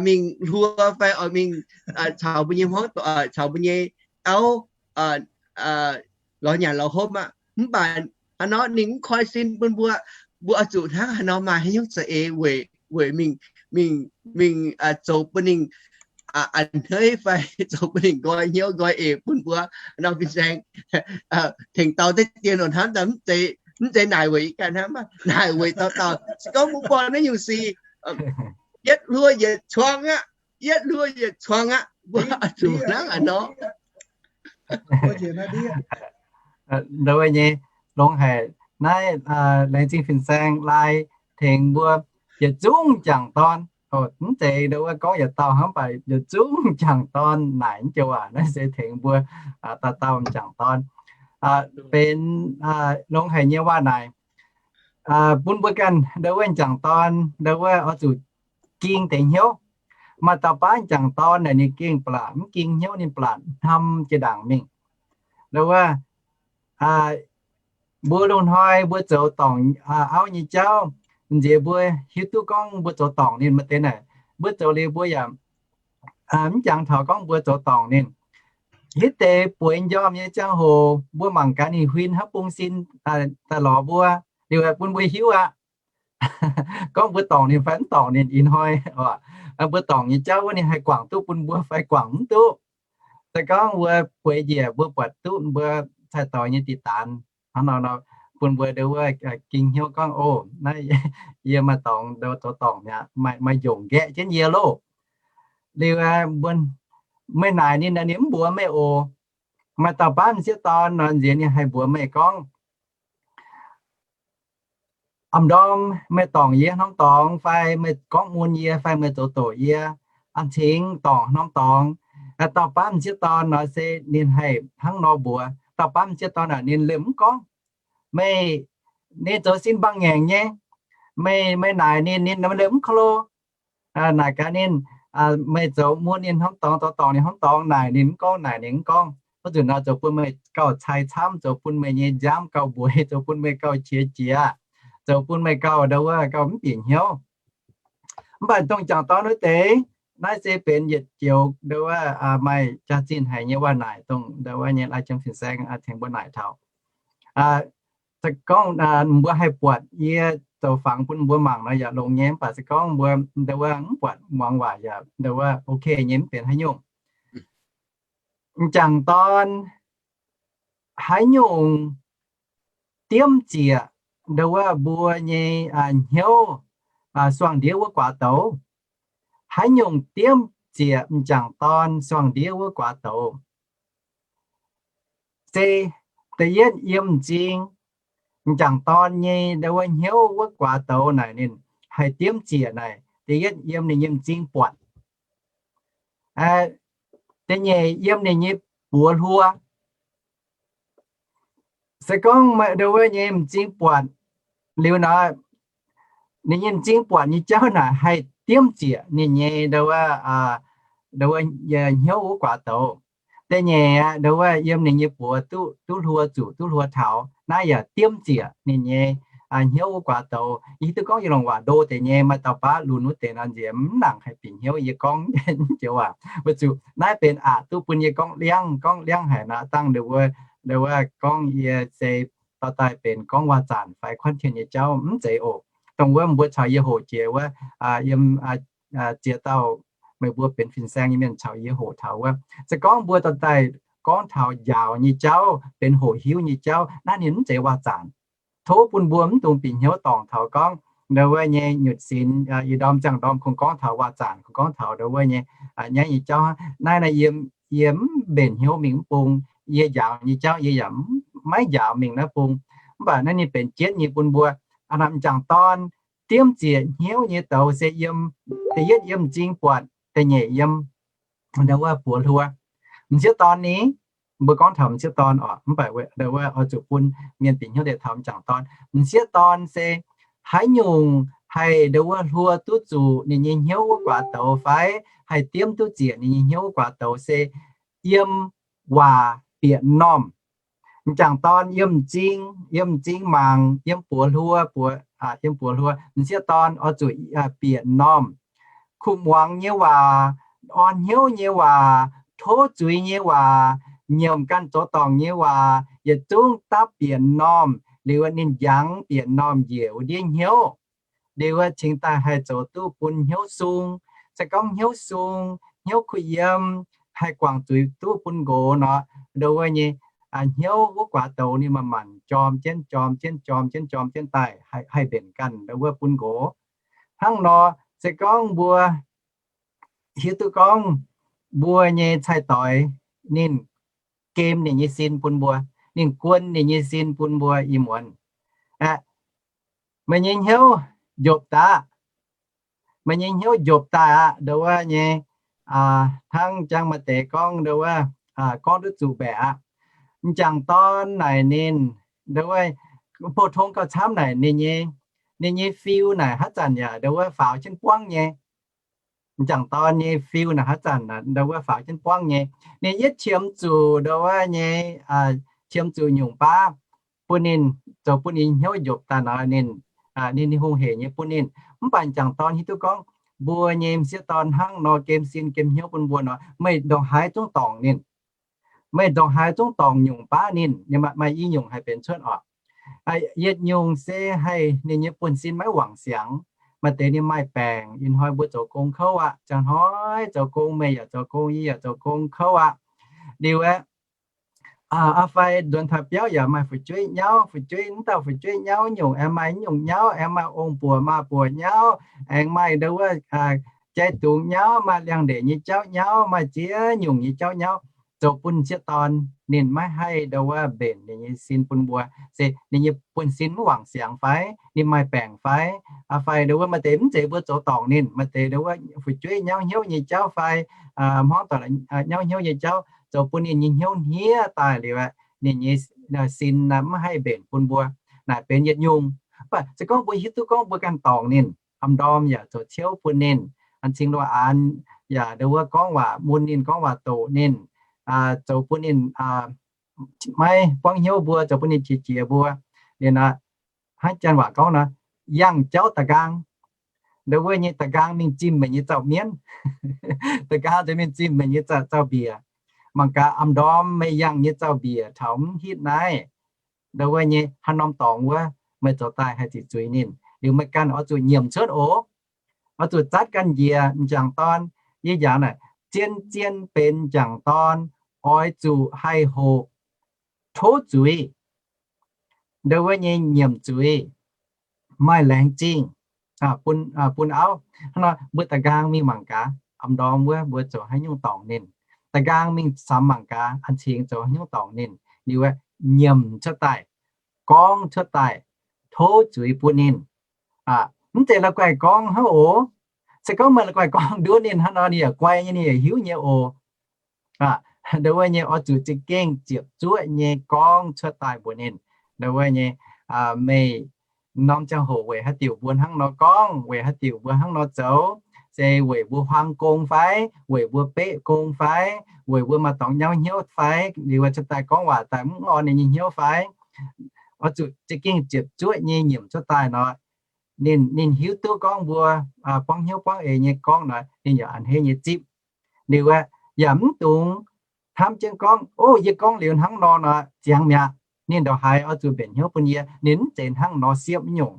mingh hluo fai oix mingh caux mbuo nyei hmuangv, caux mbuo nyei auv lorz nyanc lorz hopv aqv. Mv baac haaix nor ninh mv koi sin bun mbuo, mbuo oix zuqc hnangv haaix nor maaih haaix nyungc za'eix weic, weic mingh, mingh, mingh zoux bun ninh a'hneiv fai zoux bun ninh nqoi hnyouv nqoi eix bun mbuo. Nor fin-saeng tengx dau deix dien oc, hnamv daaih mv zeiz naaic weic ih ganh hnamv, naaic weic dauh dauh. Se gorngv mbuo buangh naaiv nyungc sic, yietv hluo yietc cuang aqv, yietv hluo yietc cuang aqv, mbuo zuqc hnangv a'hneiv. Ndau wuov nyei longx haic. Naaiv laengz zingh fin-saeng laai tengx mbuo yietc zungv m'jangc dorn. Mv zeiz ndau wuov gorngv yietc dauh hnangv, mv baac yietc zungv m'jangc dorn naaic naaiv joux waac naaiv se tengx mbuo dauh dauh m'jangc dorn benx longx haic nyei waac naaic bun mbuo ganh ndau wuov m'jangc dorn ndau wuov oix zuqc ging deix hnyouv. Maaih dauh baav m'jangc dorn naaic ninh gengh blatc, mv ging hnyouv ninh blatc hnamv jiex ndaangc mingh. Ndau wuov mbuo loz-hnoi mbuo zoux dorngc auv nyei jauv, nziex mbuo hiuv duqv gorngv mbuo zoux dorngc ninh maaih deix naaic, mbuo zoux liuz mbuo yaac mv jangx taux gorngv mbuo zoux dorngc ninh. Hitv deix bueix m'njormh nyei ziangh hoc mbuo mangc gaax ninh huin hnangv bung sin daaih lorz mbuo, liuz bun mbuo hiuv aqv. Gorngv mbuo dorngc ninh fai mv dorngc ninh ih hnoi, mbuo dorngc nyei jauv wuov ninh haih guangc duqv bun mbuo fai guangc mv duqv. Se gorngv mbuo bueix njiec mbuo buatc duqv mbuo cai-doix nyei diqc daanz hnangv nor, bun mbuo ndau wuov ging hnyouv gorngv, O, naaiv yie maaih dorngx, ndau zoux dorngc mi'aqv, maaih njongc nqaeqv jienv yie loh. Liuz mbuo, meih naaic ninh, ninh mv mbuox meih oc. Maaih dauh baav m'sieqv dorn nor nziex ninh haih mbuox meih gorngv, Am ndorm meih dorngc yie norm dorngx fai meih gorngv mun yie fai meih zoux doqc yie, a'cingx dorngc norm dorngx. Dauh baav m'sieqv dorn nor se ninh haih hnangv nor mbuox. Dauh baav m'sieqv dorn naaic ninh liemh mv gorngv. Meih, ninh zoux sin mbaengx-ngaengc nyei. Meih, meih naaic ninh, ninh liemh mv ko lo. Naaic gaax ninh, meih zoux mun ninh norm dorngx, zoux dorngc ninh norm dorngx, naaic ninh mv gorngv, naaic ninh mv gorngv. Wuov nzunc nor zoux bun meih gauh cai camv, zoux bun meih nyei nziaamv gauh mbueiz, zoux bun meih gauh qiex jiez, zoux bun meih gauh ndau wuov gauh mv bieqc hnyouv. Mv baac dongh m'jangc dorn wuov deix, naaiv se benx yietc joux ndau wuov maaih jaax-zinh haic nyei waac naaic, dongh ndau wuov nyei lai-jiem fin-saeng tengx mbuo naaic taux. Se gorngv mbuo haih buatc yie zoux fangx bun mbuo mangc nor yaac longx nyei, mv baac se gorngv mbuo ndau wuov mv buatc muangx waac yaac ndau wuov ok nyei, mv benx haaix nyungc. M'jangc dorn haaix nyungc diemv ziec ndau wuov mbuo nyei hnyouv, suangx ndiev wuov guaax douz. Haaix nyungc diemv ziec m'jangc dorn suangx ndiev wuov guaax douz? Se da'yietv yiem m'zing, m'jangc dorn nyei ndau wuov hnyouv wuov guaax douz naaic ninh haih diemv ziec naaic, da'yietv yiem ninh nyei m'zing buatc. Da'nyeic yiem ninh nyei buoz hluo. Se gorngv ndau wuov nyei m'zing buatc liuz nor, ninh nyei m'zing buatc nyei jauv naaic haih diemv ziec ninh nyei ndau wuov, ndau wuov hnyouv wuov guaax douz. Da'nyeic aqv, ndau wuov yiem ninh nyei buoz duqv, duqv hluo zuqc, duqv hluo taux, naaiv yaac diemv ziec ninh nyei hnyouv wuov guaax douz. Yie hiuv duqv gorngv yie longc waac ndo deix nyei, maaih dauh baav lunx wuov deix nor nziex mv nangc haih bieqc hnyouv yie gorngv joux waac. Weic zuqc naaiv benx aqc duqv bun yie gorngv liangv, gorngv liangv haic nor, dangh ndau wuov, ndau wuov gorngv yie se dorh daaih benx gorngv waac-zanc fai kuanv tien nyei jauv mv zeiz oc. Dongh wuov mbuo caux yie hoqc jiex wuov, yiem ziex dauh meih mbuo benx fin-saeng nyei mienh caux yie hoqc taux wuov, se gorngv mbuo dorh daaih gorngv taux njaaux nyei jauv, benx hoqc hiuv nyei jauv, naaiv ninh mv zeiz waac-zanc. Tov bun mbuo mv dungx bieqc hnyouv dorngc taux gorngv ndau wuov nyei nyutc sinx ih ndorm ziangh ndorm kungx gorngv taux waac-zanc, kungx gorngv taux ndau wuov nyei nyaiv nyei jauv. Naaiv naaiv yie, yie mv mbenc hnyouv mingh mv bung. Yie njaaux nyei jauv yie yaac maiv njaaux mingh naaiv bung. Mv baac naaiv ninh benx jienv nyei bun mbuo. Aa, m'jangc dorn diemv ziec hnyouv nyei douz se yiem, da'yietv yiem m'zing buatc, da'nyeic yiem ndau wuov buoz hluo. M'sieqv dorn ni, mbuo gorngv taux m'sieqv dorn oc, mv baac ndau wuov oix zuqc bun mienh bieqc hnyouv deix taux m'jangc dorn. M'sieqv dorn se haaix nyungc haih ndau wuov hluo duqv zuqc ninh nyei hnyouv wuov guaax douz fai haih diemv duqv ziec ninh nyei hnyouv wuov guaax douz se yiem waac bieqc m'normh. M'jangc dorn yiem m'zing, yiem m'zing mangc, yiem buoz hluo, buoz, yiem buoz hluo. M'sieqv dorn oix zuqc bieqc m'normh. Kuv muangx nyei waac, orn hnyouv nyei waac, tov zuiz nyei waac, nyiemc ganh zoux dorngc nyei waac, yietc zungv dapv bieqc m'normh, liuz ninh jangx bieqc m'normh njiec wuov ndiev hnyouv. Liuz cingx daaih haih zoux duqv bun hnyouv sung. Se gorngv hnyouv sung, hnyouv kuh yiem, haih guangc zuiz duqv bun nqox nor, ndau wuov nyei hnyouv wuov guaax douz ninh manc-manc jorm jienv, jorm jienv, jorm jienv, jorm jienv daaih haih mbenc ganh ndau wuov bun nqox. Hnangv nor, se gorngv mbuo hiuv duqv gorngv mbuo nyei cai-doix ninh gem ninh nyei sin bun mbuo, ninh guon ninh nyei sin bun mbuo ih muonz. Aeqv, meih nyei hnyouv njopv daaih aqv. Meih nyei hnyouv njopv daaih aqv. Ndo wuov nyei, hnangv jangx maaih deix gorngv ndo wuov, gorngv duqv zuqc mbaeqc aqv. M'jangc dorn naaic ninh, ndo wuov, pou-tong gauh camv naaic ninh nyei, ninh nyei fiu naaic haaix zanc yaac ndo wuov faaux jienv buangv nyei. M'jangc dorn nyei fiu naaic haaix zanc ndo wuov faaux jienv buangv nyei. Ninh yietv qiemx zuqc ndo wuov nyei, qiemx zuqc nyungc baav bun ninh, zoux bun ninh hnyouv njopv daaih nor, ninh, ninh hungh hec nyei bun ninh. Mv baac m'jangc dorn hiuv duqv gorngv mbuo nyei m'sieqv dorn hnangv nor gem sin gem hnyouv bun mbuo nor, meih ndongc haaix zungv dorngc ninh. Meih ndongc haaix zungv dorngc nyungc baav ninh, maaih i nyungc haih benx cuotv oc. Yietc nyungc se haih ninh nyei buonv-sin maiv wangc siangx. Maaih deix ninh maaih baengc, ih hnoi mbuo zoux gong kouv aqv, ziangh hnoi zoux gong, meih yaac zoux gong, yie yaac zoux gong kouv aqv. Liuz aeqv, aa fai nzuonx taux biauv yaac maaih fu'jueiv nyauv, fu'jueiv, m'dauh fu'jueiv nyauv nyungc, aengx maaih nyungc nyauv, aengx maaih ong-buoc maa-buoc nyauv, aengx maaih ndo wuov jai dungz nyauv, maaih liangx-ndeic nyei jauv nyauv, maaih ziex nyungc nyei jauv nyauv, zoux bun m'sieqv dorn ninh maiv haih ndo wuov mbenc ninh nyei sin bun mbuo. Se ninh nyei buonv-sin mv wangc siangx fai, ninh maaih baengc fai, aa fai ndo wuov maaih deix mv zeiz mbuo zoux dorngc ninh, maaih deix ndo wuov fu'jueiv nyauv hnyouv nyei jauv fai, hmuangv doic nyauv hnyouv nyei jauv zoux bun ninh nyei hnyouv hniev daaih liuz aeqv, ninh nyei sin mv haih mbenc bun mbuo. Naaic benx yietc nyungc. Mv baac se gorngv mbuo hiuv duqv gorngv mbuo ganh dorngc ninh, am ndorm yaac zoux ciouv bun ninh, an cing lo aanx yaac ndo wuov gorngv waac mun ninh, gorngv waac doqc ninh, zoux bun ninh maiv buangv hnyouv mbuo, zoux bun ninh qiex jiez mbuo. Liuz nor, hnangv janx waac gorngv nor, yangh jauv da'nqaang. Ndo wuov nyei da'nqaang mingh zimh meih nyei zaux-mienv. Da'nqaang zeix mingh zimh meih nyei zaux-mbiec. Mangc gaax am ndorm meih yangh nyei zaux-mbiec taux mv hitv naaiv, ndo wuov nyei haaix norm dorngx wuov, meih zoux daaih haih ziqc zuiz ninh. Liuz meih ganh oix zuqc nyiemc cuotv oc. Oix zuqc zatv ganh njiec m'jangc dorn. Yie yaac naaic, zien-zien benx m'jangc dorn oix zuqc haih hoqc, tov zuiz, ndo wuov nyei nyiemc zuiz, maaih laengz zingh bun auv. Hnangv nor mbuo da'nqaang mingh mangc gaax, am ndorm wuov mbuo zoux haaix nyungc dorngc ninh. Da'nqaang mingh samx mangc gaax, an cingx zoux haaix nyungc dorngc ninh. Liuz wuov nyiemc cuotv daaih, gorngv cuotv daaih, tov zuiz bun ninh. Mv zeiz la'guaih gorngv hnangv oc. Se gorngv meih la'guaih gorngv nduov ninh hnangv nor, ninh yaac guai nyei, ninh yaac hiuv nyei oc. Ndo wuov nyei oix zuqc za'gengh ziepc zuoqv nyei gorngv cuotv daaih mbuox ninh. Ndo wuov nyei, meih norm ziangh hoc weic haaix diuc mbuo hnangv nor gorngv, weic haaix diuc mbuo hnangv nor zoux, se weic mbuo huaang gong fai, weic mbuo beqv gong fai, weic mbuo maaih dorngx nyauv hnyouv fai, liuz cuotv daaih gorngv waac daaih mv orn ninh nyei hnyouv fai. Oix zuqc za'gengh ziepc zuoqv nyei nyiemc cuotv daaih nor, ninh, ninh hiuv duqv gorngv mbuo buangv hnyouv buangv eix nyei gorngv nor, ninh yaac a'hneiv nyei zipv. Liuz aeqv, yaac mv dungx hnamv jienv gorngv, o, yie gorngv liuz hnangv nor nor ziangx mi'aqv. Ninh ndongc haaix oix zuqc mbenc hnyouv bun yie, ninh mv zeiz hnangv nor siepv nyungc.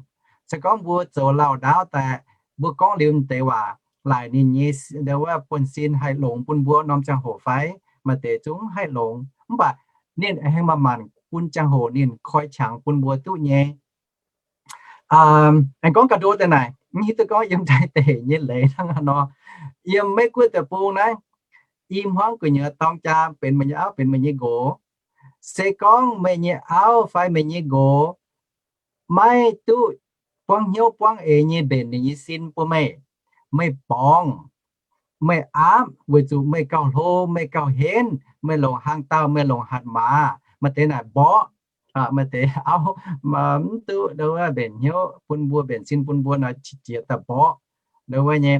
Se gorngv mbuo zoux lauh ndaauv daaih, mbuo gorngv liuz deix waac laaic ninh nyei, ndo wuov buonv-sin haih longx bun mbuo norm ziangh hoc fai, maaih deix zungv mv haih longx. Mv baac ninh aengx manc-manc bun ziangh hoc ninh koi qangx bun mbuo duqv nyei. Aengx gorngv ga'ndo deix naaic, mv hiuv duqv gorngv yiem Taiv deic nyei leiz hnangv haaix nor. Yiem Meiv Guoqv deic-bung naaiv, i hmuangv gu'nyuoz dorng jaa benx meih nyei auv benx meih nyei nqox. Se gorngv meih nyei auv fai meih nyei nqox maiv duqv buangv hnyouv buangv eix nyei mbenc ninh nyei sin bun meih, meih borngz, meih aapv weic zuqc meih gauh hlo, meih gauh henv, meih longc hlang dauh, meih longc hatc maaz, maaih deix naaic mborqv, maaih deix auv mv duqv ndo wuov mbenc hnyouv bun mbuo, mbenc sin bun mbuo nor, qiex jiez daaih mborqv ndo wuov nyei.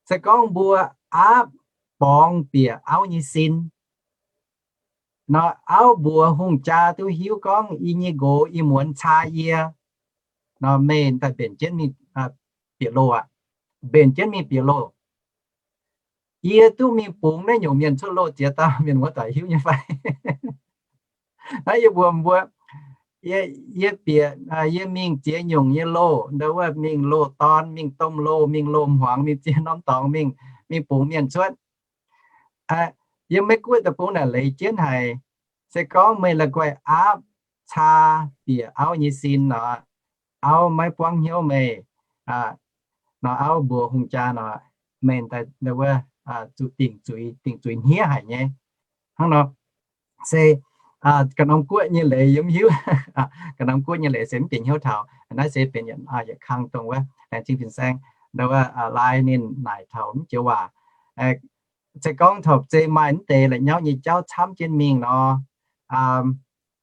Se gorngv mbuo aapv borngz bieqc auv nyei sin nor, auv mbuox hungh jaa duqv hiuv gorngv, i nyei nqox ih muonz caa yie nor, meih daaih mbenc jienv mingh bieqc loh aqv. Mbenc jienv mingh bieqc loh. Yie duqv mingh bungx naaiv nyungc mienh cuotv loh ziex dauh, mienh muoz-doic hiuv nyei fai? Naaiv yie mbuox mbuo, yie bieqc, yie mingh ziex nyungc nyei loh, ndo wuov mingh loh dorn, mingh domh loh, mingh loh hmuangx, mingh ziex norm dorngx mingh, mingh bungx mienh cuotv. Yiem Meiv Guoqv deic-bung naaic leiz jienv haic. Se gorngv meih la'guaih aapv caa bieqc auv nyei sin nor, auv maiv buangv hnyouv meih nor, auv mbuox hungh jaa nor, meih daaih wuov zuqc dingc zuiz, dingc zuiz hniev haic nyei. Hnangv nor se Ga'norm guoqv nyei leiz yie mv hiuv. Ga'norm guoqv nyei leiz se mv bieqc hnyouv taux. Naaiv se benx yietc kang dongh wuov laengz zingh fin-saeng, ndau wuov lai ninh naaic taux mv joux waac. Se gorngv taux zei maaih mv deix la'nyauv nyei jauv camv jienv mingh nor,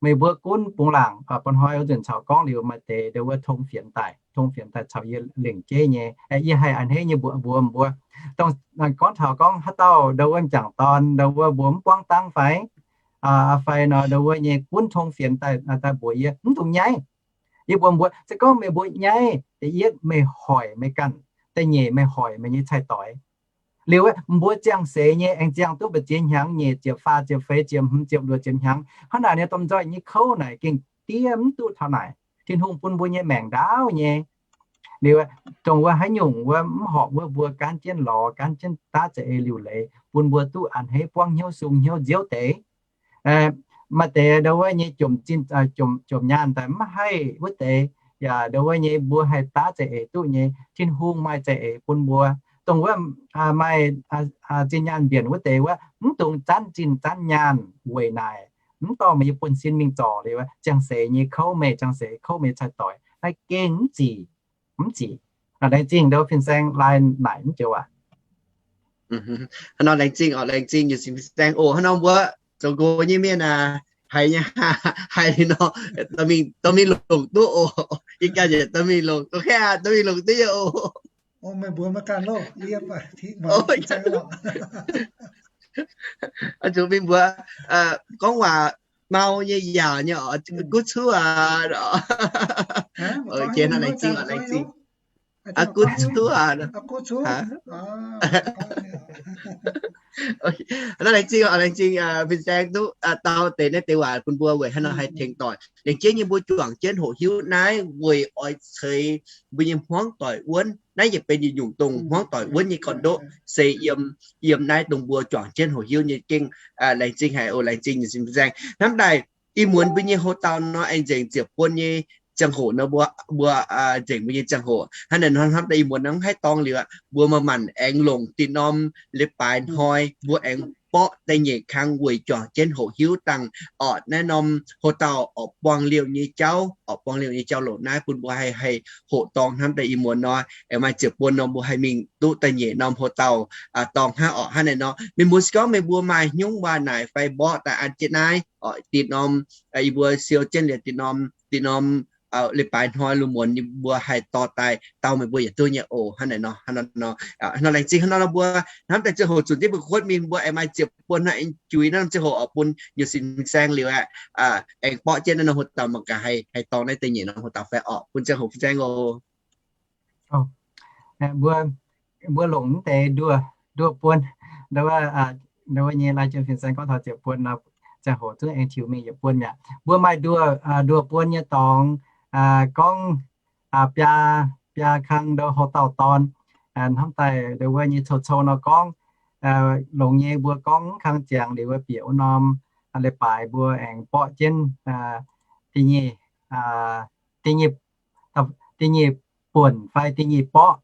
meih mbuo gunv bungx laangc, bun hnoi wuov nzunc caux gorngv liuz maaih deix ndau wuov tong fienx daaih, tong fienx daaih caux yie lengc jeiv nyei. Yie haih a'hneiv nyei mbuox mbuox mbuo, dongh gorngv taux gorngv haaix dauh ndau wuov m'jangc dorn ndau wuov mbuo mv buangv dangv fai, fai nor ndau wuov nyei gunv tong fienx daaih, daaih mbuox yie mv dungx nyaiv. Yie mbuox mbuo, se gorngv meih mbuo nyaiv, da'yietv meih hoic meih ganh, da'nyeic meih hoic meih nyei cai-doix. Liuz mbuo ziangh seix nyei aengx ziangh duqv mbu'ziex hnyangx, nyeic ziepc, faah ziepc, feix ziepc, hmz ziepc, luoqc ziepc hnyangx. Hnangv naaic nyei domh nzoih nyei kouv naaic gengh diev mv duqv taux naaic. Tin-Hungh bun mbuo nyei maengc ndaauv nyei. Liuz dongh wuov haaix nyungc wuov mv horpc wuov mbuo gaanv jienv lorz, gaanv jienv daav za'eix liuc leiz, bun mbuo duqv a'hneiv buangv hnyouv sung hnyouv nziouv deix. Maaih deix ndau wuov nyei jomc nyaanh daaih mv haih wuov deix, yaac ndau wuov nyei mbuo haih daav za'eix duqv nyei. Tin-Hungh maaih za'eix bun mbuo. Dongh wuov maaih zinh nyaanh mbienc wuov deix wuov, mv dungx zanv zinh zanv nyaanh weic naaic, mv dorh meih nyei buonv-sin mingh zorc liuz ziangh seix nyei kouv meih, ziangh seix kouv meih cai-doix. Naaiv gengh mv zic, mv zic. Laengz zingh ndau fin-saeng lai naaic mv joux waac. Haaix nor laengz zingh oc, laengz zingh nyei fin-saeng oc. Haaix nor mbuo zoux nqox nyei mienh aah, haiz nyei, haiz nor, dorh mingh longc duqv oc. Yie ganh yietc dorh mingh longc, ok aqv, dorh mingh longc duqv nyei oc. Zuqc mingh mbuox gorngv waac mau nyei yaauc nyei oc, guv cuv aqv. Laengz zingh, laengz zingh. Guv cuv aqv. Laengz zingh, laengz zingh fin-saeng duqv dau deix naaiv deix waac bun mbuo weic haaix nor haih tengx doic. Laengz zingh nyei mbuo juangc jienv hoqc hiuv naaiv weic oix ceix mbuo nyei hmuangv doic wuonv. Naaiv yaac benx yietc nyungc dongh hmuangv doic wuonv nyei gorn-ndoqv, se yiem, yiem naaiv dongh mbuo juangc jienv hoqc hiuv nyei gengh. Laengz zingh haic oc, laengz zingh nyei fin-saeng. Hnamv daaih ih muonz mbuo nyei houx-dauh nor aengx nzengc ziepc buonc nyei ziangh hoc nor mbuo, mbuo nzengc mbuo nyei ziangh hoc. Hnangv naaic nor hnamv daaih ih muonz nor mv haih dorngx liuz aqv, mbuo maaih maanc aengx longc dinh norm leiz-baaix hnoi mbuo aengx borqv da'nyeic kang weic juangc jienv hoqc hiuv dangh orqc naaiv norm houx-dauh orqc buangh liouh nyei jauv, orqc buangh liouh nyei jauv-louc naaiv bun mbuo haih, haih hoqc dorngx. Hnamv daaih ih muonz nor aengx maaih ziepc buonc nor mbuo haih mingh duqv da'nyeic norm houx-dauh dorngx hnangv orqc. Hnangv naaic nor meih mbuo se gorngv meih mbuo maaih hnyungv waac naaic fai mborqv daaih an jienv naaiv orqc, dinh norm, yie mbuo siou jienv liuz dinh norm, dinh norm leiz-baaix hnoi lungh muonz yie mbuo haih dorh daaih dau meih mbuo yietc duqv nyei oc. Hnangv naaic nor, hnangv naaiv nor, hnangv nor laengz zingh hnangv nor nor mbuo hnamv daaih ziangh hoc zunc jienv mbuo kuotv mingh mbuo aengx maaih ziepc buonc hnangv aengx juix naaiv norm ziangh hoc orqc bun nyei fin-saeng liuz aqv, aengx borqv jienv naaiv norm houx-dauh mangc gaax haih, haih dorngx naaiv da'nyeic norm houx-dauh fai orqc bun ziangh hoc fin-saeng oc. Mbuo, mbuo longc mv deix nduoh, nduoh buonc, ndau wuov, ndau wuov nyei lai-jien fin-saeng gorngv taux ziepc buonc nor, ziangh hoc zungv aengx tiux mingh yietc buonc mi'aqv. Mbuo maaih nduoh, nduoh buonc nyei dorngx, gorngv biaa, biaa kang ndau houx-dauh dorn. Hnamv daaih ndau wuov nyei cou-cou nor gorngv, longx nyei mbuo gorngv kang ziangx liuz wuov bieqc wuov norm leiz-baaix mbuo aengx borqv jienv da'nyeic, da'nyeic, da'nyeic buonc fai da'nyeic borqv,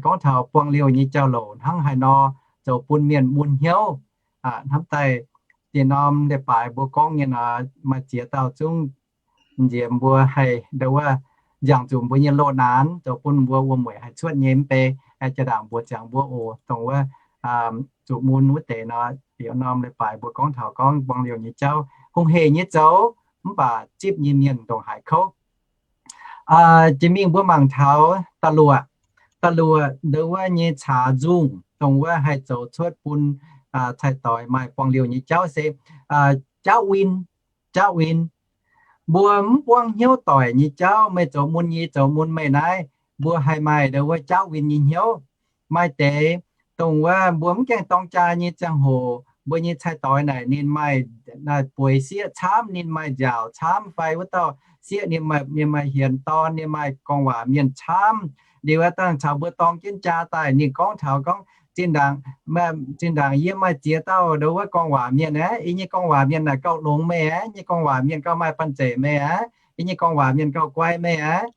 gorngv taux buangh liouh nyei jauv-louc hnangv haaix nor zoux bun mienh mun hnyouv. Hnamv daaih dinh norm leiz-baaix mbuo gorngv nyei nor, maaih ziex dauh zungv nziex mbuo haih ndau wuov nziangc zuqc mbuo nyei loz-naanx, zoux bun mbuo wuom-mueic haih cuotv nyei mv bei. Jaa-ndaangc mbuox ziangx mbuo oc, dongh wuov zuqc mun wuov deix nor, bieqc norm leiz-baaix mbuo gorngv taux gorngv buangh liouh nyei jauv, hungh hec nyei zoux, mv baac zipv nyei mienh ndongc haaix kouv. Jiex mingh mbuo mangc taux da'luoqc, da'luoqc ndau wuov nyei caax nzungh, dongh wuov haih zoux cuotv bun cai-doix maaih buangh liouh nyei jauv se jaauv win, jaauv win. Mbuo mv buangv hnyouv doic nyei jauv, meih zoux mun yie, yie zoux mun meih naaiv, mbuo haih maaih ndau wuov jaauv win nyei hnyouv. Maaih deix dongh wuov mbuo mv gaengh dorng jaa nyei ziangh hoc, mbuo nyei cai-doix naaic ninh maaih bueix sieqv camv, ninh maaih nziaauc camv fai wuov dauh sieqv ninh maaih, ninh maaih hienx dorn, ninh maaih gorngv waac mienh camv. Liuz wuov dangh caux mbuo dorng jienv jaa daaih, ninh gorngv taux gorngv, zinh ndaangc, zinh ndaangc yie maaih ziex dauh ndau wuov gorngv waac mienh aqv. Yie nyei gorngv waac mienh naaic gauh longx meih aqv. Yie nyei gorngv waac mienh gauh maaih banh zeic meih aqv. Yie nyei gorngv waac mienh gauh guai meih aqv.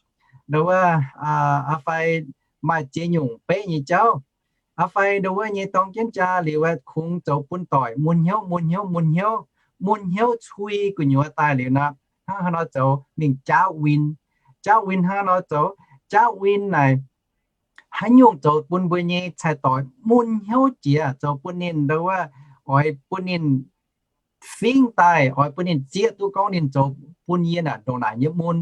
Ndau wuov, aa fai maaih ziex nyungc beiv nyei jauv. Aa fai ndau wuov nyei dorng jienv jaa liuz wuov kungx zoux bun doic mun hnyouv, mun hnyouv, mun hnyouv. mun hnyouv cui gu'nyuoz daaih liuz nor, hnangv haaix nor zoux mingh jaauv win. Jaauv win hnangv haaix nor zoux? Jaauv win naaic, haaix nyungc zoux bun mbuo nyei cai-doix mun hnyouv jiex, zoux bun ninh ndo wuov, oix bun ninh fingx daaih, oix bun ninh zieqv duqv gorngv ninh zoux bun yie naaic ndongc naaic nyei mun.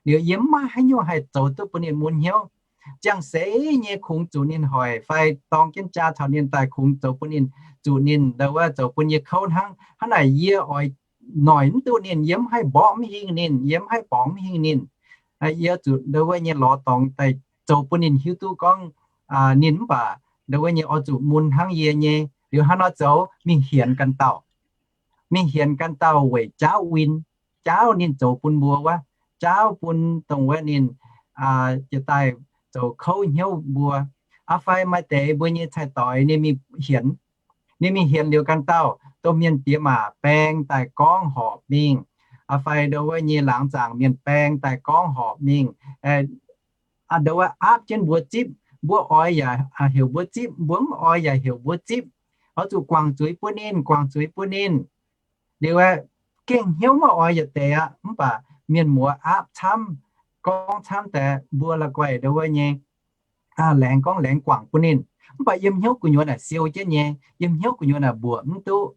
Liuz yie mv maaih haaix nyungc haih zoux duqv bun ninh mun hnyouv. Ziangh seix nyei kungx zuqc ninh hoic fai dorng jienv jaa caux ninh daaih kungx zoux bun ninh, zuqc ninh ndo wuov zoux bun yie kouv hnangv. Hnangv naaic yie oix noic mv duqv ninh, yie mv haih mborqv mv hingh ninh, yie mv haih borngz mv hingh ninh. Yie zuqc ndo wuov nyei lorz dorngx daaih zoux bun ninh hiuv duqv gorngv ninh mv baac ndo wuov nyei oix zuqc mun hnangv yie nyei. Liuz hnangv nor zoux mingh hienx ganh dauh, mingh hienx ganh dauh weic jaauv win, jaauv ninh zoux bun mbuo wuov, jaauv bun dongh wuov ninh jiex daaih zoux kouv hnyouv mbuo. Aa fai maaih deix mbuo nyei cai-doix ninh mingh hienx, ninh mingh hienx liuz ganh dauh dongh mienh diex maac baeng daaih gorngv horpc mingh, aa fai ndo wuov nyei laangz zaangc mienh baeng daaih gorngv horpc mingh, ndo wuov aapv jienv mbuo zipv, mbuo oix yaac heuc mbuo zipv, mbuo mv oix yaac heuc mbuo zipv. Oix zuqc guangc zuiz bun ninh, guangc zuiz bun ninh. Liuz aeqv, gengh hnyouv maiv oix yietc deix aqv, mv baac mienh muoz aapv camv, gorngv camv daaih mbuo la'guaih ndo wuov nyei laengz gorngv laengz guangc bun ninh. Mv baac yiem hnyouv gu'nyuoz naaic siou jienv nyei, yiem hnyouv gu'nyuoz naaic mbuoqc mv duqv.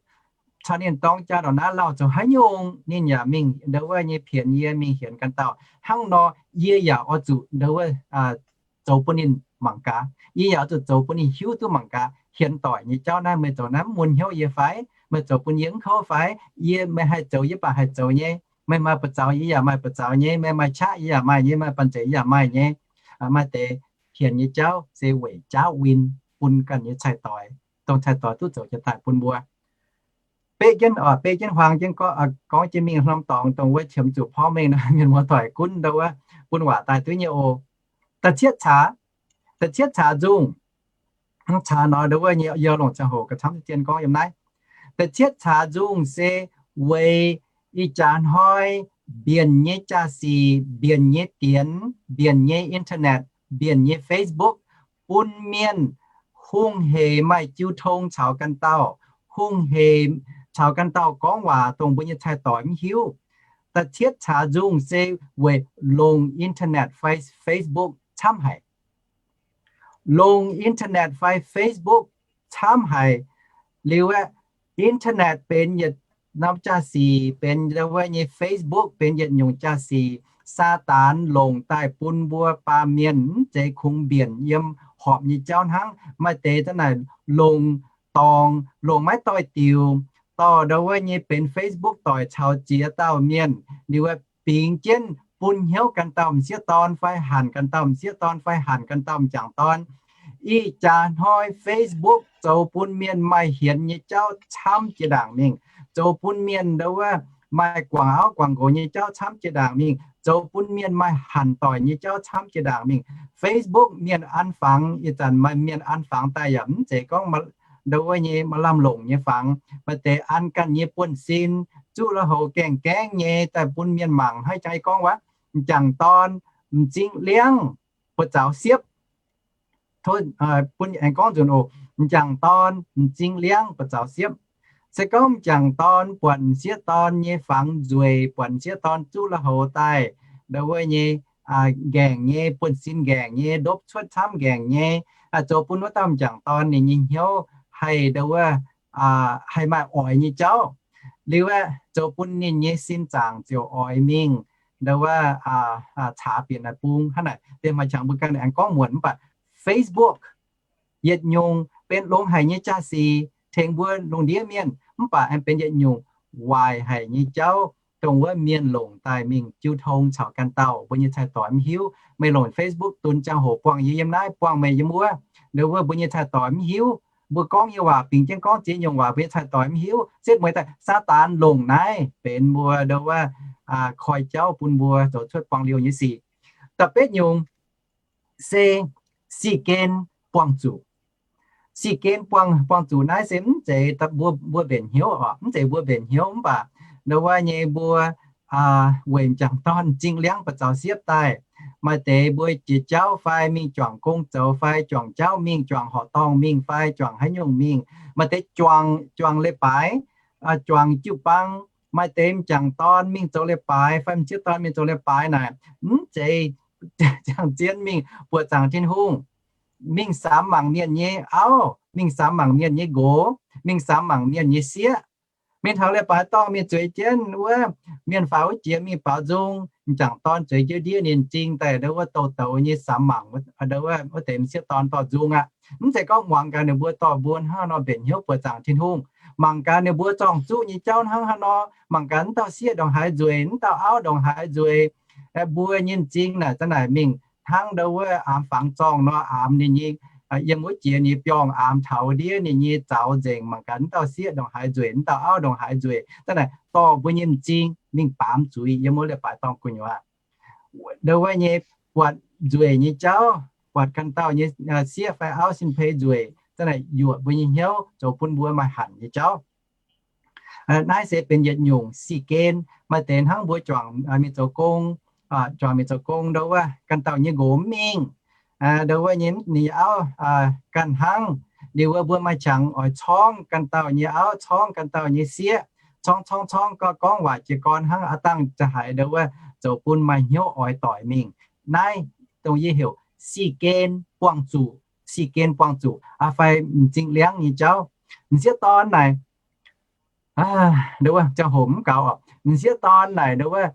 Caux ninh dorng jaa ndongc naaiv lauh zoux haaix nyungc, ninh yaac mingh ndo wuov nyei pienx yie mingh hienx ganh dauh. Hnangv nor yie yaac oix zuqc ndo wuov zoux bun ninh mangc gaax. Yie yaac oix zuqc zoux bun ninh hiuv duqv mangc gaax, hienx doic nyei jauv naaiv meih zoux naaiv mv mun hnyouv yie fai? Meih zoux bun yie mv kouv fai? Yie, meih haih zoux yie baac haih zoux nyei. Meih maaih buoz-zaux yie yaac maaih buoz-zaux nyei. Meih maaih qaqv yie yaac maaih nyei. Maaih banh zeic yie yaac maaih nyei. Maaih deix hienx nyei jauv se weic jaauv win bun ganh nyei cai-doix, dongh cai-doix duqv zoux jiex daaih bun mbuo. Beqv jienv, beqv jienv huaang jienv gorngv jienv mingh norm dorngx dongh wuov qiemx zuqc porv mengh nor, mienh muoz doic gunv ndo wuov bun waac daaih duqv nyei oc. Da'cietv caax, da'cietv caax nzungh, caax nor ndo wuov nyei yie longc ziangh hoc gauh camv zien gorngv yiem naaiv. Da'cietv caax nzungh se weic ih jaax hnoi mbienc nyei jaa-sic, mbienc nyei dienx, mbienc nyei internet, mbienc nyei Facebook, bun mienh hungh hec maaih jiu tong caux ganh dauh, hungh hec caux ganh dauh gorngv waac dongh mbuo nyei cai-doix mv hiuv. Da'cietv caax nzungh se weic longc internet fai Facebook camv haic. Longc internet fai Facebook camv haic. Liuz aeqv, internet benx yietc norm jaa-sic, benx wuov nyei Facebook benx yietc nyungc jaa-sic. Saadaan longc daaih bun mbuo baamh mienh mv zeiz kungx mbienc yiem horpc nyei jauv hnangv. Maaih deix za'naaic longc dorngc, longc maiv doix-diuc, dorh ndo wuov nyei benx Facebook doic caux ziex dauh mienh liuz aeqv, bingx jienv bun hnyouv ganh dauh m'sieqv dorn fai hanc ganh dauh m'sieqv dorn fai hanc ganh dauh m'jangc dorn. Ih jaax hnoi Facebook zoux bun mienh maaih hienx nyei jauv camv jiex ndaangc mingh, zoux bun mienh ndo wuov maaih guangc auv guangc nqox nyei jauv camv jiex ndaangc mingh, zoux bun mienh maaih hanc doic nyei jauv camv jiex ndaangc mingh. Facebook mienh an fangx, ih zanc maaih mienh an fangx daaih yaac mv zeiz gorngv ndo wuov nyei maaih lamh longc nyei fangx. Maaih deix an ganh nyei buonv-sin, zuqv lui-houx gaengh gaengv nyei daaih bun mienh mangc hnangv jangx gorngv wuov, m'jangc dorn m'zing liangv buoz-zaux siepv. Bun aengx gorngv nzunc oc, m'jangc dorn m'zing liangv buoz-zaux siepv. Se gorngv m'jangc dorn buatc m'sieqv dorn nyei fangx nzueic, buatc m'sieqv dorn zuqv lui-houx daaih ndo wuov nyei nqaengc nyei, buonv-sin nqaengc nyei, ndopv cuotv camv nqaengc nyei, zoux bun wuov dauh m'jangc dorn ninh nyei hnyouv haih ndo wuov, haih maaih oix nyei jauv. Liuz aeqv, zoux bun ninh nyei sin zaangc ziouc oix mingh ndo wuov caax bieqc naaic bung. Hnangv naaic, deix maaih qangx mbuo ganh aengx gorngv muonc mv baac Facebook yietc nyungc benx longx haic nyei jaa-sic tengx mbuo lungh ndiev mienh, mv baac aengx benx yietc nyungc waaic haic nyei jauv, dongh wuov mienh longc daaih mingh jiu tong caux ganh dauh, mbuo nyei cai-doix mv hiuv. Meih longc Facebook dunx ziangh hoc buangh yie yiem naaiv, buangh meih yiem wuov, ndo wuov mbuo nyei cai-doix mv hiuv. Mbuo gorngv nyei waac bingx jienv gorngv ziex nyungc waac, mbuo nyei cai-doix mv hiuv. Setv mueiz daaih Saadaan longc naaiv benx mbuo ndo wuov koi jauv bun mbuo zoux cuotv buangh liouh nyei sic. Da'betv nyungc se sic gen buangh zuqc. Sic gen buangh, buangh zuqc naaiv se mv zeiz mbuo, mbuo mbenc hnyouv oc, mv zeiz mbuo mbenc hnyouv mv baac ndo wuov nyei mbuo weic m'jangc dorn m'zing liangv buoz-zaux siepv daaih, maaih deix mbuo jiex jauv fai mingh juangc gong zoux fai juangc jauv mingh, juangc horqc dorngh mingh fai juangc haaix nyungc mingh, maaih deix juangc, juangc leiz-baaix, juangc jiu-baang, maaih deix m'jangc dorn mingh zoux leiz-baaix fai m'sieqv dorn mingh zoux leiz-baaix naaic, mv zeiz ziangh zien mingh buoqc zaangc Tin-Hungh. Mingh samx mangc mienh nyei auv, mingh samx mangc mienh nyei nqox, mingh samx mangc mienh nyei sieqv. Mingh taux leiz-baaix dorngh mingh zueiz jienv wuov mienh faaux wuov jiex mingh baaux nzung, m'jangc dorn zueiz jienv ndiev ninh m'zing daaih ndo wuov douz-douz nyei samx mangc wuov deix m'sieqv dorn dorh nzung aqv. Mv zeiz gorngv muangx gaax ninh mbuo dorh mbuo hnangv nor mbenc hnyouv buoqc zaangc Tin-Hungh. Mangc gaax ninh mbuo zorng-zuqv nyei jauv hnangv haaix nor, mangc gaax mv dauh sieqv ndongc haaix nzueic, mv dauh auv ndongc haaix nzueic. Mbuo nyei m'zing naaic zanc naaic mingh hnangv ndo wuov aamx fangx zorngh nor aamx ninh nyei, yiem wuov jiex ninh biorngh aamx taux ndiev ninh nyei zaux nzengc. Mangc gaax mv dauh sieqv ndongc haaix nzueic, mv dauh auv ndongc haaix nzueic. Zanc naaic dorh mbuo nyei m'zing mingh baamz zuiz yiem wuov leiz-baaix dorngh gu'nyuoz. Ndo wuov nyei buatc nzueic nyei jauv, buatc ganh dauh nyei sieqv fai auv sin-peix nzueic, zanc naaic yuoqc mbuo nyei hnyouv zoux bun mbuo maaih hanc nyei jauv. Naaiv se benx yietc nyungc sic gen. Maaih deix hnangv mbuo juangc mingh zoux gong, juangc mingh zoux gong ndo wuov ganh dauh nyei nqox mv mingh, ndo wuov nyei ninh auv ganh hnangv. Liuz wuov mbuo maaih qangx oix corngv ganh dauh nyei auv, corngv ganh dauh nyei sieqv, corngv corngv corngv gorngv waac jiez gorn hnangv a'dangh za'haiz ndo wuov zoux bun maaih hnyouv oix doic mingh. Naaiv dongh yie heuc sic gen buangh zuqc, sic gen buangh zuqc fai m'zing liangv nyei jauv. M'sieqv dorn naaic, ndo wuov ziangh hoc mv gaux oc. M'sieqv dorn naaic ndo wuov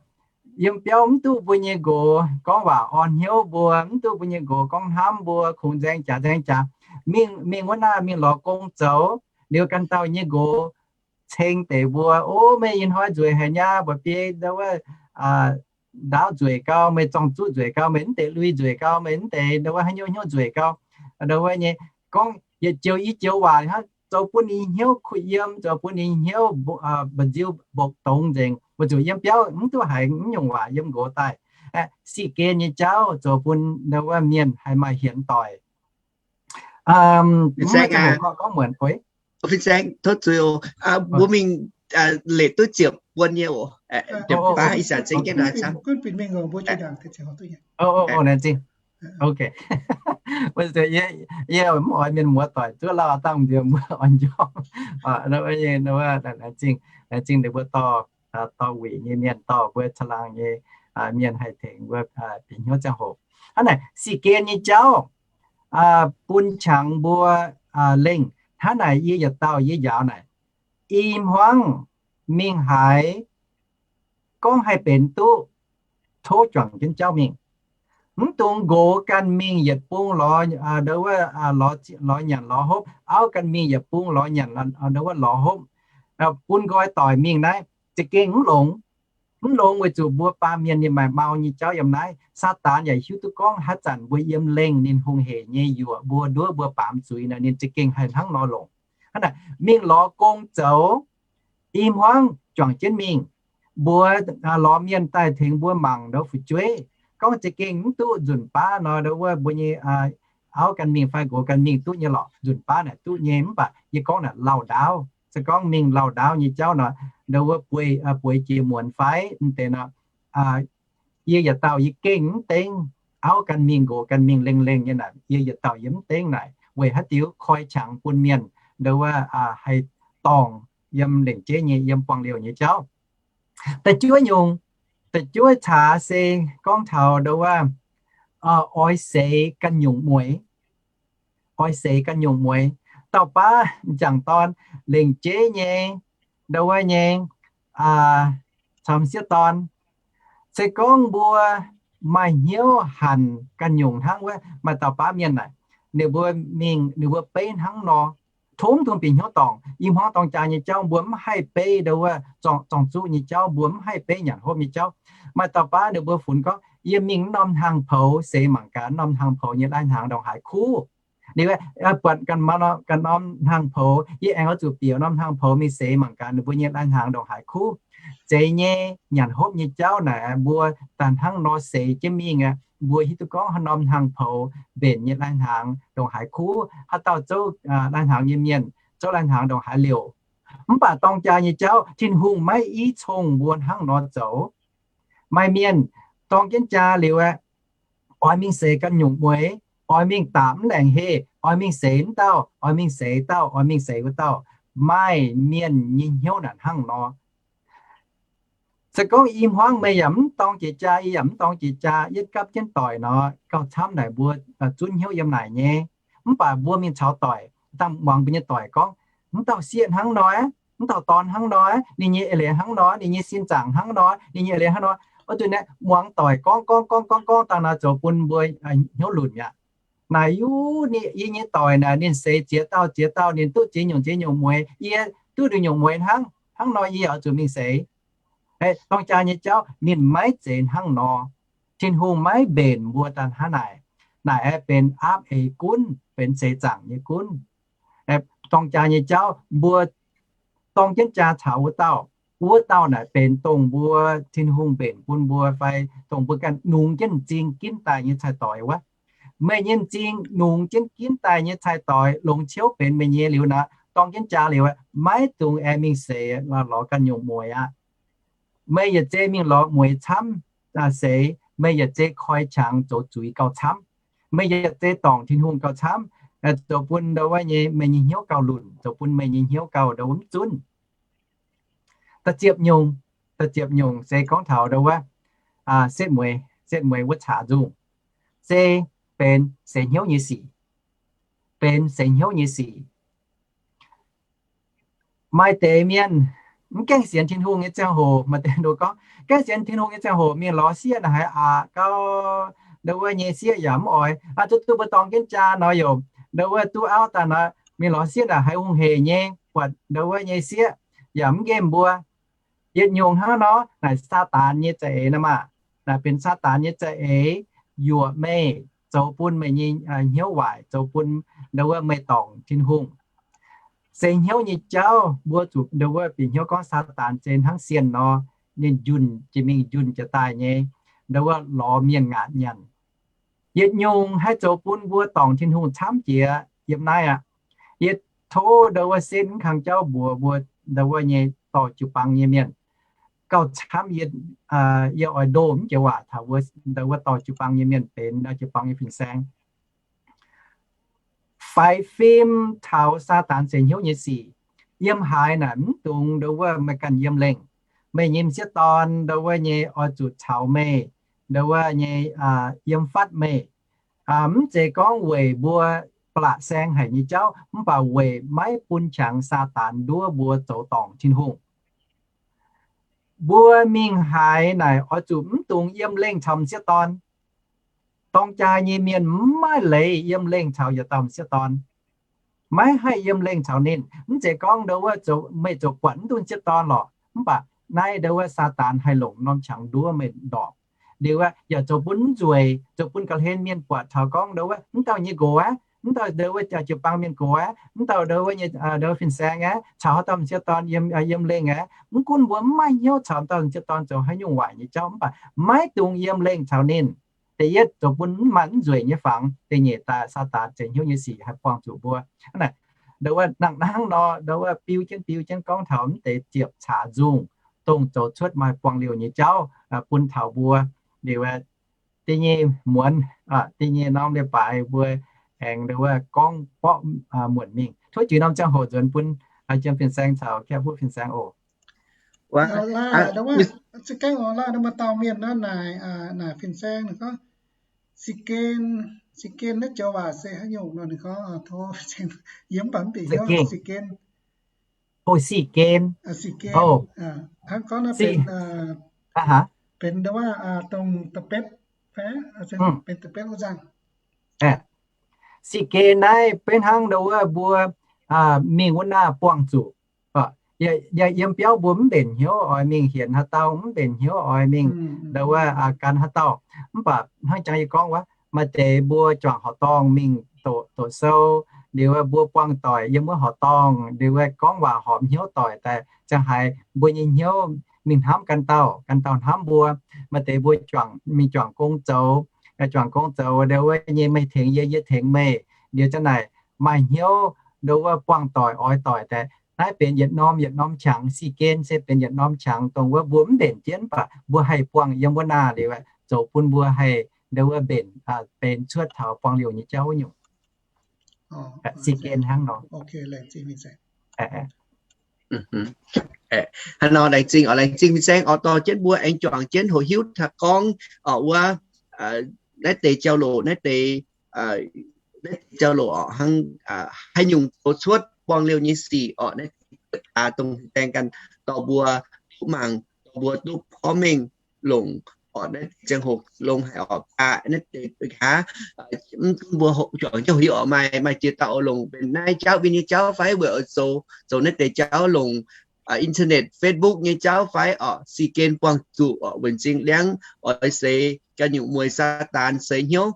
yiem biauv mv duqv mbuo nyei nqox gorngv waac orn hnyouv mbuo, mv duqv mbuo nyei nqox gorngv hnamv mbuo, kungx nzaeng jaax nzaeng jaax. Mingh, mingh wuov naaiv mingh lorz gong zoux, liuz ganh dauh nyei nqox ceng deix mbuo, o, meih ih hnoi nzueic haic nyei, mba'biei ndo wuov ndaauv nzueic gau, meih zorng-zuqv nzueic gau, meih mv deix lui nzueic gau, meih mv deix ndo wuov haaix nyungc hnyouv nzueic gau. Ndo wuov nyei gorngv yietc joux i joux waac hnangv zoux bun ninh hnyouv kuh yiem, zoux bun ninh hnyouv mba'nziu mbopv dongz nzengc, weic zuqc yiem biauv mv duqv haiz mv nyungc waac yiem nqox daaih. Sic gen nyei jauv zoux bun ndo wuov mienh haih maaih hienx doic. Fin-saeng, tov zuiz oc, mbuo mingh leih duqv ziepc buon nyei oc. Laengz zingh. Yie mv oix mienh muoz doic zuov lauh dangh nziex mbuo oix njormh. Laengz zingh, laengz zingh ninh mbuo dorh, dorh wuic nyei mienh, dorh mbuo caangh laangh nyei mienh haih tengx mbuo bieqc hnyouv ziangh hoc. Hnangv naaic sic gen nyei jauv bun qangx mbuo lengh. Hnangv naaic yie yietc dauh yie njaaux naaic, i hmuangv mingh haaix, gorngv haih benx duqv, tov juangc jienv jauv mingh. Mv dungx nqox ganh mingh yietc bung lorz, ndo wuov, lorz nyanc lorz hopv, auv ganh mingh yietc bung lorz nyanc, ndo wuov, lorz hopv, bun nqoi doic mingh naaiv, za'gengh mv longx. Mv longx weic zuqc mbuo baamh mienh ninh maaih mau nyei jauv yiem naaiv. Saadaan yaac hiuv duqv gorngv haaix zanc mbuo yiem lengh ninh hungh heic nyei yuoqc mbuo, nduov mbuo baamz zuiz nor, ninh za'gengh haih hnangv nor longc. Hnangv naaic mingh lorz gong zoux, i hmuangv juangc jienv mingh, mbuox lorz mienh daaih tengx mbuo mangc ndo fu'jueiv. Gorngv za'gengh mv duqv nzunc baav nor, ndo wuov mbuo nyei auv ganh mingh fai nqox ganh mingh duqv nyei lorqc. Nzunc baav naaic duqv nyei, mv baac yie gorngv naaic lauh ndaauv. Se gorngv mingh lauh ndaauv nyei jauv nor, ndo wuov bueix, bueix jiex muonz fai mv deix nor, yie yietc dauh yie gengh mv dengv. Auv ganh mingh nqox ganh mingh lengh lengh nyei naaic, yie yietc dauh yie mv dengv naaic. Weic haaix diuc? Koi qangx bun mienh ndo wuov haih dorngc yiem lengc jeiv nyei, yiem buangh liouh nyei jauv. Da'juov nyungc, da'juov caax se gorngv taux ndo wuov oix seix ganh nyungc mueix. Oix seix ganh nyungc mueix. Dauh baav m'jangc dorn lengc jeiv nyei, ndo wuov nyei, caux m'sieqv dorn, se gorngv mbuo maaih hnyouv hanc ganh nyungc hnangv wuov, maaih dauh baav mienh naaic, ninh mbuo mingh, ninh mbuo beiv hnangv nor, tov mv dungx bieqc hnyouv dorngc. I hmuangv dorng jaa nyei jauv mbuo mv haih beiv ndo wuov zorng-zuqv nyei jauv, mbuo mv haih beiv nyanc hopv nyei jauv. Maaih dauh baav ninh mbuo funx gorngv, yie mingh norm hnaangx-poux seix mangc gaax norm hnaangx-poux nyei lai-hnaangx ndongc haaix kuv. Ninh buatc ganh norm hnaangx-poux, yie aengx oix zuqc bieqc norm hnaangx-poux mingh seix mangc gaax ninh mbuo nyei lai-hnaangx ndongc haaix kuv. Zeiz nyei, nyanc hopv nyei jauv naaic mbuo daaih hnangv nor seix jienv mingh aqv. Mbuo hiuv duqv gorngv haaix norm hnaangx-poux mbenc nyei lai-hnaangx ndongc haaix kuv, haaix dauh zouv lai-hnaangx nyei mienh zouv lai-hnaangx ndongc haaix liouc. Mv baac dorng jaa nyei jauv Tin-Hungh maiv i cong mbuo hnangv nor zoux. Maaih mienh dorng jienv jaa liuz aqv, oix mingh seix ganh nyungc mueix, oix mingh daaih mv laengc heh, oix mingh seix mv dauh, oix mingh seix dauh, oix mingh seix wuov dauh. maaih mienh nyei hnyouv naaic hnangv nor. Se gorngv i hmuangv meih yaac mv dorng jiex jaa, yie yaac mv dorng jiex jaa, yietv gapv jienv doic nor, gauh camv naaic mbuo zunv hnyouv yiem naaic nyei. Mv baac mbuo mingh caux doic, dangh muangx mbuo nyei doic gorngv, mv dauh sieqv hnangv nor, mv dauh dorn hnangv nor, ninh nyei eix leiz hnangv nor, ninh nyei sin zaangc hnangv nor, ninh nyei eix leiz hnangv nor. Oix zuqc naaiv muangx doic gorngv gorngv gorngv gorngv gorngv dangh nor zoux bun mbuo hnyouv lunc mi'aqv. Naaic yie, yie nyei doic naaic ninh seix ziex dauh ziex dauh, ninh duqv ziex nyungc ziex nyungc mueiz, yie duqv nduqc nyungc mueiz hnangv. Hnangv nor yie oix zuqc mingh seix. Dorng jaa nyei jauv ninh maiv zeiz hnangv nor. Tin-Hungh maiv mbenc mbuo daaih hnangv naaic. Naaic aeqv, benx aapv eix gunv, benx seix zaangc nyei gunv. Dorng jaa nyei jauv mbuo dorng jienv jaa caux wuov dauh, wuov dauh naaic benx dongh mbuo Tin-Hungh mbenc bun mbuo fai dongh mbuo ganh nungx jienv m'zing ginv daaih nyei cai-doix wuov. Meih nyei m'zing nungx jienv ginv daaih nyei cai-doix longx ciouv benx meih nyei liuz nor, dorng jienv jaa liuz, maiv dungx aengx mingh seix lorz ganh nyungc mueiz aqv. Meih yietc zei mingh lorz mueiz camv seix, meih yietc zei koi qangx zoux zuiz gauh camv. Meih yietc zei dorngc Tin-Hungh gauh camv, zoux bun ndo wuov nyei meih nyei hnyouv gauh lunc, zoux bun meih nyei hnyouv gauh ndo wuov mv zunv. Da'ziepc nyungc, da'ziepc nyungc se gorngv taux ndo wuov setv mueiz, setv mueiz wuov caqv nzungh, se benx seix hnyouv nyei sic, benx seix hnyouv nyei sic. Maaih deix mienh mv gaengh sienx Tin-Hungh nyei ziangh hoc, maaih deix nduqc gorngv gaengh sienx Tin-Hungh nyei ziangh hoc mingh lorz sieqv naaic haiz aqc gau, ndo wuov nyei sieqv yaac mv oix. Aa, zuqc duqv mbuo dorng jienv jaa nor yaac ndo wuov duqv auv daaih nor, mingh lorz sieqv naaic haiz hungh heic nyei, buatc ndo wuov nyei sieqv yaac mv nqemh mbuo. Yietc nyungc hnangv nor naaic Saadaan nyei za'eix nor maah. Naaic benx Saadaan nyei za'eix yuoqc meih, zoux bun meih nyei hnyouv waaic, zoux bun ndo wuov meih dorngc Tin-Hungh. Seix hnyouv nyei jauv mbuo zuqc ndo wuov bieqc hnyouv gorngv Saadaan se hnangv sienh nor, ninh njunh jiex mingh njunh jiex daaih nyei, ndo wuov lorz mienh ngaatc nyanc. Yietc nyungc haih zoux bun mbuo dorngc Tin-Hungh camv jiex yiem naaiv aqv. Yie tov ndo wuov setv mv kang jauv mbuox mbuo ndo wuov nyei dorh jiu-baang nyei mienh gauh camv. Yie, yie oix ndoh mv joux waac taux mbuo ndo wuov dorh jiu-baang nyei mienh benx jiu-baang nyei fin-saeng. Faix fim taux Saadaan seix hnyouv nyei sic, yiem haaix naaic mv dungx ndo wuov meih ganh yiem lengh. Meih nyei m'sieqv dorn ndo wuov nyei oix zuqc caux meih ndo wuov nyei yiem fatv meih. Mv zeiz gorngv weic mbuo ba'laqc saeng haic nyei jauv, mv baac weic maiv bun qangx Saadaan nduov mbuo zoux dorngc Tin-Hungh. Mbuo mingh haaix naaic oix zuqc mv dungx yiem lengh caux m'sieqv dorn. Dorng jaa nyei mienh mv maaih leiz yiem lengh caux yietc dauh m'sieqv dorn. Maiv haih yiem lengh caux ninh. Mv zeiz gorngv ndo wuov meih ziouc buatc mv duqv m'sieqv dorn lorqc, mv baac naaiv ndo wuov Saadaan haih longc norm qangx nduov meih ndorpc. Liuz yaac zoux bun mv nzueic, zoux bun ga'hlen mienh buatc taux gorngv ndo wuov mv dauh nyei nqox aqv, mv dauh ndo wuov jiu-baang mienh nqox aqv, mv dauh ndo wuov nyei ndo fin-saeng aqv, caux haaix dauh m'sieqv dorn yiem lengh aqv. Mv gunv mbuo mv maaih hnyouv caux m'sieqv dorn zoux haaix nyungc waaic nyei jauv, mv baac maiv dungx yiem lengh caux ninh. Da'yietv zoux bun mv maaih mv nzueic nyei fangx. Da'nyeic daaih Saadaan seix hnyouv nyei sic haih buangh zuqc mbuo. Ndo wuov nangh hnangv nor, ndo wuov biu jienv biu jienv gorngv taux mv deix ziepc caqv nzungh, dongh zoux cuotv maaih buangh liouh nyei jauv bun taux mbuo. Liuz da'nyeic muonz, da'nyeic norm leiz-baaix mbuo aengx ndo wuov gorngv borqv muonc mingh. Tov jiex norm ziangh hoc nzuonx bun jiem fin-saeng caux Kepv Huv fin-saeng oc. Za'gengh oc, laaix wuov dauh mienh naaiv naaic, naaic fin-saeng ninh gorngv, Sigen, Sigen naaiv joux waac se haaix nyungc nor? Ninh gorngv, tov, yie mv baac mv bieqc hnyouv. Sigen. O, Sigen. Sigen. Hnangv gorngv naaiv benx, benx ndo wuov dongh da'betv, benx da'betv wuov nzangc. Sigen naaiv benx hnangv ndo wuov mbuo mingh wuov naaiv buangh zuqc. Yiem biauv mbuo mv mbenc hnyouv oix mingh hienx haaix dauh, mv mbenc hnyouv oix mingh ndo wuov gan haaix dauh. Mv baac hnangv jangx yie gorngv wuov, maaih deix mbuo juangc horqc dorngh mingh doqc sou, liuz mbuo buangh doic yiem wuov horqc dorngh, liuz gorngv waac horpc hnyouv doic daaih, ziang haiz mbuo nyei hnyouv mingh hnamv ganh dauh, ganh dauh hnamv mbuo. Maaih deix mbuo juangc, mingh juangc gong zoux, juangc gong zoux ndo wuov nyei meih tengx yie, yie tengx meih, liuz ziang naaic maaih hnyouv ndo wuov buangh doic oix doic daaih. Naaiv benx yietc norm yietc norm qangx. Sigen se benx yietc norm qangx dongh wuov mbuo mv mbenc jienv, mv baac mbuo haih buangh yiem wuov naaiv liuz, zoux bun mbuo haih ndo wuov mbenc, benx cuotv taux buangh liouh nyei jauv wuov nyungc. Sigen hnangv nor. Hnangv nor laengz zingh oc, laengz zingh fin-saeng oc, dorh jienv mbuo aengx juangc jienv hoqc hiuv taux gorngv oc wuov naaiv deix jauv-louc, naaiv deix, naaiv deix jauv-louc oc, hnangv haaix nyungc zoux cuotv buang liouh nyei sic oc, naaiv deix daaih dongh fin-saeng ganh dorh mbuo duqv mangc, dorh mbuo duqv porv mengh longc oc, naaiv deix ziangh hoc longx haic oc, baac naaiv deix nqa'haav mv gunv mbuo juangc jienv hoqc hiuv oc, maaih, maaih ziex dauh oix longc benx naaiv jauv, win nyei jauv fai weic oix zoux, zoux naaiv deix jauv longc internet, Facebook nyei jauv fai oc, si gen buangh zuqc oc, weic m'zing liangv oix seix ganh nyungc mueiz Saadaan seix hnyouv.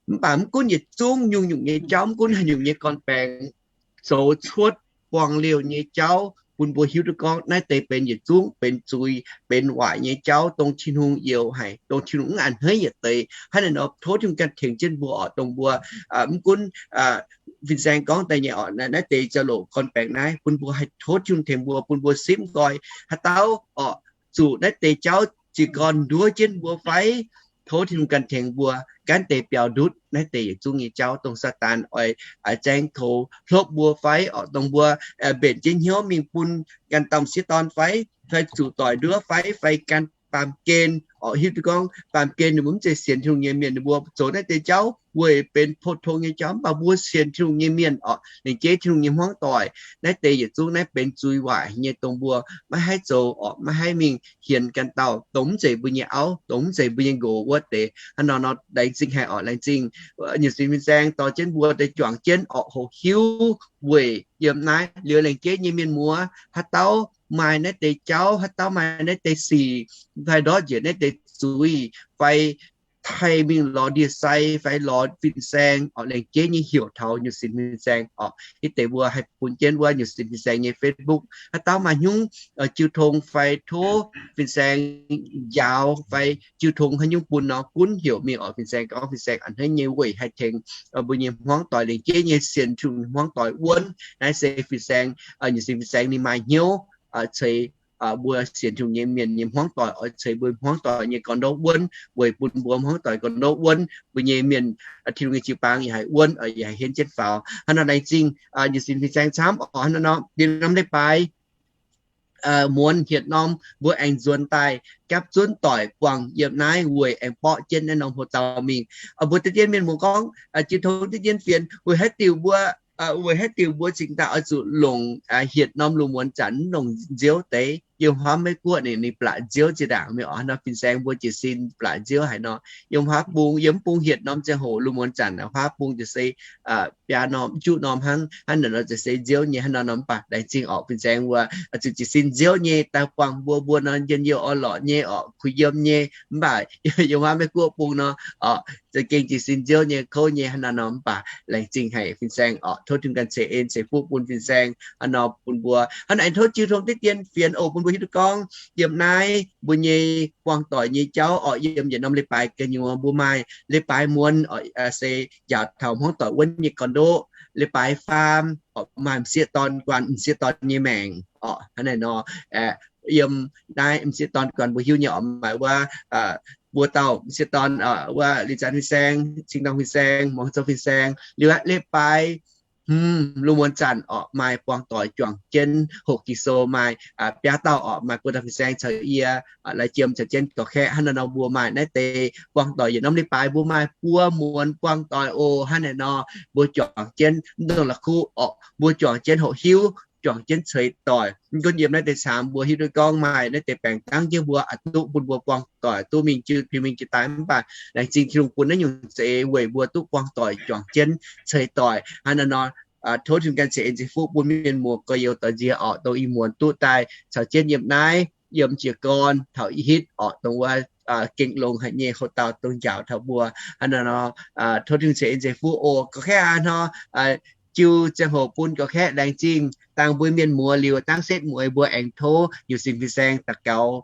Mv baac mv gunv yietc zungv nyungc-nyungc nyei jauv, mv gunv haaix nyungc nyei gorn-baengx zoux cuotv buang liouh nyei jauv bun mbuo hiuv duqv gorngv naaiv deix benx yietc zungv benx zuiz, benx waaic nyei jauv, dongh Tin-Hungh youx haic, dongh Tin-Hungh mv a'hneiv yietc deix. Hnangv naaiv nor tov Tin-Hungh ganh tengx jienv mbuo oc, dongh mbuo mv gunv fin-saeng gorngv daaih nyei oc, naaiv deix jauv-louc gorn-baengx naaiv bun mbuo haih tov Tin-Hungh tengx mbuo, bun mbuo simv nqoi haaix dauh oc zuqc naaiv deix jauv jiez gorn nduov jienv mbuo fai, tov Tin-Hungh ganh tengx mbuo, gaanv deix biaux ndutv naaiv deix yietc zungv nyei jauv, dongh Saadaan oix zaeng toux hlopv mbuo fai oc, dongh mbuo mbenc jienv hnyouv mingh bun ganh dauh m'sieqv dorn fai, fai zuqc doic nduov fai, fai ganh baamh gen oc, hiuv duqv gorngv baamh gen ninh mbuo mv zeiz sienx Tin-Hungh nyei mienh, ninh mbuo zoux naaiv deix jauv weic benx pou-tong nyei jauv, mv baac mbuo sienx Tin-Hungh nyei mienh oc, lengc jeiv Tin-Hungh nyei hmuangv doic, naaiv deix yietc zungv naaiv benx zuiz waaic nyei, dongh mbuo maiv haih zoux oc, maiv haih mingh hienx ganh dauh dongh mv zeiz mbuo nyei auv, dongh mv zeiz mbuo nyei nqox wuov deix. Hnangv nor nor laengz zingh haic oc, laengz zingh nyei sin fin-saeng dorh jienv mbuo deix juangc jienv oc hoqc hiuv weic yiem naaiv liuz lengc jeiv nyei mienh muoz, haaix dauh maaih naaiv deix jauv, haaix dauh maaih naaiv deix sic, fai ndortv njiec naaiv deix zuiz, fai haih mingh lorz ndie-sai fai lorz fin-saeng oc, lengc jeiv nyei heuc taux nyei sin fin-saeng oc, hitv deix mbuo haih bun jienv wuov nyei sin fin-saeng nyei Facebook. Haaix dauh maaih hnyungv jiu tong fai tov fin-saeng njaaux fai jiu tong haaix nyungc bun nor, gunv heuc mingh oc, fin-saeng gorngv fin-saeng a'hneiv nyei weic haih tengx mbuo nyei hmuangv doic, lengc jeiv nyei sienx Tin-Hungh hmuangv doic wuonv. Naaiv se fin-saeng, nyei sin fin-saeng ninh maaih hnyouv ceix mbuo sienx Tin-Hungh nyei mienh nyei hmuangv doic, oix ceix mbuo hmuangv doic nyei gorn-ndoqv wuonv, weic bun mbuo hmuangv doic gorn-ndoqv wuonv, mbuo nyei mienh, Tin-Hungh nyei jiu-baang yaac haih wuonv, yaac haih henv jienv faaux. Hnangv nor laengz zingh nyei sin fin-saeng camv oc. Hnangv nor norm leiz-baaix muonz hietc norm mbuo aengx nzuonx daaih gapv zunv doic buangh yiem naaiv weic aengx borqv jienv naaiv norm hoc dauh mingh. Mbuo deix dien mienh muoz gorngv, jiu tong deix dien fienx, weic haaix diuc mbuo, weic haaix diuc mbuo cingx daaih oix zuqc longc hietc norm lungh muonz zanc mv longc nziouv deix? Yiem Huaam Meiv Guoqv ninh, ninh blatc nziouv zinh ndaangc mingh oc. Nor fin-saeng mbuo jiez sin blatc nziouv haic nor. Yiem huaav bung, yiem mv bung hietc norm ziangh hoc lungh muonz zanc huaav bung jiez se biaa norm, juqv norm hnangv. Hnangv naaiv nor ziouc se nziouv nyei. Hnangv nor nor mv baac laengz zingh oc, fin-saeng mbuo zuqc jiez sin nziouv nyei daaih buangh mbuo, mbuo nor njien-youh orn-lorqc nyei oc, kuh yiem nyei. Mv baac yiem Huaam Meiv Guoqv bung nor oc, za'gengh jiez sin nziouv nyei, kouv nyei. Hnangv naaiv nor mv baac laengz zingh haic fin-saeng oc. Tov Tin-Hungh ganh ceix en ceix fuqv bun fin-saeng. Hnangv nor bun mbuo, hnangv naaiv tov jiu tong deix dien fienx oc, bun mbuo hiuv duqv gorngv yiem naaiv mbuo nyei buangh doic nyei jauv oc, yiem yietc norm leiz-baaix gu'nyuoz mbuo maaih leiz-baaix muonz oc, se njaaux taux hmuangv doic wuonv nyei gorn-ndoqv. Leiz-baaix faam oc, maaih m'sieqv dorn guanh m'sieqv dorn nyei maengc oc. Hnangv naaiv nor, yiem naaiv m'sieqv dorn guanh mbuo hiuv nyei oc, maaih wuov mbuo dauh m'sieqv dorn, wuov Liz Zanx fin-saeng, Cing Dong fin-saeng, Muangx Zoux fin-saeng, liuz aqv, leiz-baaix hmz lungh muonz zanc oc, maaih buangh doic juangc jienv hoqc Ging-Sou, maaih biaa dauh oc, maaih buo dauh fin-saeng caux yie laaix jiem caux jienv gauh kaeqv. Hnangv naaiv nor mbuo maaih naaiv deix buangh doic yietc norm leiz-baaix mbuo maaih buo muonz buangh doic oc. Hnangv naaiv nor mbuo juangc jienv mv dongh la'kuqv oc, mbuo juangc jienv hoqc hiuv, juangc jienv ceix doic. Mv gunv yiem naaiv deix caamx mbuo hiuv duqv gorngv maaih naaiv deix baengc dangv jienv mbuo aqc duqv bun mbuo buangh doic duqv mingh jiu, mingh jiu daaih, mv baac laengz zingh Tin-Hungh bun naaiv nyungc za'eix weic mbuo duqv buangh doic juangc jienv ceix doic. Hnangv naaiv nor tov Tin-Hungh ganh ceix en ceix fuqv bun mienh muoz gorx-youz doix-nziex oc, dongh ih muonz duqv daaih caux jienv yiem naaiv, yiem jiez gorn taux ih hitv oc, dongh wuov gengh longx haic nyei hoc dauh dongh njaaux taux mbuo. Hnangv naaiv nor tov Tin-Hungh ceix en ceix fuqv oc. Gauh kaeqv aqv hnor, jiu ziangh hoc bun gauh kaeqv. Laengz zingh dangh mbuo mienh muoz liuz, dangh setv mueiz mbuo aengx tov nyei sin fin-saeng daux gaux,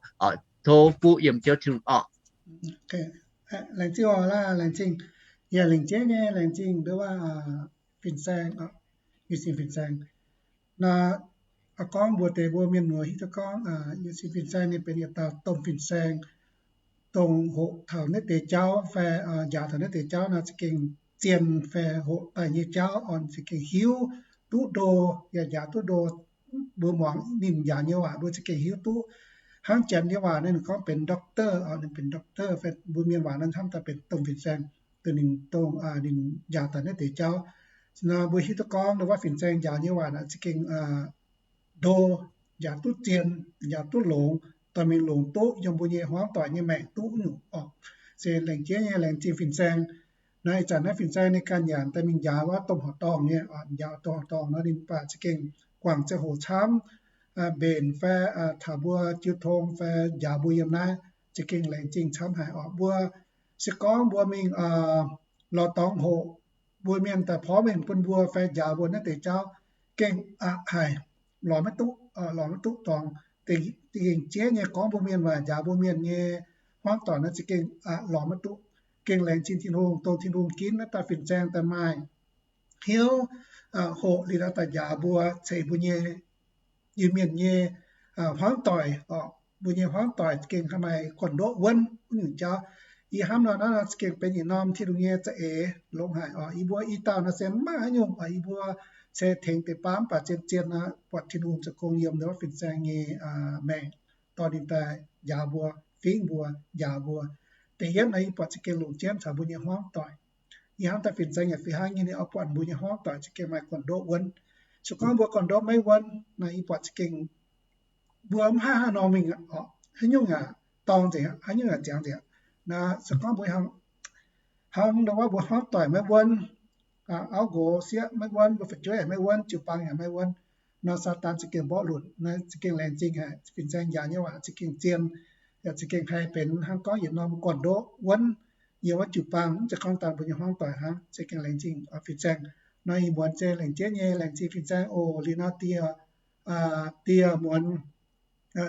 tov fuqv yiem Ziouv Tin-Hungh oc. Laengz zingh oc, laengz zingh. Yaac lengc jeiv nyei laengz zingh ndov fin-saeng, nyei sin fin-saeng. Nor, gorngv mbuox deix mbuo mienh muoz hiuv duqv gorngv nyei sin fin-saeng ninh benx yietc dauh domh fin-saeng, dongh hoqc taux naaiv deix jauv fai njaaux taux naaiv deix jauv nor za'gengh zien fai hoqc daaih nyei jauv oc za'gengh hiuv duqv ndo, yaac njaaux duqv ndo, mv mbuo muangx ninh njaaux nyei waac mbuo za'gengh hiuv duqv. Hnangv Janx nyei waac naaiv ninh gorngv benx doctor, ninh benx doctor, mbuo mienh waac naaiv hnamv daaih benx domh fin-saeng, dongh ninh, dongh ninh njaaux daaih naaiv deix jauv. Mbuo hiuv duqv gorngv wuov fin-saeng njaaux nyei waac naaiv za'gengh ndo, njaaux duqv zien, njaaux duqv longx, dorh mingh longc duqv yiem mbuo nyei hmuangv doic nyei maengc duqv nyungc orqc. Se laengz jeiv nyei laengz zingh fin-saeng. Naaiv ih zanc naaiv fin-saeng ninh ganh nyanc daaih mingh njaaux wuov domh horqc dorngh nyei, njaaux domh horqc dorngh nor ninh baac za'gengh guangc ziangh hoc camv, mbenc fai taux mbuo jiu tong fai njaaux mbuo yiem naaiv, za'gengh laengz zingh camv haic orqc. Mbuo se gorngv mbuo mingh lorz dorngx hoqc, mbuo mienh daaih porv mengh bun mbuo fai njaaux mbuo naaiv deix jauv gengh aqc haic, lorz maiv duqv, lorz maiv duqv dorngx. Dingc jeiv nyei gorngv mbuo mienh waac, njaaux mbuo mienh nyei hmuangv doic naaiv za'gengh lorz maiv duqv. Gengh laengz zingh Tin-Hungh, dongh Tin-Hungh ginv naaiv dauh fin-saeng daaih maaih hnyouv hoqc liuz naaiv daaih njaaux mbuo ceix mbuo nyei, Iu-Mienh nyei hmuangv doic orqc. Mbuo nyei hmuangv doic gengh maaih gorn-ndoqv wuonv wuov nyungc jauv. Yie hnamv nor naaiv za'gengh benx yietc norm Tin-Hungh nyei za'eix longx haic orqc. Yie mbuo i dauh nor se mv maaih haaix nyungc orqc. Yie mbuo se tengx deix baav mv baac zien-zien nor buatc Tin-Hungh zoux gong yiem wuov fin-saeng nyei maengc, dorh ninh daaih njaaux mbuo, fingx mbuo, njaaux mbuo. Da'yietv nor yie buatc za'gengh longc jienv caux mbuo nyei hmuangv doic. Yie hnamv daaih fin-saeng yaac fih hnangv nyei, ninh oix buatc mbuo nyei hmuangv doic za'gengh maaih gorn-ndoqv wuonv. Se gorngv mbuo gorn-ndoqv maiv wuonv nor, yie buatc za'gengh mbuo mv haih haaix nor mingh, haaix nyungc yaac dorng nzengc, haaix nyungc yaac ziangx nzengc. Naaiv se gorngv mbuo hnangv nor wuov mbuo hmuangv doic maiv wuonv, auv nqox sieqv maiv wuonv, mbuo fu'jueiv yaac maiv wuonv, jiu-baang yaac maiv wuonv nor, Saadaan za'gengh mborqv lunc. Naaiv za'gengh laengz zingh haic fin-saeng njaaux nyei waac za'gengh zien, yaac za'gengh haih benx hnangv gorngv yietc norm gorn-ndoqv wuonv yiem wuov jiu-baang, mv zeiz gorngv dangh mbuo nyei hmuangv doic hnangv. Za'gengh laengz zingh fin-saeng. Nor ih muonz se laengz jeiv nyei laengz zingh fin-saeng oc. Liuz nor dieh, dieh muonz,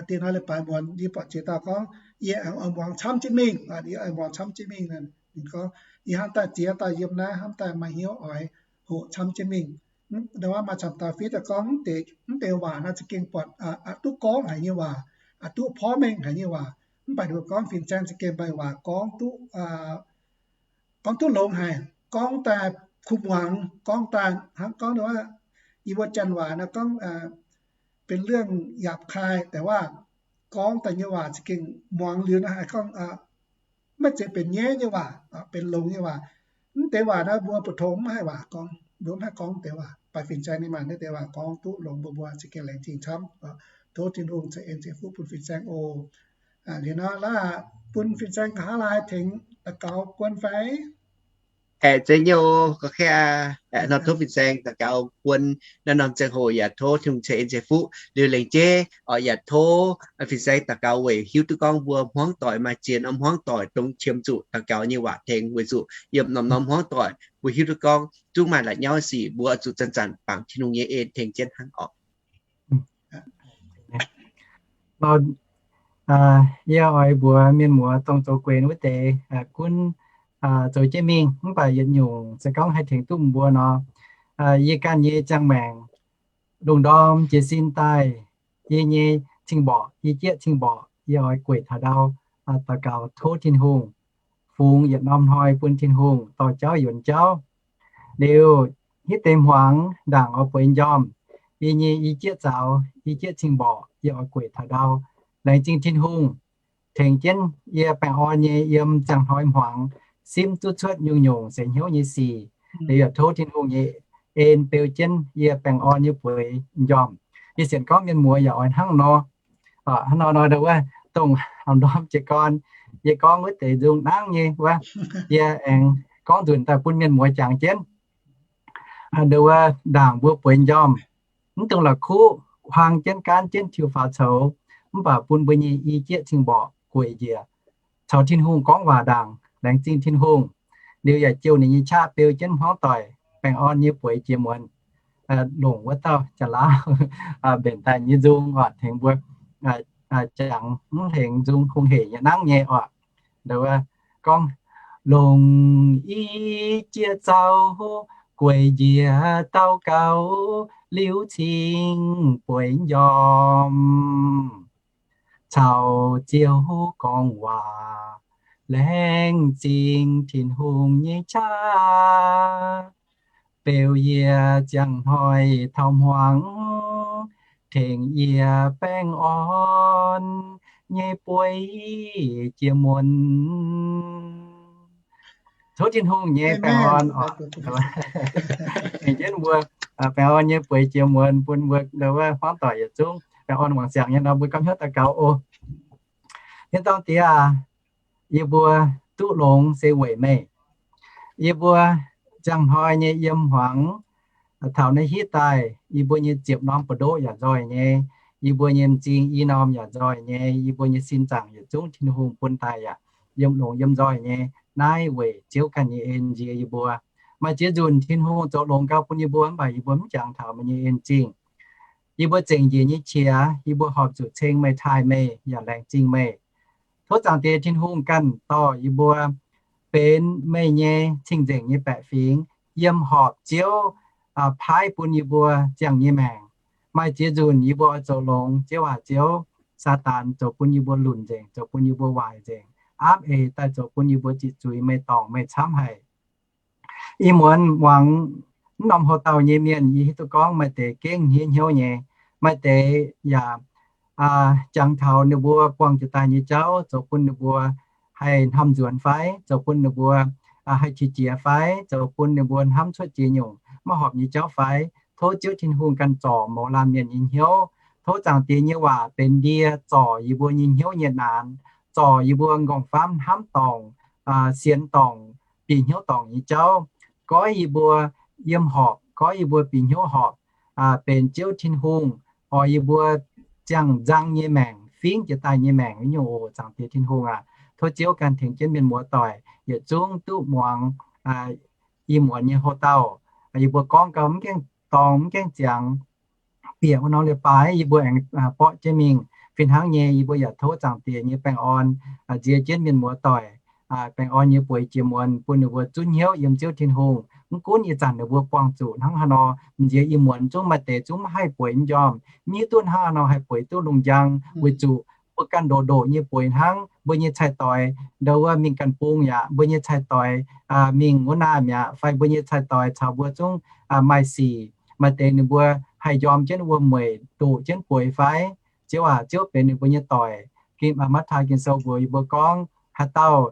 dieh nor leiz-baaix muonz yie buatc ziex dauh gorngv, yie aengx oix muangx camv jienv mingh, yie oix muangx camv jienv mingh. Ninh gorngv, yie hnamv daaih ziex dauh yiem naaiv hnamv daaih maaih hnyouv oix hoqc camv jienv mingh. Ndau wuov maaih camv dauh fiev daaih gorngv, mv deix waac nor za'gengh buatc aqc duqv gorngv haic nyei waac, aqc duqv porv mengh haic nyei waac. Mv baac ninh mbuo gorngv fin-saeng za'gengh maaih waac gorngv duqv, gorngv duqv longx haic, gorngv daaih kuh muangx, gorngv daaih hnangv gorngv yie mbuo janx waac nor gorngv benx เรื่องหยาบคาย deix waac, gorngv daaih nyei waac za'gengh muangx liuz nor haih gorngv maiv zeiz benx nyaiv nyei waac, benx longx nyei waac. Mv deix waac naaiv mbuo 普通 mv haih waac gorngv, mbuo mv haih gorngv deix waac. Baac fin-saeng ninh maaih naaiv deix waac gorngv duqv longx bun mbuo, za'gengh laengz zingh camv. Tov Tin-Hungh ceix en ceix fuqv bun fin-saeng oc. Liuz nor laav bun fin-saeng nqa'haav laai tengx daux gaux guon fai? Aeqv, zeiz nyei oc, gorngv kaav aeqv, nor tov fin-saeng daux gaux guon naaiv norm ziangh hoc yaac tov Tin-Hungh ceix en ceix fuqv. Liuz laengz jeiv oc, yaac tov fin-saeng daux gaux weic hiuv duqv gorngv mbuo hmuangv doic maaih ziex norm hmuangv doic dongh qiemx zuqc daux gaux nyei waac tengx, weic zuqc yiem norm-norm hmuangv doic mbuo hiuv duqv gorngv zungv maaih la'nyauv sic, mbuo zuqc zanc-zanc bangc Tin-Hungh nyei en tengx jienv hnangv oc. Yie oix mbuox mienh muoz dongh zoux guenx wuov deix gunv zoux jienv mingh, mv baac yietc nyungc se gorngv haih tengx duqv mbuo nor, yie ganh nyei ziangh maengc lungh ndorm jiez sin daaih, yie nyei cing-mborqc, yie jieqv cing-mborqc, yie oix gueic taux ndau daux gaux tov Tin-Hungh, fungx yietc norm hnoi bun Tin-Hungh dorh jauv yunz jauv. Liuz hitv deix hmuangx ndaangc oix bueix njormh, yie nyei i jieqv zaux, i jieqv cing-mborqc, yie oix gueic taux ndau. Laengz zingh Tin-Hungh tengx jienv yie baengh orn nyei yiem ziangh hnoi hmuangx simv duqv cuotv nyungc-nyungc seix hnyouv nyei sic. Liuz yaac tov Tin-Hungh nyei en beu jienv yie baengh orn nyei bueix njormh. Yie sienx gorngv mienh muoz yaac oix hnangv nor. Hnangv nor nor ndau wuov dongh haaix norm jiez gorn yie gorngv wuov deix nzung nangv nyei wuov, yie aengx gorngv nzunc daaih bun mienh muoz jangx jienv. Ndau wuov ndaangc mbuo bueix njormh, mv dungx la'kuqv, huaang jienv gaanv jienv tiux faaux coux, mv baac bun mbuo nyei i jieqv cing-mborqc gueic njiec caux Tin-Hungh gorngv waac ndaangc, laengz zingh Tin-Hungh. Liuz yaac jouh ninh nyei qaqv beu jienv hmuangv doic baengh orn nyei bueix jiex muonz, longc wuov dauh Janx-Laauv mbenc daaih nyei nzung oc, tengx mbuo jangx mv hengx nzung hungh heic nyei nangv nyei oc. Ndau wuov gorngv, longc i jieqv zaux gueic njiec daux gaux liuz cingx bueix njormh, caux Ziouv gorngv waac, laengz zingh Tin-Hungh nyei qaqv beu yie ziangh hnoi taux hmuangx tengx yie baengh orn nyei bueix jiex muonz. Tov Tin-Hungh nyei baengh orn oc, tengx jienv mbuo baengh orn nyei bueix jiex muonz bun mbuo wuov hmuangv doic yietc zungv baengh orn wangc ziangx nyei nor, mbuo gauh hnyouv daux gaux oc. Mienh dorn diex aac, yie mbuo duqv longx se weic meih. Yie mbuo ziangh hnoi nyei yiem hmuangx taux naaiv hiuv daaih, yie mbuo nyei ziepc norm buoz-ndoqv yaac nzoih nyei, yie mbuo nyei m'zing i norm yaac nzoih nyei, yie mbuo nyei sin zaangc yietc zungv Tin-Hungh bun daaih yaac yiem longx yiem nzoih nyei. Naaiv weic Ziouv ganh nyei en nziex yie mbuo. Maaih ziex nzunc Tin-Hungh zoux longx gau bun yie mbuo, mv baac yie mbuo mv jangx taux meih nyei en zingh. Yie mbuo zengc njiec nyei qiex, yie mbuo horpc zuqc ceng meih, taaih meih, yaac laengz zingh meih. Tov Zaangc Diex Tin-Hungh ganh dorh yie mbuo benx meih nyei cing-nzengc nyei baeqc fingx, yiem horpc Ziouv paaiv bun yie mbuo ziangh nyei maengc. Maaih ziex nzunc yie mbuo oix zoux longx, Ziouv aac, Ziouv, Saadaan zoux bun yie mbuo lunc nzengc, zoux bun yie mbuo waaic nzengc, aapv eix daaih zoux bun yie mbuo ziqc zuiz meih dorngc meih camv haic. Ih muonz muangx naaiv norm houx-dauh nyei mienh, yie hiuv duqv gorngv maaih deix gengh hniev hnyouv nyei, maaih deix yaac jangx taux ninh mbuo buangh jiex daaih nyei jauv zoux bun ninh mbuo haih hnamv nzuonx fai, zoux bun ninh mbuo haih qiex jiez fai, zoux bun ninh mbuo hnamv cuotv jiex nyungc maiv horpc nyei jauv fai. Tov Ziouv Tin-Hungh ganh zorc mouz laanh mienh nyei hnyouv. Tov Zaangc Diex nyei waac benx ndie zorc yie mbuo nyei hnyouv nyei naanx, zorc yie mbuo nqorngv-famv hnamv dorngc, sienx dorngc, bieqc hnyouv dorngc nyei jauv. Goiv yie mbuo yiem horpc, goiv yie mbuo bieqc hnyouv horpc, benx Ziouv Tin-Hungh oix yie mbuo ziangh nzang nyei maengc, fingv jiex daaih nyei maengc nyungc oc. Zaangc Diex Tin-Hungh aac, tov Ziouv ganh tengx jienv mienh muoz doic yietc zungv duqv muangx ih muonz nyei houx-dauh. Yie mbuo gorngv gau mv gaengh dorngx mv gaengh ziangx, bieqc wuov norm leiz-baaix yie mbuo aengx borqv jienv mingh. Fih hnangv nyei, yie mbuo yaac tov Zaangc Diex nyei baengh orn nziex jienv mienh muoz doic, baengh orn nyei bueix jiex muonz bun ninh mbuo zunv hnyouv yiem Ziouv Tin-Hungh. Mv gunv ih zanc ninh mbuo buangh zuqc hnangv haaix nor, nziex ih muonz zungv maaih deix zungv maiv haih bueix njormh, mv hiuv duqv hnangv haaix nor haih bueix duqv lungh njang, weic zuqc mbuo ganh ndoqc ndoqc nyei bueix hnangv. Mbuo nyei cai-doix ndau wuov mingh ganh bung yaac, mbuo nyei cai-doix mingh wuov naamh yaac, fai mbuo nyei cai-doix caux mbuo zungv maaih sic. Maaih deix ninh mbuo haih njorm jienv wuom-mueic, doqc jienv bueix fai? Ziouv aac, Ziouv benx ninh mbuo nyei doic. Matv^taai Ging-Sou mbuox yie mbuo gorngv, haaix dauh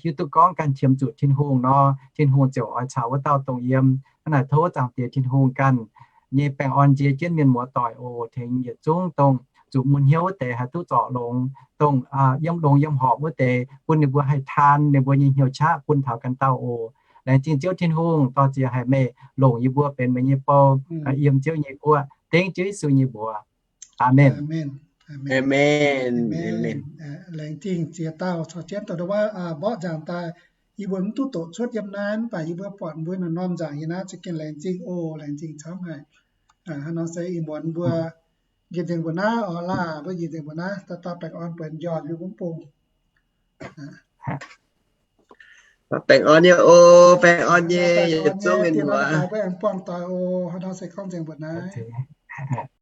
hiuv duqv gorngv ganh qiemx zuqc Tin-Hungh nor, Tin-Hungh ziouc oix caux wuov dauh dongh yiem. Hnangv naaic tov Zaangc Diex Tin-Hungh ganh nyei baengh orn nziex jienv mienh muoz doic oc. Tengx yietc zungv dongh zuqc mun hnyouv wuov deix haih duqv zorc longx, dongh yiem longx yiem horpc wuov deix, bun ninh mbuo haih taan ninh mbuo nyei hnyouv qaqv bun taux ganh dauh oc. Laengz zingh Ziouv Tin-Hungh, dorh ziex haic meih longc yie mbuo benx meih nyei bou, yiem Ziouv nyei guoqv. Dengv Ziouv Yesu nyei mbuox, aamen. Laengz zingh ziex dauh caux jienv douc ndau wuov mborqv nzaangc daaih. Yie mbuo mv duqv doqc cuotv yiem naaiv, mv baac yie mbuo buatc mbuo norm-norm nzaangc yiem naaiv, za'gengh laengz zingh oc. Laengz zingh camv haic. Hnangv nor se ih muonz mbuo njiec nzengc mbuo naaiv oc, laaix mbuo njiec nzengc mbuo naaiv, dauh dauh baengh orn bueix njormh yie mbuo mv bung. Baengh orn nyei oc, baengh orn nyei yietc zungv mienh muoz. Mbuo aengx buangh doic oc. Hnangv nor se gorngv nzengc mbuo naaiv.